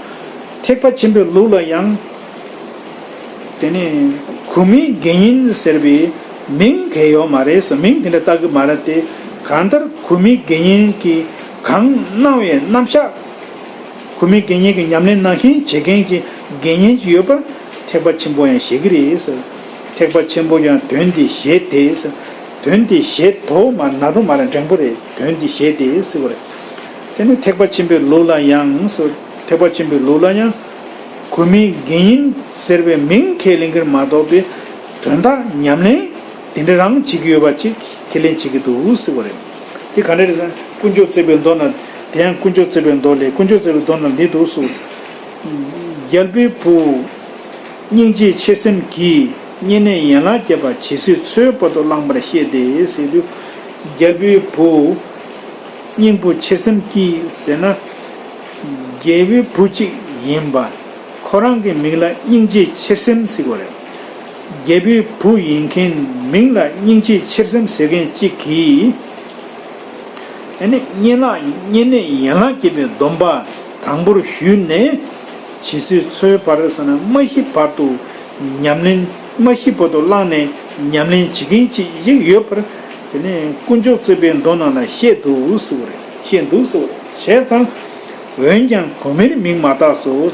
ཐེག་པ་ཆེན་པོའི་ལུགས་ལ་ཡང་། དེ་ནས་གོ་མིའི་དགེ་བསྙེན་ཟེར་བའི་མིང་གལ་ཡོད་མ་རེད་ཟེར། མིང་དེ་འདྲ་བཏགས་ཀྱི་མ་རེད་དེ། གང་ལྟར་གོ་མིའི་དགེ་བསྙེན་གྱིས་གང་གནང་བའི་རྣམ་གཞག་གོ་མིའི་དགེ་བསྙེན་གྱི་ཉམས་ལེན་ནང་བཞིན་བྱེད་མཁན་གྱི་དགེ་བསྙེན་ཅིག་ཡོད་པར་ཐེག་པ་ཆེན་པོ་ཡང་བཞེད་ཀྱི་རེད་ཟེར། ཐེག་པ་ཆེན་པོ་ཡང་དོན་འདི་བཞེད་དེ་ཟེར། དོན་འདི་བཞེད་དོ་མ་ནག་འགྲོ་མ་རེད། འགྲེང་པོ་རེད། དོན་འདི་བཞེད་དེ་ཟེར་བ་རེད། དེ་ནི་ཐེག་པ་ཆེན་པོའི་ལུགས་ལ་ཡང་ཟེར། ཐེག་པ་ཆེན་པོའི་ལུགས་ལ་ཡང་། གོ་མིའི་དགེ་བསྙེན་ཟེར་བའི་མིང་ཁས་ལེན་གྱི་མ་གཏོགས་པའི་དོན་དག་ཉམས་ལེན་དེ་འདྲ་རང་བྱེད་ཀྱི་ཡོད་པ་ཅིག་ཁས་ལེན་བྱེད་ཀྱི་འདུག་ཟེར་བ་རེད། དེ་ག་འདྲ་རེད་ཟེར་ན། དཀོན་མཆོག་བརྩེགས་པའི་མདོ་ན། དེ་ཡང་དཀོན་མཆོག་བརྩེགས་པའི་མདོ་ལས། དཀོན་མཆོག་བརྩེགས་པའི་མདོ་ན་འདི་འདུག་གསུངས། རྒྱལ་པོའི་བུ་སྙིང་རྗེ་ཆེ་སེམས་ཀྱིས། བསྙེན་གནས་ཡན་ལག་བརྒྱད་པ་ཇི་སྲིད་འཚོའི་བར་དུ་བླངས་པར་བཤད་དེ་ཟེར་དུས། རྒྱལ་པོའི་བུ། སྙིང་པོ་ཆེ་སེམས་ཀྱིས་ཟེར་ན། རྒྱལ་པོའི་བུ་གཅིག་ཡིན་པ། ཁོ་རང་གི་མིང་ལ་སྙིང་རྗེ་ཆེ་སེམས་ཟེར་གྱི་ཡོད་རེད། རྒྱལ་པོའི་བུ་ཡིན་མཁན་མིང་ལ་སྙིང་རྗེ་ཆེ་སེམས་ཟེར་མཁན་གཅིག་གིས། ཨ་ནི་བསྙེན་ལག་བསྙེན་གནས་ཡན་ལག་བརྒྱད་པའི་སྡོམ་པ་དང་པོར་ཞུས་ནས། ཇི་སྲིད་འཚོའི་བར་ཟེར་ན། མ་ཤི་བར་དུ་ཉམས་ལེན། མ་ཤི་བར་དུ་བླངས་ནས་ཉམས་ལེན་བྱེད་མཁན་ཅིག་ཡོད་པར། དེ་ནས་དཀོན་མཆོག་བརྩེགས་པའི་མདོ་ནང་ལ་བཤད་འདུག་ཟེར་བ་རེད། བཤད་འདུག་ཟེར་བ་རེད། བྱས་ཙང་། འོན་ཀྱང་གོ་མིར་མིང་མ་བཏགས་སོ།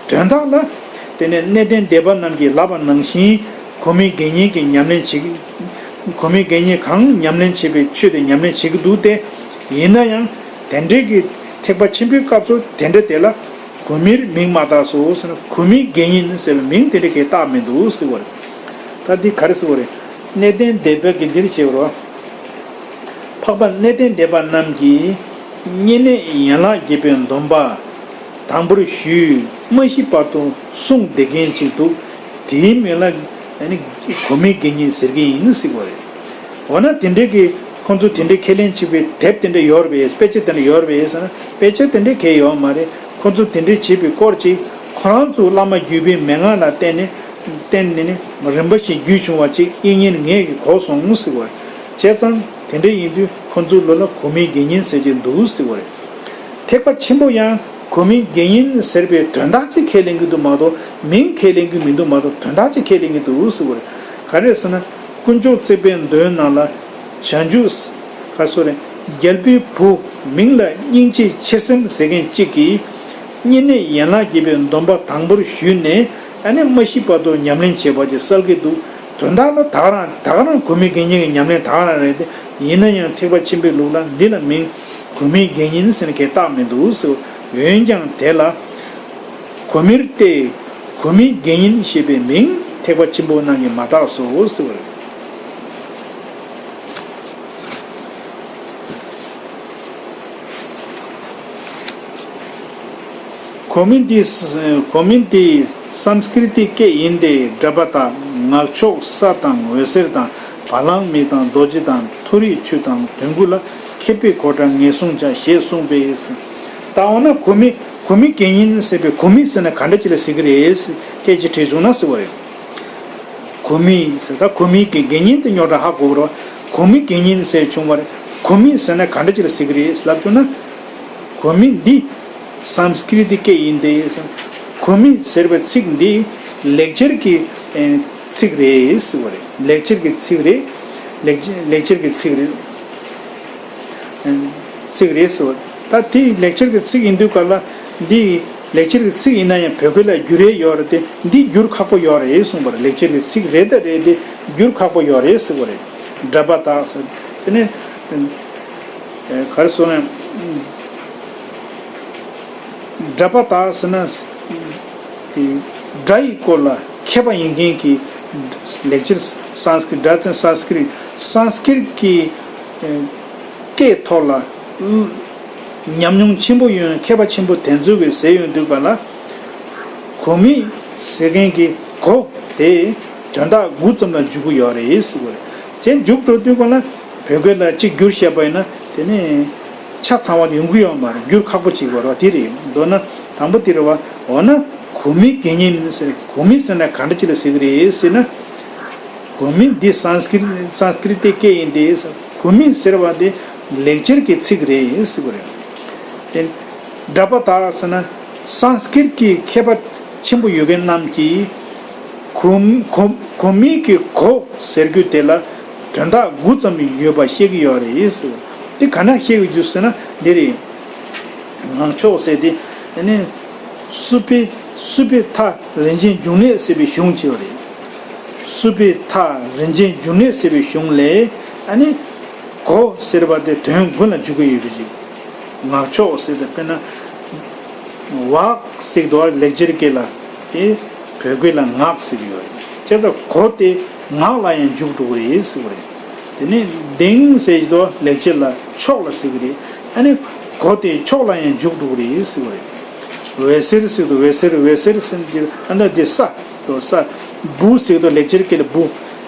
དོན་དག་ལ། དེ་ནས་གནས་བརྟན་སྡེ་པ་རྣམས་ཀྱིས་ལབ་པ་ནང་བཞིན། གོ་མིའི་དགེ་བསྙེན་གྱི་ཉམས་ལེན་བྱེད། གོ་མིའི་དགེ་བསྙེན་གང་ཉམས་ལེན་བྱེད་པའི་ཆོས་དེ་ཉམས་ལེན་བྱེད་ཀྱི་འདུག་སྟེ། ཡིན་ན་ཡང་། དེ་འདྲའི་གི་ཐེག་པ་ཆེན་པོའི་སྐབས་སུ་དེ་འདྲ་དེ་ལ། གོ་མིར་མིང་མ་བཏགས་སོ་ཟེར་ན། གོ་མིའི་དགེ་བསྙེན་ཟེར་བའི་མིང་དེ་འདྲ་གས་བཏགས་མི་འདུག་ཟེར་བ་རེད། ད་འདི་ག་རེ་ཟེར་བ་རེད། གནས་བརྟན་སྡེ་པ་གིས་འདིར་བྱས་པ་རེད། འཕགས་པ་གནས་བརྟན་སྡེ་པ་རྣམས་ཀྱིས་བསྙེན་གནས་ཡན་ལག་བརྒྱད་པའི་སྡོམ་པ་དང་པོར་ཞུས། མ་ཤི་བར་དུ་བསྲུང་བསྡད་མཁན་ཅིག་འདུག་དེའི་མིང་ལ་ཨ་ནི་གོ་མིའི་དགེ་བསྙེན་ཟེར་གྱི་ཡིན་ཟེར་བ་རེད། འོ་ན་དེ་འདྲའི་གི་ཁོང་ཚོ་དེ་འདྲའི་ཁས་ལེན་བྱེད་པའི་དེབ་དེ་འདྲ་ཡོད་རེད་པས། དཔེ་ཆ་དེ་འདྲ་ཡོད་རེད་པས་ཟེར་ན། དཔེ་ཆ་དེ་འདྲའི་གལ་ཡོད་མ་རེད། ཁོང་ཚོ་དེ་འདྲའི་བྱེད་པའི་སྐོར་ཅིག་ཁོ་རང་ཚོ་བླ་མ་བརྒྱུད་པའི་མན་ངག་ལ་བརྟེན་ནས། བརྟེན་ནས་ནི་རིམ་པ་བཞིན་བརྒྱུད་བྱུང་བ་ཅིག་དབྱིག་གཉེན་ངས་ཀྱིས་གོ་སོང་ཟེར་བ་རེད། བྱས་ཙང་དེ་འདྲ་ཡིན་དུས་ཁོང་ཚོའི་ལུགས་ལ་གོ་མིའི་དགེ་བསྙེན་ཟེར་གྱི་འདུག་ཟེར་བ་རེད། ཐེག་པ་ཆེན་པོ་ཡང་གོ་མིའི་དགེ་བསྙེན་ཟེར་བའི་དོན་དག་ཅིག་ཁས་ལེན་གྱི་འདུག་མ་གཏོགས། མིང་ཁས་ལེན་གྱི་མི་འདུག་མ་གཏོགས། དོན་དག་ཅིག་ཁས་ལེན་གྱི་འདུག་ཟེར་བ་རེད། ག་རེ་ཟེར་ན། དཀོན་མཆོག་བརྩེགས་པའི་མདོའི་ནང་ལ། བྱང་ཆུབ། ག་སོ་རེད། རྒྱལ་པོའི་བུ། མིང་ལ་སྙིང་རྗེ་ཆེ་སེམས་ཟེར་མཁན་གཅིག་གིས། བསྙེན་གནས་ཡན་ལག་བརྒྱད་པའི་སྡོམ་པ་དང་པོར་ཞུས་ནས། ཨ་ནི་མ་ཤི་བར་དུ་ཉམས་ལེན་བྱེད་པ་ཅིག་གསལ་གྱི་འདུག་དོན་དག་ལ་ད་ག་རང་ད་ག་རང་གོ་མིའི་དགེ་བསྙེན་གྱི་ཉམས་ལེན་ད་ག་རང་རེད་དེ། ཡིན་ན་ཡང་ཐེག་པ་ཆེན་པོའི་ལུགས་ལ་འདི་ལ་མིང་གོ་མིའི་དགེ་བསྙེན་ཟེར་ནས་གས་བཏགས་མི་འདུག་ཟེར། འོན་ཀྱང་དེ་ལ། གོ་མིར་ཏེ། གོ་མིའི་དགེ་བསྙེན་ཞེས་པའི་མིང་ཐེག་པ་ཆེན་པོ་རྣམས་ཀྱིས་མ་བཏགས་སོ་ཟེར་བ་རེད། གོ་མི་འདི། གོ་མི་འདི་སཾ་སྐྲྀ་ཏའི་སྐད་ཡིན་ཏེ། ཌ་པ་ཏ། ངག་ཕྱོགས་ས་དང་འོད་ཟེར་དང་། བ་ལང་མི་དང་རྡོ་རྗེ་དང་། མཐོ་རིས་ཆུ་དང་དོན་ཀུན་ལ། མཁས་པའི་གོ་བཀྲ་ངེས་བཟུང་བྱ། ཞེས་གསུངས་པས། ད་འོ་ན་གོ་མི། གོ་མི་དགེ་བསྙེན་ཟེར་བའི་གོ་མི་ཟེར་ན་ག་འདྲ་ཅིག་ལ་ཟེར་གི་རེད། སྐད་ཅིག་དྲིས་བྱུང་ན་ཟེར་བ་རེད། གོ་མི་ཟེར་ད་གོ་མི་གི་དགེ་བསྙེན་དེ་རྙོག་དྲ་ཧ་གོ་གི་རེད་བ། གོ་མི་དགེ་བསྙེན་ཟེར་བྱུང་བ་རེད། གོ་མི་ཟེར་ན་ག་འདྲ་ཅིག་ལ་ཟེར་གི་རེད་ལབ་བྱུང་ན། གོ་མི་འདི་སཾ་སྐྲྀ་ཏའི་སྐད་ཡིན་ཏེ། གོ་མི་ཟེར་བའི་ཚིག་འདི་ལེགས་སྦྱར་གྱི་ཚིག་རེད་ཟེར་བ་རེད། ལེགས་སྦྱར་གྱི་ཚིག་རེད། ལེགས་ལེགས་སྦྱར་གྱི་ཚིག་རེད། ཚིག་རེད་ཟེར་བ། ད་དེ་ལེགས་སྦྱར་གྱི་ཚིག་ཡིན་དུས་ག་ལ། འདི་ལེགས་སྦྱར་གྱི་ཚིག་ཡིན་ན་ཡང་བོད་སྐད་ལ་བསྒྱུར་ཡས་ཡོད་རེད་དེ། འདི་བསྒྱུར་ཁག་པོ་ཡོད་རེད་གསུངས་པ་རེད། ལེགས་སྦྱར་གྱི་ཚིག་རེད་ད་རེད་དེ། བསྒྱུར་ཁག་པོ་ཡོད་རེད་ཟེར་བ་རེད། ཌ་པ་ཏ་ཟེར། དེ་ནས་ག་རེ་ཟེར་ན། ཌ་པ་ཏ་ཟེར་ན། དེ་སྒྲ་ཡི་སྐོར་ལ་མཁས་པ་ཡིན་མཁན་གྱི་ལེགས་སྦྱར་སཾ་སྐྲྀ། སྒྲ་དེ་སཾ་སྐྲྀ། སཾ་སྐྲྀ་གི་སྐད་ཐོག་ལ་ཉམས་མྱོང་ཆེན་པོ་ཡོད་མཁས་པ་ཆེན་པོ་དེ་ཚོ་གིས་ཟེར་ཡོང་དུས་ག་ལ། གོ་མི་ཟེར་མཁན་གྱི་གོ་དེ་དོན་དག་དགུ་ཙམ་ལ་འཇུག་གི་ཡོད་རེད་ཟེར་བ་རེད། དེ་འཇུག་འགྲོ་དུས་ག་ལ་བོད་སྐད་ལ་གཅིག་བསྒྱུར་བཤད་པ་ཡིན་ན་དེ་ནས་ཆ་ཚང་བ་ཡོང་གི་ཡོད་མ་རེད། བསྒྱུར་ཁག་པོ་ཅིག་ཡོད་རེད་བ། དེ་རེད། མདོར་ན་དང་པོ་དེ་རེད་བ། འོ་ན་ གོ་མི་དགེ་བསྙེན་ཟེར། གོ་མི་ཟེར་ན་ག་འདྲ་ཅིག་ལ་ཟེར་གི་རེད་ཟེར་ན། གོ་མི་འདི་སཾ་སྐྲྀ་སཾ་སྐྲྀ་ཏའི་སྐད་ཡིན་ཏེ། གོ་མི་ཟེར་བ་དེ་ལེགས་སྦྱར་གྱི་ཚིག་རེད་ཟེར་གི་རེད། དེ་སྒྲ་པ་དག་ཟེར་ན་སཾ་སྐྲྀ་གི་མཁས་པ་ཆེན་པོ་ཡོད་མཁན་རྣམས་ཀྱིས་གོ་གོ་གོ་མི་གི་གོ་ཟེར་རྒྱུ་དེ་ལ་དོན་དག་དགུ་ཙམ་ཡོད་པ་བཤད་ཀྱི་ཡོད་རེད་ཟེར། དེ་ག་འདྲ་བཤད་ཀྱི་འདུག་ཟེར་ན་འདི་རེད། ངག་ཕྱོགས་ཟེར་དེ་ནི་སུ་པེ་སུ་པེ་ཐ་རིན་ཆེན་འབྱུང་གནས་ཟེར་བའི་གཞུང་ཅིག་ཡོད་རེད། སུ་པེ་ཐ་རིན་ཆེན་འབྱུང་གནས་ཟེར་བའི་གཞུང་ལས་ཨ་ནི་གོ་ཟེར་བ་དེ་དོན་དགུ་ལ་འཇུག་གི་ཡོད་པ་ཅིག། ངག་ཕྱོགས་ཟེར་དེ་དཔེར་ན་ཝཱཀ་ཟེར་དུས་ལེགས་སྦྱར་སྐད་ལ་དེ་བོད་སྐད་ལ་ངག་ཟེར་གྱི་ཡོད་རེད། བྱས་ཙང་གོ་དེ་ངག་ལ་ཡང་འཇུག་འགྲོ་གི་རེད་ཟེར་བ་རེད། དེ་ནས་གདེང་ཟེར་དུས་ལེགས་སྦྱར་ལ་མཆོག་ལ་ཟེར་གི་རེད། ཨ་ནི་གོ་དེ་མཆོག་ལ་ཡང་འཇུག་འགྲོ་གི་རེད་ཟེར་བ་རེད། འོད་ཟེར་ཟེར་དུས་འོད་ཟེར་འོད་ཟེར་ཟེར་དེ་ཨ་ནི་དེ་ས་དུ་ས། བུ་ཟེར་དུས་ལེགས་སྦྱར་སྐད་ལ་བུ།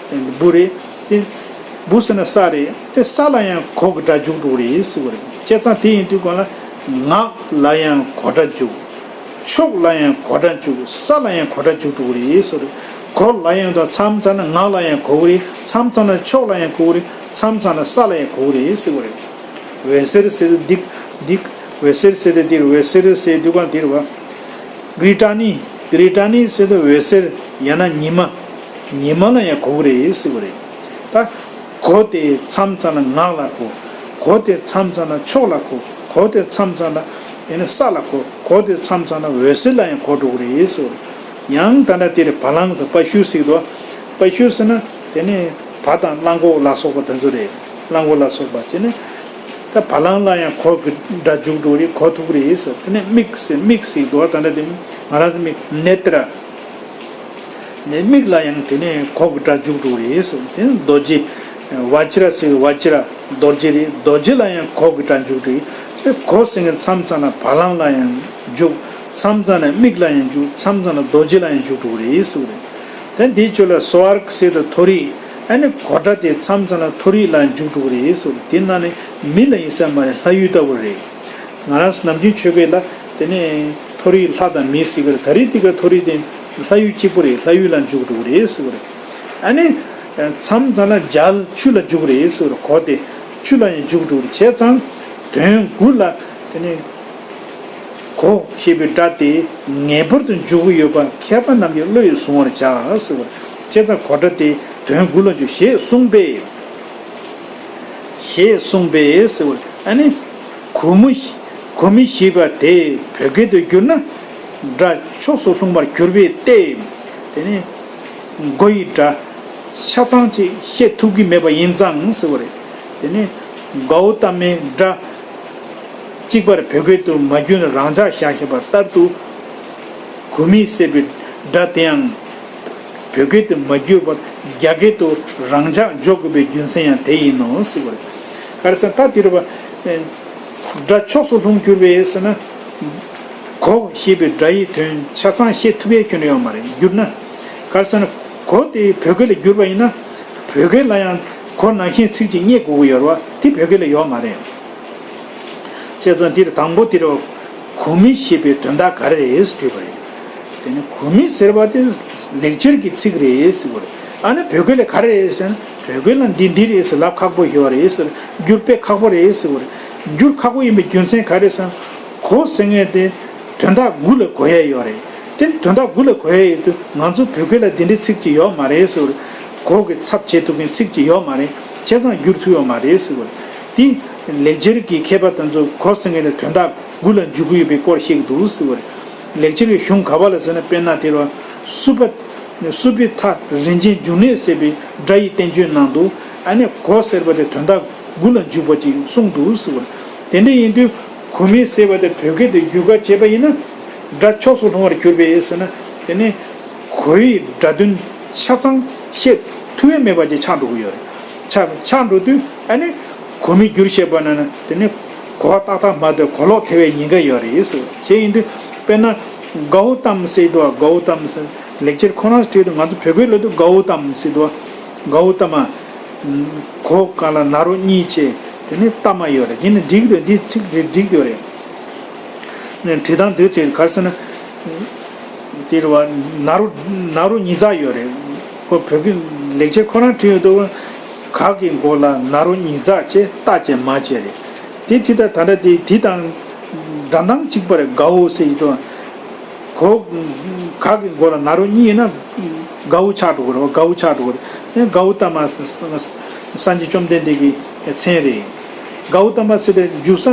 བུ་རེད། དེ་བུ་ཟེར་ན་ས་རེད། དེ་ས་ལ་ཡང་གོ་གི་སྒྲ་འཇུག་འགྲོ་གི་རེད་ཟེར་བ་རེད། བྱས་ཙང་དེ་ཡིན་དུས་གང་ལ་ངག་ལ་ཡང་གོ་སྒྲ་འཇུག། མཆོག་ལ་ཡང་གོ་སྒྲ་འཇུག། ས་ལ་ཡང་གོ་སྒྲ་འཇུག་འགྲོ་གི་རེད་ཟེར། གོ་ལ་ཡང་དང་མཚམས་མཚམས་ན་ངག་ལ་ཡང་གོ་གི་རེད། མཚམས་མཚམས་ན་མཆོག་ལ་ཡང་གོ་གི་རེད། མཚམས་མཚམས་ན་ས་ལ་ཡང་གོ་གི་རེད་ཟེར་བ་རེད། འོད་ཟེར་ཟེར་དུས་འདི་འདི་འོད་ཟེར་ཟེར་དུས་འདིར་འོད་ཟེར་ཟེར་དུས་གང་འདིར་བ། གི་ཏྲ་ནི། གི་ཏྲ་ནི་ཟེར་དུས་འོད་ཟེར་ཡང་ན་ཉི་མ། ཉི་མ་ལ་ཡང་གོ་གི་རེད་ཟེར་བ་རེད། ད་གོ་དེ་མཚམས་མཚམས་ན་ངག་ལ་གོ། གོ་དེ་མཚམས་མཚམས་ན་མཆོག་ལ་གོ། གོ་དེ་མཚམས་མཚམས་ན་ཡང་ན་ས་ལ་གོ། གོ་དེ་མཚམས་མཚམས་ན་འོད་ཟེར་ལ་ཡང་གོ་འགྲོ་གི་རེད་ཟེར་བ་རེད། ཡང་ད་ལྟ་དེ་རེད། བ་ལང་ཟེར་པ་ཤུ་ཟེར་དུས། པ་ཤུ་ཟེར་ན་དེ་ནི་བ་དང་གླང་གོག་ལ་སོགས་པ་དེ་ཚོ་རེད། གླང་གོག་ལ་སོགས་པ་དེ་ནི། ད་བ་ལང་ལ་ཡང་གོ་གི་སྒྲ་འཇུག་འགྲོ་རེད། གོ་ཐུག་རེད་ཟེར། དེ་ནས་མིག་ཟེར་མིག་ཟེར་དུས་ད་ལྟ་དེ་ང་རང་ཚོ་མིག་ནེ་ཏྲ། ནས་མིག་ལ་ཡང་དེ་ནས་གོ་གི་སྒྲ་འཇུག་འགྲོ་རེད་ཟེར། དེ་ནས་རྡོ་རྗེ། བཛྲ་ཟེར་བཛྲ་རྡོ་རྗེ་རེད། རྡོ་རྗེ་ལ་ཡང་གོ་གི་སྒྲ་འཇུག་འགྲོ་རེད། གོ་ཟེར་མཁན་མཚམས་མཚམས་ལ་བ་ལང་ལ་ཡང་འཇུག། མཚམས་མཚམས་ལ་མིག་ལ་ཡང་འཇུག། མཚམས་མཚམས་ལ་རྡོ་རྗེ་ལ་ཡང་འཇུག་འགྲོ་གི་རེད་ཟེར་བ་རེད། དེ་འདིའི་ཆོས་ལ་སོ་ཨར་ཟེར་དུས་མཐོ་རིས། ཨ་ནི་གོ་སྒྲ་དེ་མཚམས་མཚམས་ལ་མཐོ་རིས་ལ་འཇུག་འགྲོ་གི་རེད་ཟེར་བ་རེད། དེ་ནང་ནས་མི་ལ་ཡིན་ས་མ་རེད། ལྷ་ཡུལ་ལྟ་བུ་རེད། ང་རང་ཚོ་ནམ་རྒྱུན་ཆོས་སྐད་ལ་དེ་ནས་མཐོ་རིས་ལྷ་དང་མི་ཟེར་གི་རེད། ད་རེས་དེ་ག་མཐོ་རིས་དེ་ལྷ་ཡུལ་གཅིག་པུ་རེད། ལྷ་ཡུལ་ལ་འཇུག་འགྲོ་གི་རེད་ཟེར་བ་རེད། ཨ་ནི་མཚམས་མཚམས་ལ་རྒྱལ་ཆུ་ལ་འཇུག་གི་རེད་ཟེར་བ་རེད། གོ་དེ་ཆུ་ལ་ཡང་འཇུག་འགྲོ་གི་རེད། བྱས་ཙང་དོན་དགུ་ལ་དེ་ནས། གོ་ཞེས་པའི་སྒྲ་དེ་ངེས་པར་དུ་འཇུག་གི་ཡོད་པ་མཁས་པ་རྣམས་ཀྱི་བློ་ཡིས་གཟུང་བར་བྱ་ཟེར་བ། བྱས་ཙང་གོ་སྒྲ་དེ་དོན་དགུ་ལ་འཇུག་ཞེས་གསུངས་པས། ཞེས་གསུངས་པས་ཟེར་བ། ཨ་ནི་གོ་མི་གོ་མི་ཞེས་པ་དེ་བོད་སྐད་དུ་བསྒྱུར་ན་སྒྲ་ཕྱོགས་སུ་ལྷུང་བར་གྱུར་པས་ཏེ། དེ་ནི་གོ་ཡི་སྒྲ་ཆ་ཚང་ཅིག་བཤད་ཐུབ་ཀྱི་མེད་པ་ཡིན་ཙང་ཟེར་བ་རེད། དེ་ནི་གའུ་ཏ་མའི་སྒྲ། གཅིག་པར་བོད་སྐད་དུ་མ་བསྒྱུར་ནས་རང་འཇགས་བཞག་བཞིན་པ་ལྟར་དུ། གོ་མི་ཟེར་བའི་སྒྲ་དེའང་བོད་སྐད་དུ་མ་བསྒྱུར་བར་རྒྱ་སྐད་དུ་རང་འཇགས་འཇོག་དགོས་པའི་རྒྱུ་མཚན་ཡང་དེ་ཡིན་ནོ་ཟེར་བ་རེད། ག་རེ་ཟེར་ན་ད་དེ་རུ་བ། སྒྲ་ཕྱོགས་སུ་ལྷུང་གྱུར་པས་ཟེར་ན། གོ་ཞེས་པའི་སྒྲ་ཡི་དོན་ཆ་ཚང་བཤད་ཐུབ་ཡས་ཁྱོན་ནས་ཡོད་མ་རེད། བསྒྱུར་ན། ག་རེ་ཟེར་ན་གོ་དེ་བོད་སྐད་ལ་བསྒྱུར་བ་ཡིན་ན། བོད་སྐད་ལ་ཡང་གོ་ནང་བཞིན་ཚིག་ཅིག་རྙེད་དགོས་ཀྱི་ཡོད་རེད་བ། དེ་བོད་སྐད་ལ་ཡོད་མ་རེད། བྱས་ཙང་འདིར་དང་པོ་འདིར་གོ་མི་ཞེས་པའི་དོན་དག་ག་རེ་རེད་ཟེར་དྲིས་པ་རེད། དེ་ནི་གོ་མི་ཟེར་བ་དེ་ལེགས་སྦྱར་གྱི་ཚིག་རེད་ཟེར་བ་རེད། ཨ་ནི་བོད་སྐད་ལ་ག་རེ་རེད་ཟེར་ན་བོད་སྐད་ལ་འདི་འདི་རེད་ཟེར་ལབ་ཁག་པོ་ཡོད་རེད་ཟེར། བསྒྱུར་དཔེ་ཁག་པོ་རེད་ཟེར་བ་རེད། བསྒྱུར་ཁག་པོ་ཡིན་པའི་རྒྱུ་མཚན་ག་རེ་ཟེར་ན་གོ་ཟེར་མཁན་དེ་དོན་དག་དགུ་ལ་གོ་ཡ་ཡོད་རེད། དེ་དོན་དག་དགུ་ལ་གོ་ཡ་ཡོད་དུས་ང་ཚོ་བོད་སྐད་ལ་འདི་འདྲའི་ཚིག་ཅིག་ཡོད་མ་རེད་ཟེར་བ་རེད། གོ་གི་ཚབ་བྱེད་ཐུབ་མཁན་ཚིག་ཅིག་ཡོད་མ་རེད། བྱས་ཙང་བསྒྱུར་ཐུབ་ཡོད་མ་རེད་ཟེར་བ་རེད། དེ་ལེགས་སྦྱར་གྱི་མཁས་པ་དེ་ཚོ་གོ་ཟེར་མཁན་ལ་དོན་དག་དགུ་ལ་འཇུག་གི་ཡོད་པའི་སྐོར་བཤད་ཀྱི་འདུག་ཟེར་བ་རེད། ལེགས་སྦྱར་གྱི་གཞུང་ག་པ་ལ་ཟེར་ན་དཔེར་ན་དེ་རུ་སུ་པ། སུ་པི་ཐ་རིན་ཆེན་འབྱུང་གནས་ཟེར་བའི་སྒྲ་ཡི་བསྟན་བཅོས་ནང་དུ་ཨ་ནི་གོ་ཟེར་བ་དེ་དོན་དག་དགུ་ལ་འཇུག་པ་ཅིག་གསུངས་འདུག་ཟེར་བ། དེ་འདྲ་ཡིན་དུས་གོ་མི་ཟེར་བ་དེ་བོད་སྐད་དུ་བསྒྱུར་བཀའ་བྱས་པ་ཡིན་ན་སྒྲ་ཕྱོགས་སུ་ལྷུང་བར་གྱུར་པས་ཟེར་ན་དེ་ནི་གོ་ཡི་སྒྲ་དོན་ཆ་ཚང་བཤད་ཐུབ་ཡས་མེད་པ་ཅིག་ཆགས་འགྲོ་གི་ཡོད་རེད། ཆགས་ཆགས་འགྲོ་དུས་ཨ་ནི་གོ་མི་བསྒྱུར་བཤད་པ་ན་ན་དེ་ནི་གོ་བ་ཏག་ཏག་མ་སྟེ་གོ་ལོག་ཐེབས་པའི་ཉེན་ཁ་ཡོད་རེད་ཟེར་བ་ཞིག་ཡིན་དུས་དཔེར་ན་གའུ་ཏམ་ཟེར་དུས་གའུ་ཏམ་ཟེར། ལེགས་སྦྱར་ཁོ་རང་བྲིས་དུས་ང་ཚོ་བོད་སྐད་ལ་དུ་གའུ་ཏམ་ཟེར་དུ། གའུ་ཏ་མ། གོ་ག་ལ་ན་རོ་གཉིས་བྱས་དེ་ནི་ཏ་མ་ཡོད་རེད། དེ་ནི་འགྲིག་འདུག་འདི་ཚིག་འགྲིག་འགྲིག་འདུག་རེད། ནས་བྲིས་སྟངས་འདིར་བྲིས་ག་རེ་ཟེར་ན། དེ་རེད་བ། ན་རོ་ན་རོ་ཉིས་བརྩེགས་ཡོད་རེད། ཁོ་བོད་ཀྱི་ལེགས་སྦྱར་ཁོ་རང་བྲིས་ཡོད་འདུག། ག་གི་མགོ་ལ་ན་རོ་ཉིས་བརྩེགས་བྱས། རྟ་བྱས་མ་བྱས་རེད། དེ་དེ་ད་ད་ལྟ་དེ་དེ་དང་སྒྲ་གདངས་གཅིག་པ་རེད། གའུ་ཟེར་གྱི་འདུག། གོ། ག་གི་མགོ་ལ་ན་རོ་གཉིས་ཡོད་ན་གའུ་ཆགས་འགྲོ་གི་རེད་བ། གའུ་ཆགས་འགྲོ་གི་རེད། གའུ་ཏ་མ་སངས་རྒྱས་བཅོམ་ལྡན་འདས་ཀྱི་མཚན་རེད། གའུ་ཏ་མ་ཟེར་དེ་འཇུག་ས་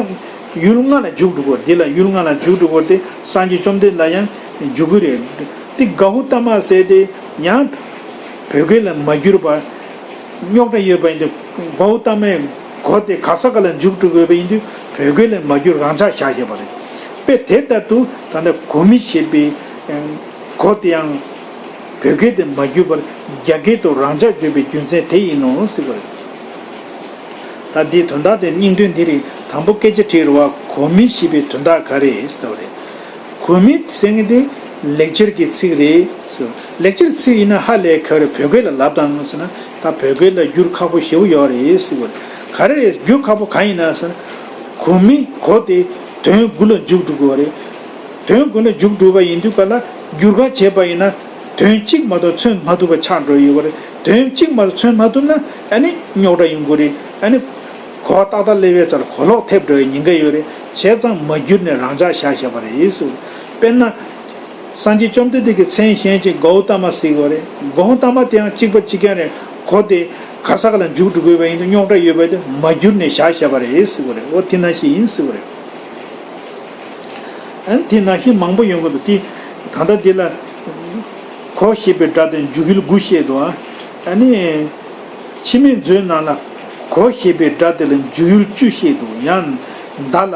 ཡུལ་ལྔ་ལ་འཇུག་འགྲོ་གི་རེད། འདི་ལ་ཡུལ་ལྔ་ལ་འཇུག་འགྲོ་གི་རེད་དེ། སངས་རྒྱས་བཅོམ་ལྡན་ལ་ཡང་འཇུག་གི་རེད། དེ་གའུ་ཏ་མ་ཟེར་དེ་ཡང་བོད་སྐད་ལ་མ་བསྒྱུར་བར་རྙོག་དྲ་ཡོད་པ་ཡིན་དུས། གའུ་ཏ་མའི་གོ་དེ་ག་ས་ག་ལ་འཇུག་འགྲོ་དགོས་པ་ཡིན་དུས། བོད་སྐད་ལ་མ་བསྒྱུར་རང་འཇགས་བཞག་བཞག་པ་རེད། དཔེ་དེ་ལྟར་དུ་ད་ལྟ་གོ་མི་ཞེས་པའི་གོ་དེ་ཡང་བོད་སྐད་དུ་མ་བསྒྱུར་བར་རྒྱ་སྐད་དུ་རང་འཇགས་བརྗོད་པའི་རྒྱུ་མཚན་དེ་ཡིན་ནོ་ཟེར་བ་རེད། ད་འདིའི་དོན་དག་དེ་སྙིང་དོན་འདི་རེད། དང་པོ་སྐད་ཆ་དྲིས་རེད་བ། གོ་མི་ཞེས་པའི་དོན་དག་ག་རེ་ཟེར་བ་རེད། གོ་མི་ཟེར་མཁན་དེ་ལེགས་སྦྱར་གྱི་ཚིག་རེད་ཟེར། ལེགས་སྦྱར་ཚིག་ཡིན་ན་ཧ་ལས་ག་རེ་བོད་སྐད་ལ་ལབ་དང་ཟེར་ན། ད་བོད་སྐད་ལ་བསྒྱུར་ཁག་པོ་ཞེ་པོ་ཡོད་རེད་ཟེར་བ་རེད། ག་རེ་རེད། བསྒྱུར་ཁག་པོ་གང་ཡིན་ན་ཟེར་ན། གོ་མི་གོ་དེ་དོན་དགུ་ལ་འཇུག་འགྲོ་དགོས་པ་རེད། དོན་དགུ་ལ་འཇུག་འགྲོ་བ་ཡིན་དུས་ག་ལ་བསྒྱུར་ག་བྱས་པ་ཡིན་ན། དོན་གཅིག་མ་གཏོགས་མཚོན་མ་ཐུབ་པ་ཆགས་འགྲོ་ཡོད་པ་རེད། དོན་གཅིག་མ་གཏོགས་མཚོན་མ་ཐུབ་ན་ཨ་ནི་རྙོག་དྲ་ཡོང་གི་རེད། ཨ་ནི་གོ་ཏག་ཏག་སླེབས་པའི་ཚར་གོ་ལོག་ཐེབས་འགྲོ་བའི་ཉེན་ཁ་ཡོད་རེད། བྱས་ཙང་མ་བསྒྱུར་ནས་རང་འཇགས་བཞག་བཞག་པ་རེད་ཟེར། དཔེར་ན། སངས་རྒྱས་བཅོམ་ལྡན་འདས་ཀྱི་མཚན་གཞན་ཅིག་གའུ་ཏ་མ་ཟེར་གྱི་ཡོད་རེད། གའུ་ཏ་མ་དེ་ཡང་གཅིག་པ་གཅིག་རྐྱང་རེད། གོ་དེ་ག་ས་ག་ལ་འཇུག་འགྲོ་དགོས་པ་ཡིན་དུས་རྙོག་དྲ་ཡོད་པ་དེ་མ་བསྒྱུར་ནས་བཞག་བཞག་པ་རེད་ཟེར་གྱི་ཡོད་རེད། འོ་དེ་ནང་བཞིན་ཡིན་ཟེར་གྱི་ཡོད་རེད། ཨ་ནི་དེ་ནང་བཞིན་མང་པོ་ཡོང་གི་འདུག། དེ་ད་ལྟ་འདི་ལ་གོ་ཞེས་པའི་སྒྲ་དེ་འཇུག་ཡུལ་དགུ་བཤད་འདུག། ཨ་ནི་ཕྱི་མའི་མཛོད་ནང་ལ་གོ་ཞེས་པའི་སྒྲ་དེ་ལ་འཇུག་ཡུལ་བཅུ་བཤད་འདུག། ཡང་མདའ་ལ།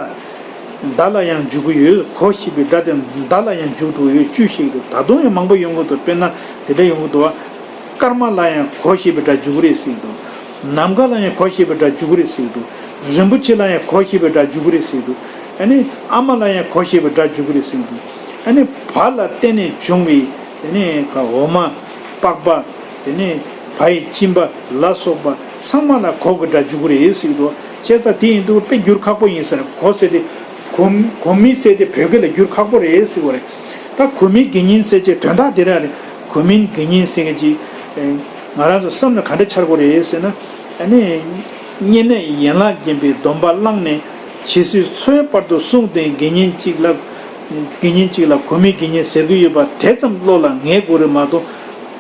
མདའ་ལ་ཡང་འཇུག་གི་ཡོད། གོ་ཞེས་པའི་སྒྲ་དེ་མདའ་ལ་ཡང་འཇུག་འགྲོ་གི་ཡོད། བཅུ་བཤད་ཀྱི་འདུག། ད་དུང་ཡང་མང་པོ་ཡོང་གི་འདུག། དཔེར་ན་དེ་འདྲ་ཡོང་གི་འདུག་བ། སྐར་མ་ལ་ཡང་གོ་ཞེས་པའི་སྒྲ་འཇུག་གི་རེད་ཟེར་གྱི་འདུག། ནམ་མཁའ་ལ་ཡང་གོ་ཞེས་པའི་སྒྲ་འཇུག་གི་རེད་ཟེར་གྱི་འདུག། རིན་པོ་ཆེ་ལ་ཡང་གོ་ཞེས་པའི་སྒྲ་འཇུག་གི་རེད་ཟེར་གྱི་འདུག། ཨ་ནི་ཨ་མ་ལ་ཡང་གོ་ཞེས་པའི་སྒྲ་འཇུག་གི་རེད་ཟེར་གྱི་འདུག། ཨ་ནི་བ་ལ་བརྟེན་ནས་བྱུང་བའི་དེ་ནས་ག་འོ་མ། པགས་པ། དེ་ནས་བ་ཡི་གཅིན་པ་ལ་སོགས་པ་ཚང་མ་ལ་གོ་གི་སྒྲ་འཇུག་གི་རེད་ཟེར་གྱི་འདུག། བྱས་ཙང་དེ་ཡིན་དུས་དཔེ་བསྒྱུར་ཁག་པོ་ཡིན་ཟེར། གོ་ཟེར་དེ་གོ། གོ་མི་ཟེར་དེ་བོད་སྐད་ལ་བསྒྱུར་ཁག་པོ་རེད་ཟེར་བ་རེད། ད་གོ་མི་དགེ་བསྙེན་ཟེར་གྱི་དོན་དག་དེ་རང་རེད། གོ་མི་དགེ་བསྙེན་ཟེར་གྱི་ཅིག་ང་རང་ཚོ་བསམ་ན་ག་འདྲ་འཆར་དགོས་རེད་ཟེར་ན། ཨ་ནི་བསྙེན་གནས་ཡན་ལག་བརྒྱན་པའི་སྡོམ་པ་བླངས་ནས་ཇི་སྲིད་འཚོའི་བར་དུ་གསུངས་ཏེ་དགེ་བསྙེན་གཅིག་ལ། དགེ་བསྙེན་གཅིག་ལ་གོ་མི་དགེ་བསྙེན་ཟེར་གྱི་ཡོད་པ་དེ་ཙམ་བློ་ལ་ངེས་དགོས་རེད་མ་གཏོགས།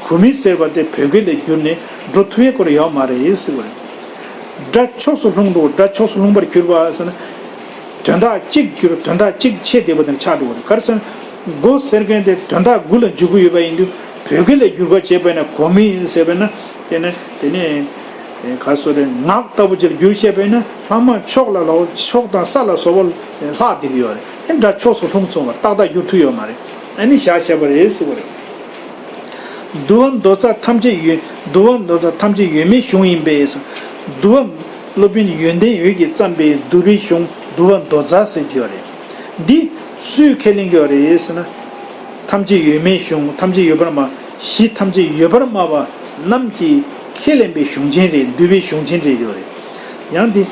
གོ་མི་ཟེར་བ་དེ་བོད་སྐད་ལ་བསྒྱུར་ནས་འགྲོ་ཐུབ་ཡས་སྐོར་ཡོད་མ་རེད་ཟེར་བ་རེད། སྒྲ་ཕྱོགས་སུ་ལྷུང་འགྲོ། སྒྲ་ཕྱོགས་སུ་ལྷུང་བར་གྱུར་པ་ཟེར་ན། དོན་དག་གཅིག་གྱུར། དོན་དག་གཅིག་ཆད་བསྡད་པ་དེ་ཆགས་འགྲོ་བ་རེད། ག་རེ་ཟེར་ན། གོ་ཟེར་མཁན་དེ་དོན་དག་དགུ་ལ་འཇུག་གི་ཡོད་པ་ཡིན་དུས། བོད་སྐད་ལ་བསྒྱུར་བ་བྱས་པ་ཡིན་ན། གོ་མི་ཡིན་ཟེར་བས་ན། དེ་ནས་དེ་ནས་ག་སོ་རེ་ངག་ལྟ་བུ་ཅིག་ལ་བསྒྱུར་བྱས་པ་ཡིན་ན། ལྷག་མ་ཕྱོགས་ལ་ལོག། ཕྱོགས་དང་ས་ལ་སོགས་པ་ལྷག་བསྡད་ཀྱི་ཡོད་རེད། དེ་སྒྲ་ཕྱོགས་སུ་ལྷུང་སོང་བར་ཏག་ཏག་བསྒྱུར་ཐུབ་ཡོད་མ་རེད། ཨ་ནི་བཞག་བཞག་པ་རེད་ཟེར་བ་རེད། འདུལ་བ་མདོ་རྩ་ཐམས་ཅད་ཡོད། འདུལ་བ་མདོ་རྩ་ཐམས་ཅད་ཡོད་མེད་གཞུང་ཡིན་པས། འདུལ་བ་སློབ་དཔོན་ཡོན་ཏན་འོད་ཀྱིས་བརྩམས་པའི་འདུལ་བའི་གཞུང་འདུལ་བ་མདོ་རྩ་ཟེར་གྱི་ཡོད་རེད། འདི་སུས་ཁས་ལེན་གྱི་ཡོད་རེད་ཟེར་ན། ཐམས་ཅད་ཡོད་མེད་གཞུང་། ཐམས་ཅད་ཡོད་པར་སྨྲ། གཞི་ཐམས་ཅད་ཡོད་པར་སྨྲ་བ་རྣམས་ཀྱིས་ཁས་ལེན་པའི་གཞུང་ཆེན་རེད། འདུལ་བའི་གཞུང་ཆེན་རེད་ཡོད་རེད། ཡང་འདི་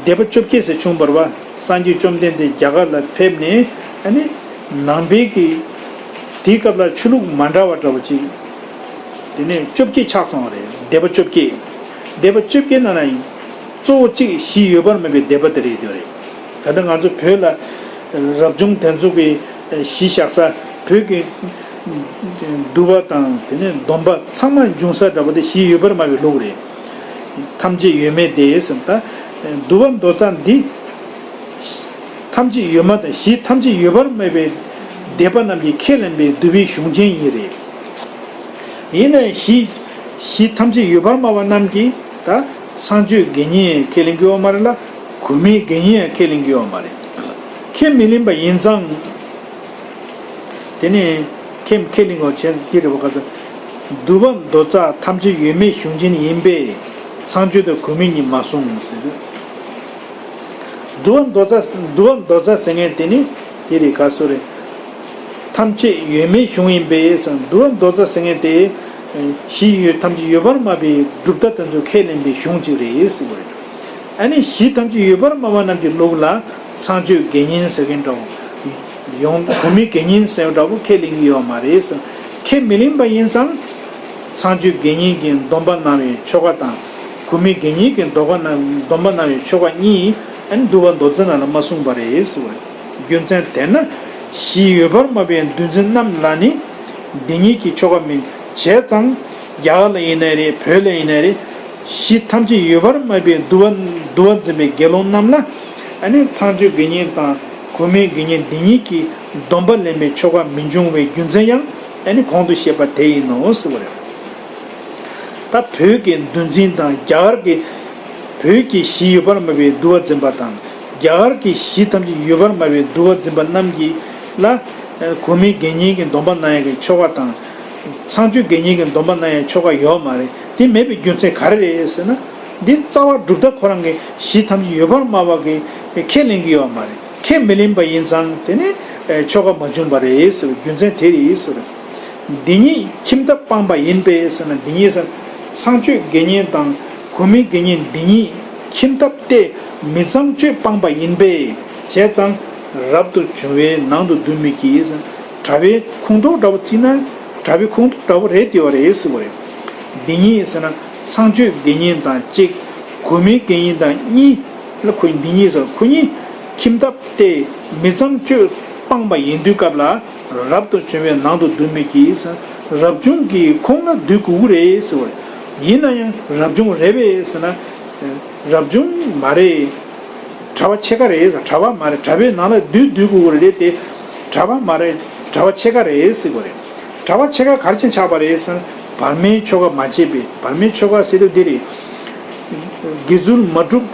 སྡེ་པ་བཅོ་བརྒྱད་ཟེར་བྱུང་བར་བ། སངས་རྒྱས་བཅོམ་ལྡན་འདས་རྒྱ་གར་ལ་ཕེབས་ནས། ཨ་ནི་ནང་པའི་གི་དེའི་སྐབས་ལ་ཆོས་ལུགས་མ་འདྲ་བ་འདྲ་བ་ཅིག། དེ་ནས་བཅོ་བརྒྱད་ཆགས་སོང་བ་རེད། སྡེ་པ་བཅོ་བརྒྱད། སྡེ་པ་བཅོ་བརྒྱད་ནང་ན་ཡང་གཙོ་བོ་གཅིག་གཞི་ཡོད་པར་སྨྲ་བའི་སྡེ་པ་དེ་རེད་དེ་རེད། ད་ལྟ་ང་ཚོ་བོད་ལ་རབ་བྱུང་དེ་ཚོ་གི་གཞི་བཞག་ས། བོད་ཀྱི་འདུལ་བ་དང་དེ་ནས་སྡོམ་པ་ཚང་མ་འབྱུང་ས་འདྲ་པོ་དེ་གཞི་ཡོད་པར་སྨྲ་བའི་ལུགས་རེད། ཐམས་ཅད་ཡོད་མེད་དེ་ཟེར། ད་འདུལ་བ་མདོ་རྩ་འདི། ཐམས་ཅད་ཡོད་མ་དང་གཞི་ཐམས་ཅད་ཡོད་པར་སྨྲ་བའི་སྡེ་པ་རྣམས་ཀྱིས་ཁས་ལེན་པའི་འདུལ་བའི་གཞུང་ཆེན་ཡིན་རེད། ཡིན་ནའང་གཞི། གཞི་ཐམས་ཅད་ཡོད་པར་སྨྲ་བ་རྣམས་ཀྱིས་ད་ཚངས་སྤྱོད་དགེ་བསྙེན་ཡང་ཁས་ལེན་གྱི་ཡོད་མ་རེད་ལ། གོ་མིའི་དགེ་བསྙེན་ཡང་ཁས་ལེན་གྱི་ཡོད་མ་རེད། ཁས་མི་ལེན་པ་ཡིན་ཙང་། དེ་ནས་ཁས་ཁས་ལེན་དགོས་བྱས་འདི་རེད་བ། ག་ཚོད། འདུལ་བ་མདོ་རྩ་ཐམས་ཅད་ཡོད་མེད་གཞུང་ཆེན་ཡིན་པས་ཚངས་སྤྱོད་དང་གོ་མི་གཉིས་མ་གསུངས་ཟེར། འདུལ་བ་མདོ་རྩ། འདུལ་བ་མདོ་རྩ་ཟེར་མཁན་དེ་ནི་དེ་རེད། ག་སོ་རེད། ཐམས་ཅད་ཡོད་མེད་གཞུང་ཡིན་པས་ཟེར། འདུལ་བ་མདོ་རྩ་ཟེར་མཁན་དེ་གཞི་ཡོད། ཐམས་ཅད་ཡོད་པར་སྨྲ་བའི་གྲུབ་མཐའ་དེ་ཚོ་ཁས་ལེན་པའི་གཞུང་གཅིག་རེད་ཟེར་བ་རེད། ཨ་ནི་གཞི་ཐམས་ཅད་ཡོད་པར་སྨྲ་བ་རྣམས་ཀྱི་ལུགས་ལ་ཚངས་སྤྱོད་དགེ་བསྙེན་ཟེར་མཁན་འདྲ་བོ། ཡོང་གོ་མིའི་དགེ་བསྙེན་ཟེར་བ་འདྲ་པོ་ཁས་ལེན་གྱི་ཡོད་མ་རེད་ཟེར། ཁས་མི་ལེན་པ་ཡིན་ཙང་། ཚངས་སྤྱོད་དགེ་བསྙེན་གྱི་སྡོམ་པ་གནང་བའི་ཆོ་ག་དང་། གོ་མིའི་དགེ་བསྙེན་གྱི་སྡོམ་པ་གནང་སྡོམ་པ་གནང་བའི་ཆོ་ག་གཉིས་ཨ་ནི་འདུལ་བ་མདོ་རྩ་ནང་ལ་མ་གསུངས་པ་རེད་ཟེར་བ་རེད། རྒྱུ་མཚན་དེས་ན། གཞི་ཡོད་པར་སྨྲ་བའི་འདུལ་འཛིན་རྣམས་ལ་ནི། འདི་ཉིད་ཀྱི་ཆོ་ག་མིན་བྱས་ཙང་། རྒྱ་གར་ལ་ཡིན་ནའི་རེད། བོད་ལ་ཡིན་ནའི་རེད། གཞི་ཐམས་ཅད་ཡོད་པར་སྨྲ་བའི་འདུལ་བ་འདུལ་བ་འཛིན་པའི་དགེ་སློང་རྣམས་ལ། ཨ་ནི་ཚངས་སྤྱོད་དགེ་བསྙེན་དང་གོ་མིའི་དགེ་བསྙེན་འདི་ཉིད་ཀྱི་སྡོམ་པ་ལེན་པའི་ཆོ་ག་མི་འབྱུང་བའི་རྒྱུ་མཚན་ཡང་ཨ་ནི་གོང་དུ་བཤད་པ་དེ་ཡིན་ནོ་ཟེར་བ་རེད། ད་བོད་ཀྱི་འདུལ་འཛིན་དང་རྒྱ་གར་གྱི། བོད་ཀྱི་གཞི་ཡོད་པར་སྨྲ་བའི་འདུལ་བ་འཛིན་པ་དང་། རྒྱ་གར་གྱི་གཞི་ཐམས་ཅད་ཡོད་པར་སྨྲ་བའི་འདུལ་བ་འཛིན་པ་རྣམས་ཀྱིས་ལ། གོ་མིའི་དགེ་བསྙེན་གྱི་སྡོམ་པ་གནང་ཡག་གི་ཆོ་ག་དང་། ཚངས་སྤྱོད་དགེ་བསྙེན་གྱི་སྡོམ་པ་གནང་ཡག་ཆོ་ག་ཡོད་མ་རེད། དེ་མེད་པའི་རྒྱུ་མཚན་ག་རེ་རེད་ཟེར་ན། འདི་རྩ་བ་གྲུབ་མཐའ་ཁོ་རང་གི་གཞི་ཐམས་ཅད་ཡོད་པར་སྨྲ་བ་གི་ཁས་ལེན་གྱི་ཡོད་མ་རེད། ཁས་མི་ལེན་པ་ཡིན་ཙང་དེ་ནི་ཆོ་ག་མ་བྱུང་བ་རེད་ཟེར་བའི་རྒྱུ་མཚན་དེ་རེད་ཟེར། འདི་ཉིད་ཁྱིམ་ཐབ་སྤངས་པ་ཡིན་པས་ཟེར་ན། འདི་ཉིད་ཟེར་ཚངས་སྤྱོད་དགེ་བསྙེན་དང་གོ་མིའི་དགེ་བསྙེན་འདི་ཉིད་ཁྱིམ་ཐབ་སྟེ་མི་ཚངས་སྤྱོད་སྤངས་པ་ཡིན་པས་བྱས་ཙང་རབ་ཏུ་བྱུང་བའི་ནང་དུ་འདུ་མི་བགྱིད་ཟེར། གྲྭ་པའི་ཁོངས་གཏོགས་འདྲ་བོ་བརྩིས་ན་གྲྭ་པའི་ཁོངས་གཏོགས་འདྲ་བོ་རེད་དེ་བ་རེད་ཟེར་བ་རེད། འདི་ཉིད་ཟེར་ན་ཚངས་སྤྱོད་དགེ་བསྙེན་དང་གཅིག་གོ་མིའི་དགེ་བསྙེན་དང་གཉིས་ལ་ཁོ་འདི་ཉིད་ཟེར་ཁོ་གཉིས་ཁྱིམ་ཐབ་སྟེ་མི་ཚངས་སྤྱོད་སྤངས་པ་ཡིན་དུས་སྐབས་ལ། རབ་ཏུ་བྱུང་བའི་ནང་དུ་འདུ་མི་བགྱིད་ཟེར། རབ་བྱུང་གི་ཁོངས་ལ་འདུ་དགོས་ཀྱི་རེད་ཟེར་བ་རེད། ཡིན་ན་ཡང་རབ་བྱུང་རེད་པས་ཟེར་ན། རབ་བྱུང་མ་རེད། གྲྭ་པ་ཕྱེད་ཀ་རེད་ཟེར། གྲྭ་པ་མ་རེད། གྲྭ་པའི་ནང་ལ་འདུ་འདུ་དགོས་ཀྱི་རེད་དེ། གྲྭ་པ་མ་རེད། གྲྭ་པ་ཕྱེད་ཀ་རེད་ཟེར་དགོས་རེད། གྲྭ་པ་ཕྱེད་ཀ་ག་རེ་བྱས་ཆགས་པ་རེད་ཟེར་ན། བར་མའི་ཆོ་ག་མ་བྱས་པས། བར་མའི་ཆོ་ག་ཟེར་དུས་འདི་རེད། དགེ་ཚུལ་མ་གྲུབ།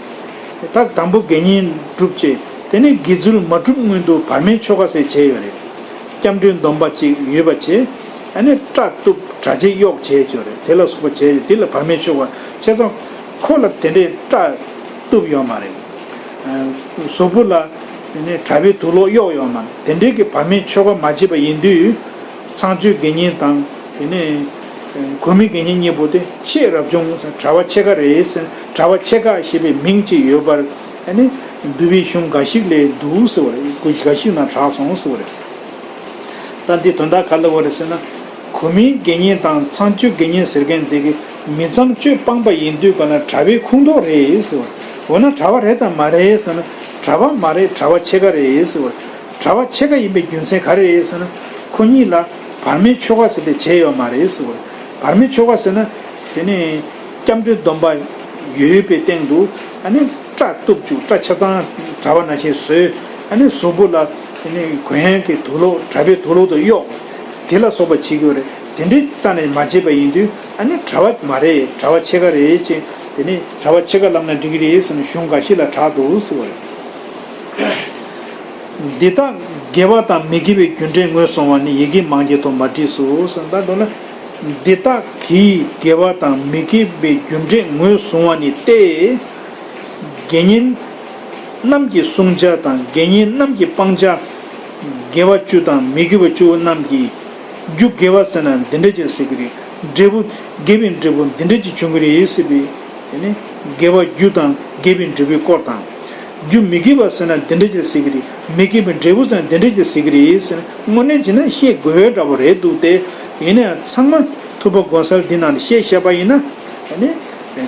ད་དང་པོ་དགེ་བསྙེན་བསྒྲུབས་བྱས། དེ་ནས་དགེ་ཚུལ་མ་གྲུབ་སྔོན་དུ་བར་མའི་ཆོ་ག་ཟེར་བྱས་ཡོད་རེད། སྐྱབས་འགྲོའི་སྡོམ་པ་གཅིག་ཡོད་པ་བྱས། ཨ་ནི་སྐྲ་གཏུབ། གྲྭ་ཆས་གཡོག་བྱས་ཡོད་རེད། དེ་ལ་སོགས་པ་བྱས་ཡོད། དེ་ལ་བར་མའི་ཆོ་ག་བྱས་ཙང་། ཁོ་ལ་དེ་འདྲའི་སྐྲ་གཏུབ་ཡོད་མ་རེད། གཟུགས་པོ་ལ་དེ་ནས་གྲྭ་པའི་དུག་ལོག་གཡོག་ཡོད་མ་རེད། དེ་འདྲའི་གི་བར་མའི་ཆོ་ག་མ་བྱས་པ་ཡིན་དུས། ཚངས་སྤྱོད་དགེ་བསྙེན་དང་། དེ་ནས་གོ་མི་དགེ་བསྙེན་གཉིས་པོ་དེ་ཕྱེད་རབ་བྱུང་ཟེར། གྲྭ་པ་ཕྱེད་ཀ་རེད་ཟེར། གྲྭ་པ་ཕྱེད་ཀ་ཞེས་པའི་མིང་ཅིག་ཡོད་པར། ཨ་ནི་འདུལ་བའི་གཞུང་འགའ་ཞིག་ལས་འདུག་ཟེར་བ་རེད། འགའ་ཞིག་ནང་གྲགས་སོང་ཟེར་བ་རེད། ད་འདི་དོན་དག་ག་ལ་བ་རེད་ཟེར་ན། གོ་མིའི་དགེ་བསྙེན་དང་ཚངས་སྤྱོད་དགེ་བསྙེན་ཟེར་མཁན་དེ་གི་མི་ཚངས་སྤྱོད་སྤངས་པ་ཡིན་དུས་ག་ན་གྲྭ་པའི་ཁོངས་གཏོགས་རེད་ཟེར་བ། འོ་ན་གྲྭ་པ་རེད་དམ་མ་རེད་ཟེར་ན། གྲྭ་པ་མ་རེད། གྲྭ་པ་ཕྱེད་ཀ་རེད་ཟེར་བ། གྲྭ་པ་ཕྱེད་ཀ་ཡིན་པའི་རྒྱུ་མཚན་ག་རེ་རེད་ཟེར་ན། ཁོ་གཉིས་ལ་བར་མའི་ཆོ་ག་ཟེར་དེ་བྱས་ཡོད་མ་རེད་ཟེར་བ། བར་མའི་ཆོ་ག་ཟེར་ན། དེ་ནི་སྐྱབས་འགྲོའི་སྡོམ་པ་ཡོད་པའི་སྟེང་དུ། ཨ་ནི་སྐྲ་གཏུབ་བཅུག་སྐྲ་ཆ་ཚང་གྲྭ་པ་ནང་བཞིན་བཟོས། ཨ་ནི་གཟུགས་པོ་ལ་དེ་ནི་གོས་ཡང་གི་དུག་ལོག་གྲྭ་པའི་དུག་ལོག་ཏུ་གཡོགས། དེ་ལ་སོགས་པ་བྱེད་དགོས་རེད། དེ་འདྲའི་རྩ་ནས་མ་བྱས་པ་ཡིན་དུས། ཨ་ནི་གྲྭ་པ་མ་རེད། གྲྭ་པ་ཕྱེད་ཀ་རེད་ཅེས། དེ་ནི་གྲྭ་པ་ཕྱེད་ཀ་ལབ་ན་འགྲིག་གི་རེད་ཟེར་ནས་གཞུང་འགའ་ཞིག་ལ་གྲགས་འདུག་ཟེར་བ་རེད། འདི་དག་དགེ་བ་དང་མི་དགེ་བའི་རྒྱུ་འབྲས་ངོས་བཟུང་བ་ནི་ཡི་གེ་མང་རྒྱུད་དུ་མ་བྲིས་སོ་ཟེར། ད་མདོར་ན། འདི་དག་གིས་དགེ་བ་དང་མི་དགེ་བའི་རྒྱུ་འབྲས་ངོས་བཟུང་བ་ནི་སྟེ། དགེ་བསྙེན་རྣམས་ཀྱི་བསྲུང་བྱ་དང་དགེ་བསྙེན་རྣམས་ཀྱི་སྤང་བྱ། དགེ་བ་བཅུ་དང་མི་དགེ་བ་བཅུ་རྣམས་ཀྱི། རྒྱུ་དགེ་བ་ཟེར་ན་འདི་འདྲ་ཅིག་ཟེར་གི་རེད། འབྲས་བུ། དགེ་བའི་འབྲས་བུ་འདི་འདྲ་ཅིག་འབྱུང་གི་རེད་ཟེར་བའི། དེ་ནི་དགེ་བ་རྒྱུ་དང་དགེ་བའི་འབྲས་བུའི་སྐོར་དང་། རྒྱུ་མི་དགེ་བ་ཟེར་ན་འདི་འདྲ་ཅིག་ཟེར་གི་རེད། མི་དགེ་བའི་འབྲས་བུ་ཟེར་ན་འདི་འདྲ་ཅིག་ཟེར་གི་རེད་ཟེར་ན། དངོས་གནས་བྱས་ན་ཤེས་དགོས་འདྲ་པོ་རེད་འདུག་སྟེ། ཡིན་ན་ཡང་ཚང་མ་ཐུབ་པ་དགོན་གསར་འདི་ནང་ལ་བཤད་བཞག་པ་ཡིན་ན། དེ་ནི་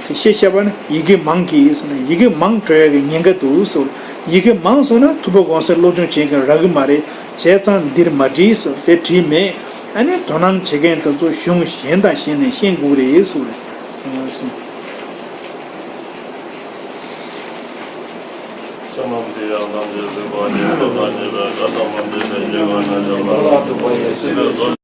བཤད་བཞག་པ་ན་ཡི་གེ་མང་གི་ཟེར་ན། ཡི་གེ་མང་འགྲོ་ཡ་གི་ཉེན་ཁ་འདུག་ཟེར། ཡི་གེ་མང་སོང་ན་ཐུབ་པ་དགོན་གསར་སློབ་སྦྱོང་བྱེད་མཁན་རག་གི་མ་རེད། བྱས་ཙང་འདིར་མ་བྲིས་ཟེར། དེ་བྲིས་མེད། ཨ་ནི་དོ་སྣང་བྱེད་མཁན་དེ་ཚོ་གཞུང་གཞན་དང་གཞན་ནས་ཤེས་དགོས་རེད་ཟེར།